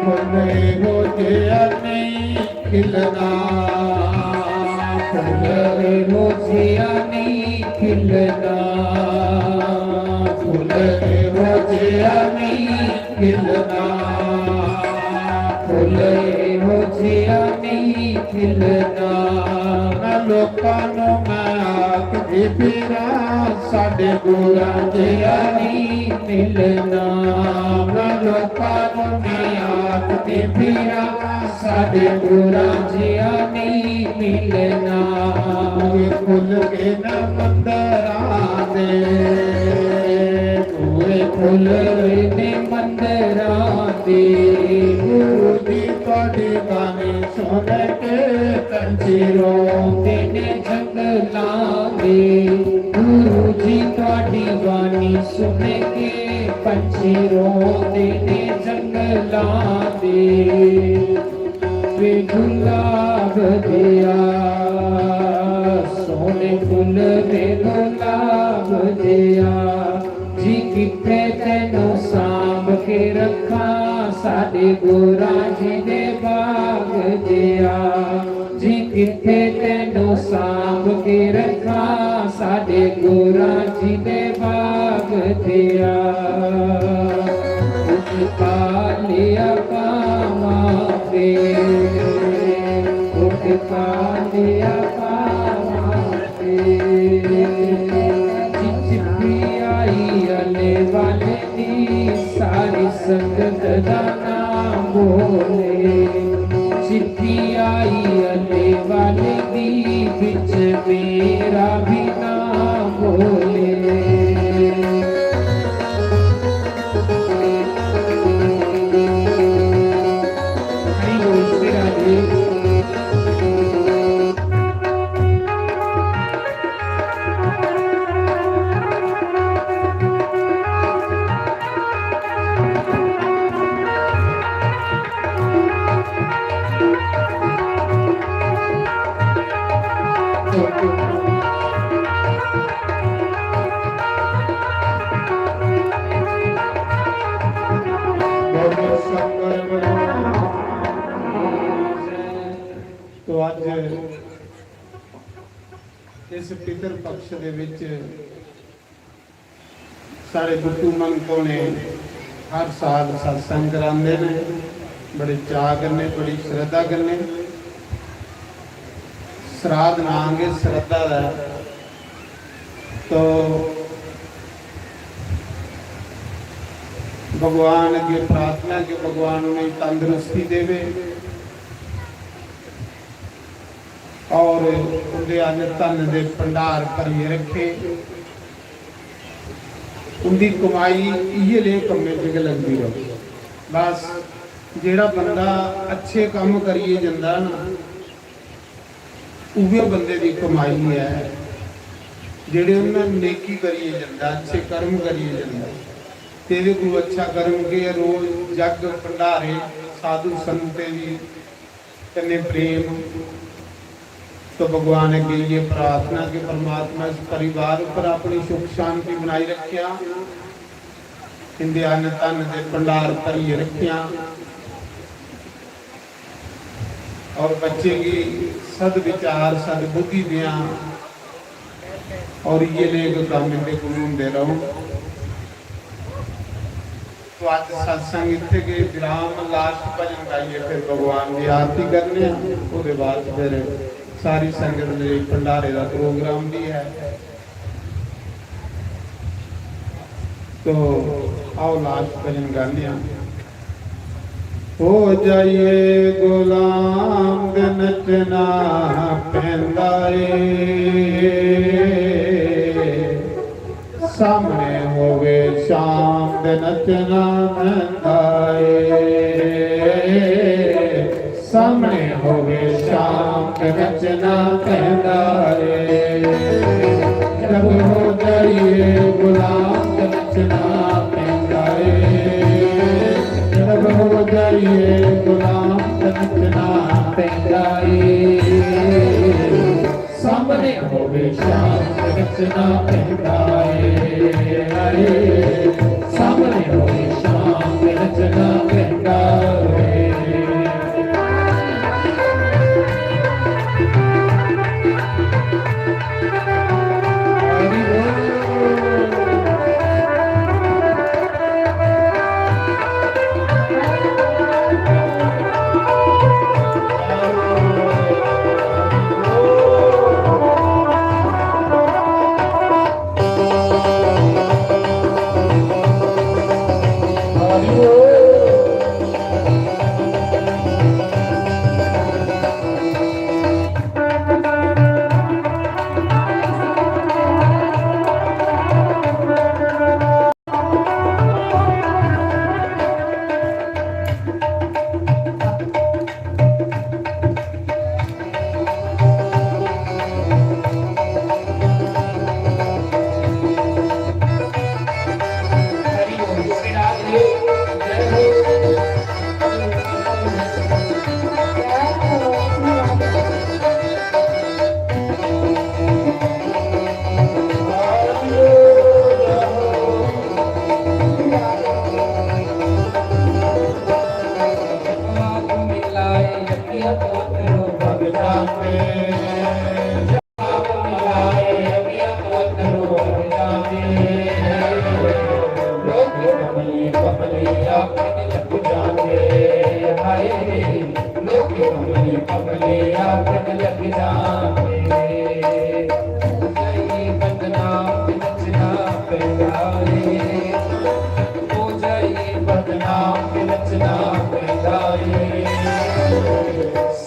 फुल एहो जेहा नेईं खिलना, फुल एहो जेहा नेईं खिलना, फुल एहो जेहा नेईं खिलना, फुल एहो जेहा नेईं खिलना। ना लोकां नू मैं आखदी फिरां, साडे गुरां जेहा नेईं मिलना। मैं लोकां नू मैं आखदी फिरां, साडे गुरां जेहा नेईं मिलना। बूहे खुल गए न मंदरां दे, बूहे खुल गए ने मंदरां दे। गुरु जी थुआडी बाणी सुन के पंछी रोंदे ने जंगलां दे। गुरु जी थुआडी बाणी सुन के पंछी रोंदे ने जंगलां दे। वे गुलाब दिया, सोने फुल वे गुलाब दिया। जी किथे तेनू सांभ के रखा, साडे गुरां जी दे बाग दिया। जी किथे तेनू सांभ के रखा, साडे गुरां जी दे बाग दिया। उठ पा लिया पावां ते, उठ पा लिया पावां ते। चिट्ठी आई अले वाले दी, सारी संगत दा नाम बोले। चिट्ठी आई अले वाले दी, बिच मेरा भी नाम बोले। हरि बोल, श्री राधे। तो अज्ज इस पितर पक्ष दे विच साढ़े बुद्धू महंत होने हर साल सत्संग करांदे ने, बड़े चाऽ कन्नै, बड़ी श्रद्धा कन्नै। श्राद्ध नांऽ गै श्रद्धा दा ऐ। तो भगवान अग्गें प्रार्थना कि भगवान उ'नेंगी तंदरुस्ती देवे और उं'दे अन्न धन दे भंडार भरियै रखे। उं'दी कमाई इ'यै लेह कम्में च गै लगदी र'वै। बस, जेह्ड़ा बंदा अच्छे कम्म करियै जंदा ना, उ'ऐ बंदे दी कमाई ऐ। जेह्ड़े उं'दा नेकी करियै जंदा, अच्छे कर्म करियै जंदा, ते एह्दे कोलू अच्छा कर्म केह् ऐ? रोज जग, भंडारे, साधु संतें दी कन्नै प्रेम। तो भगवान अग्गें इ'यै प्रार्थना कि परमात्मा इस परिवार उप्पर अपनी सुख शांति बनाई रखेआ, इं'दे अन्न धन दे भंडार भरियै रखेआ और बच्चें गी सद विचार, सदबुद्धि देआं और इ'यै नेह् कम्म इं'दे कोल होंदे रौह्न। तो अज्ज सत्संग इत्थै गै विराम, last भजन गाइयै फिर भगवान दी आरती करने आं। ओह्दे बाद फिर सारी संगत दे भंडारे दा प्रोग्राम भी है। तो आओ, last भजन गाने आं। हो जाइए गुलाम ते नचना पैंदा ਏ। ਸਾਹਮਣੇ ਹੋਵੇ ਸ਼ਾਮ ਤੇ ਨੱਚਣਾ ਪੈਂਦਾ ਏ। ਸਾਹਮਣੇ ਹੋਵੇ ਸ਼ਾਮ ਤੇ ਨੱਚਣਾ ਪੈਂਦਾ ਏ। ਜਦ ਹੋ ਜਾਈਏ ਗੁਲਾਮ ਤੇ ਨੱਚਣਾ ਪੈਂਦਾ ਏ। ਜਦ ਹੋ ਜਾਈਏ ਗੁਲਾਮ ਤੇ ਨੱਚਣਾ ਪੈਂਦਾ ਏ। ਸਾਹਮਣੇ ਹੋਵੇ ਸ਼ਾਮ ਤੇ ਨੱਚਣਾ ਪੈਂਦਾ ਏ। ਹਾਏ, ਸਾਹਮਣੇ ਹੋਵੇ ਸ਼ਾਮ ਤੇ ਨੱਚਣਾ ਪੈਂਦਾ ਏ।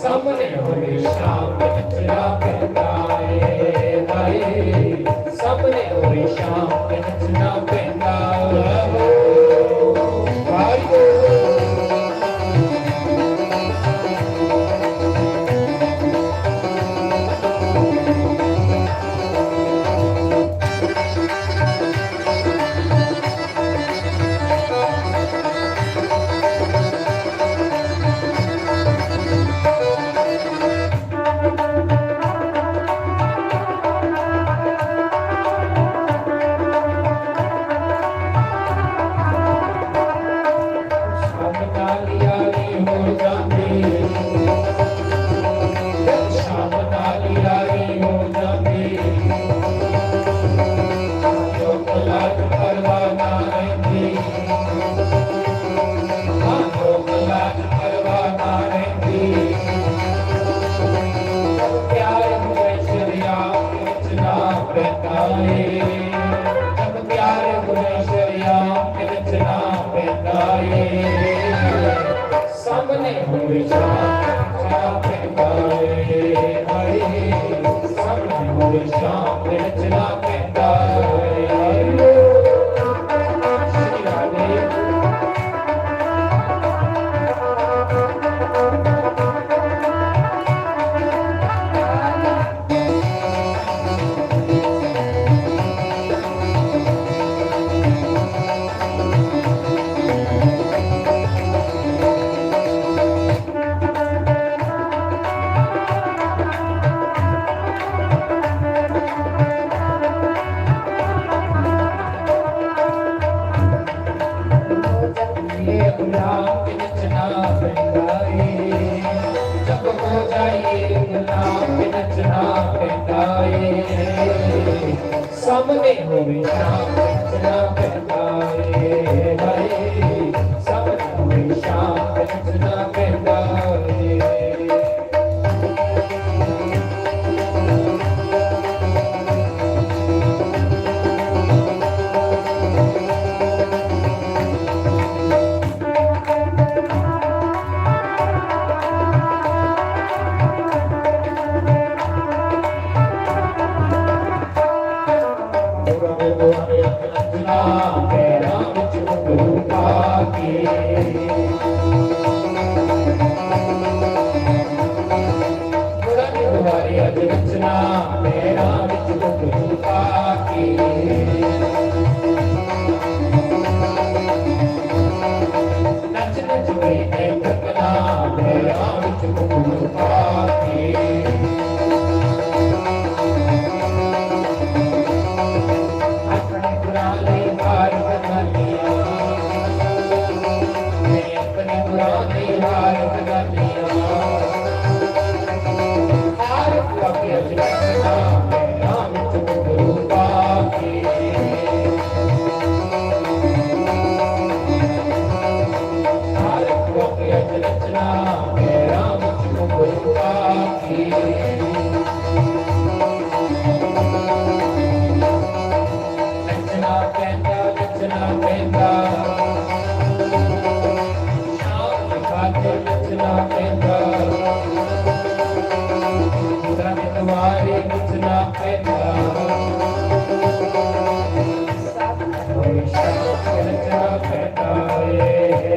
ਸਾਹਮਣੇ ਹੋਵੇ ਸ਼ਾਮ ਤੇ ਨੱਚਣਾ ਪੈਂਦਾ ਏ, ਹਾਏ, ਸਾਹਮਣੇ ਹੋਵੇ ਸ਼ਾਮ ਤੇ ਨੱਚਣਾ ਪੈਂਦਾ। सामने होवे शाम नचना पैंदा ਏ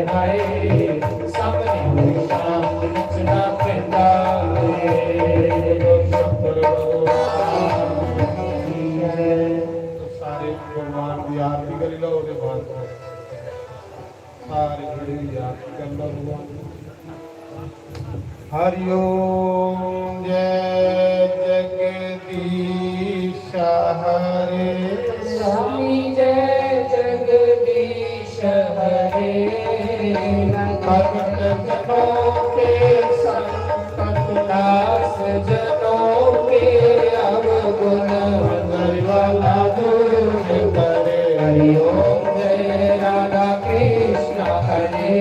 भाई, सामने होवे शाम नचना पैंदा ਏ। सारे भगवान की आरती करी लो, ओदे बाद सारे खड़े होइयै आरती कर लो भगवान। हरि ओम। जय जगदीश हरे। स्वामी जय जगदीश हरे। भक्त जनों के संकट नाश, जनों के अवगुण मंगल वाला दूर करे। हरि ओम। जय राधा कृष्ण हरे।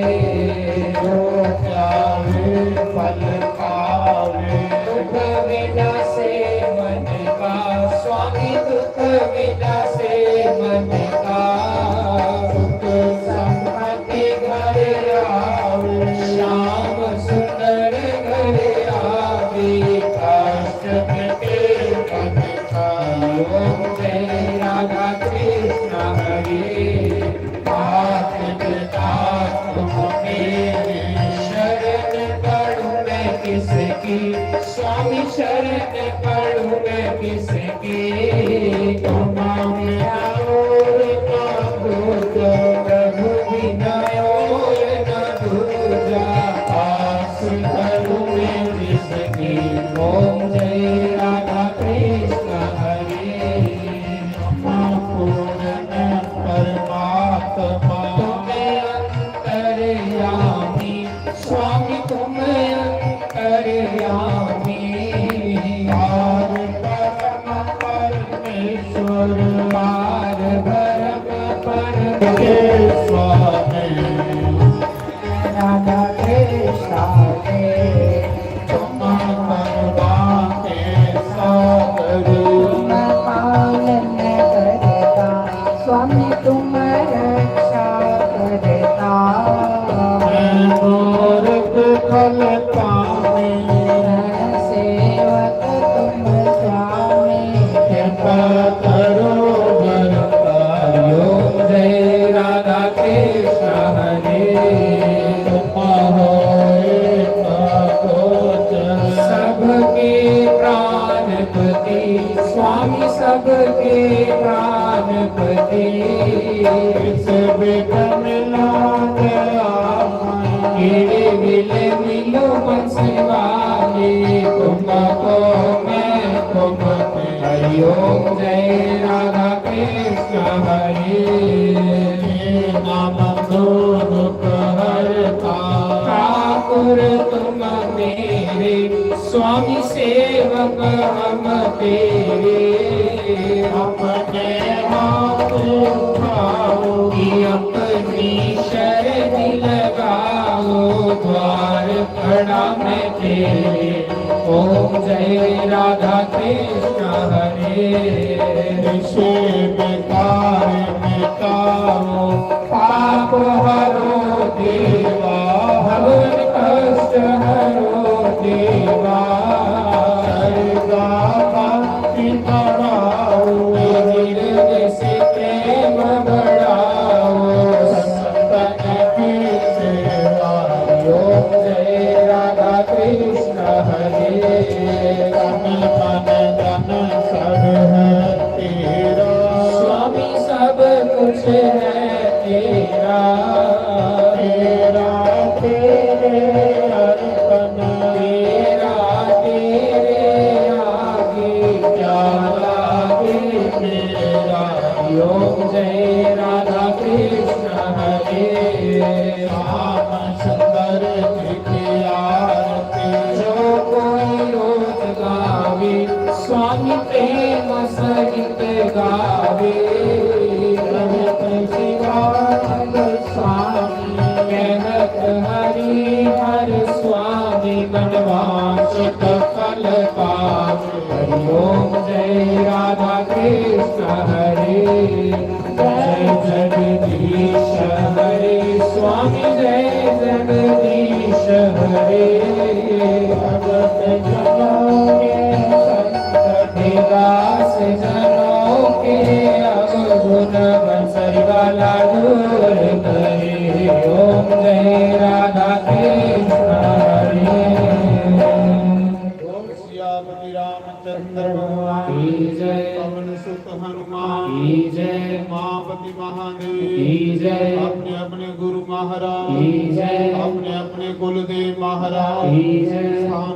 जो ध्यावे फल पावे। दुख विनाशे मन का स्वामी, दुख विनाशे मन का। सुख समृद्धि घर आवे। श्याम सुंदर घर आवे। कष्ट मिटे मन का। ओम जय राधा कृष्ण हरे। मात पिता तुम मेरे, शरण पड़ूं मैं किसकी? स्वामी शरण पड़ूं मैं किसकी? तुम मेरा और मांगो तो, प्रभु बिना और न दूजा। आस करूं मैं जिसकी? ओम जय राधा कृष्ण हरे। पूर्ण परमात्मा तुम अंतर्यामी, स्वामी तुम अंतर्यामी। पार परम परमेश्वर, पार ब्रह्म परमेश्वर। राधा कृष्ण के तुम करुणा के सागर। तुम पालन करता, स्वामी तुम रक्षा करता। मैं मूर्ख था प्राणपति, इस विघ्न नाथ आमन। केड़े वेले मिलो बंसी वाले, तुमको मैं तुम पे। हरि ओम जय राधा कृष्ण हरे। हे नाम दुख हरता, ठाकुर तुम मेरे, स्वामी सेवक हम तेरे। अपने हाथ उठाओ, कि अपनी शरण लगाओ, द्वार खड़ा मैं तेरे। ओम जय राधा कृष्ण हरे। निषेध कार्य मिटाओ, पाप हरो देवा, भवन कष्ट हरो देवा। श्रद्धा भक्ति बढ़ाओ, हृदय से प्रेम बढ़ाओ। संतन की सेवा, ओम जय राधा कृष्ण हरे। तन मन धन सब है तेरा। स्वामी सब कुछ है तेरा। तेरा तेरे अर्पण। तेरा तेरे आगे। क्या लागे तेरा। ओम जय राधा कृष्ण हरे। श्याम सुंदर जी की आरती। जो कोई रोज गावे, स्वामी प्रेम सहित गावे। कहत शिवानंद स्वामी, कहत हरि हर स्वामी, मनवांछित फल पावे। हरि ओम जय राधा कृष्ण हरे। जय जगदीश हरे, स्वामी जय जगदीश हरे। भगत जनों के संत, दास जनों के अवगुण, बंसरी वाला दूर करे। ओम जय राधा कृष्ण हरे। बोल सियापति रामचंद्र भगवान की जय। पवन सुत हनुमान की जय। उमापति महादेव की जय। अपने अपने गुरु महाराज की जय। अपने अपने कुलदेव महाराज की जय। स्थान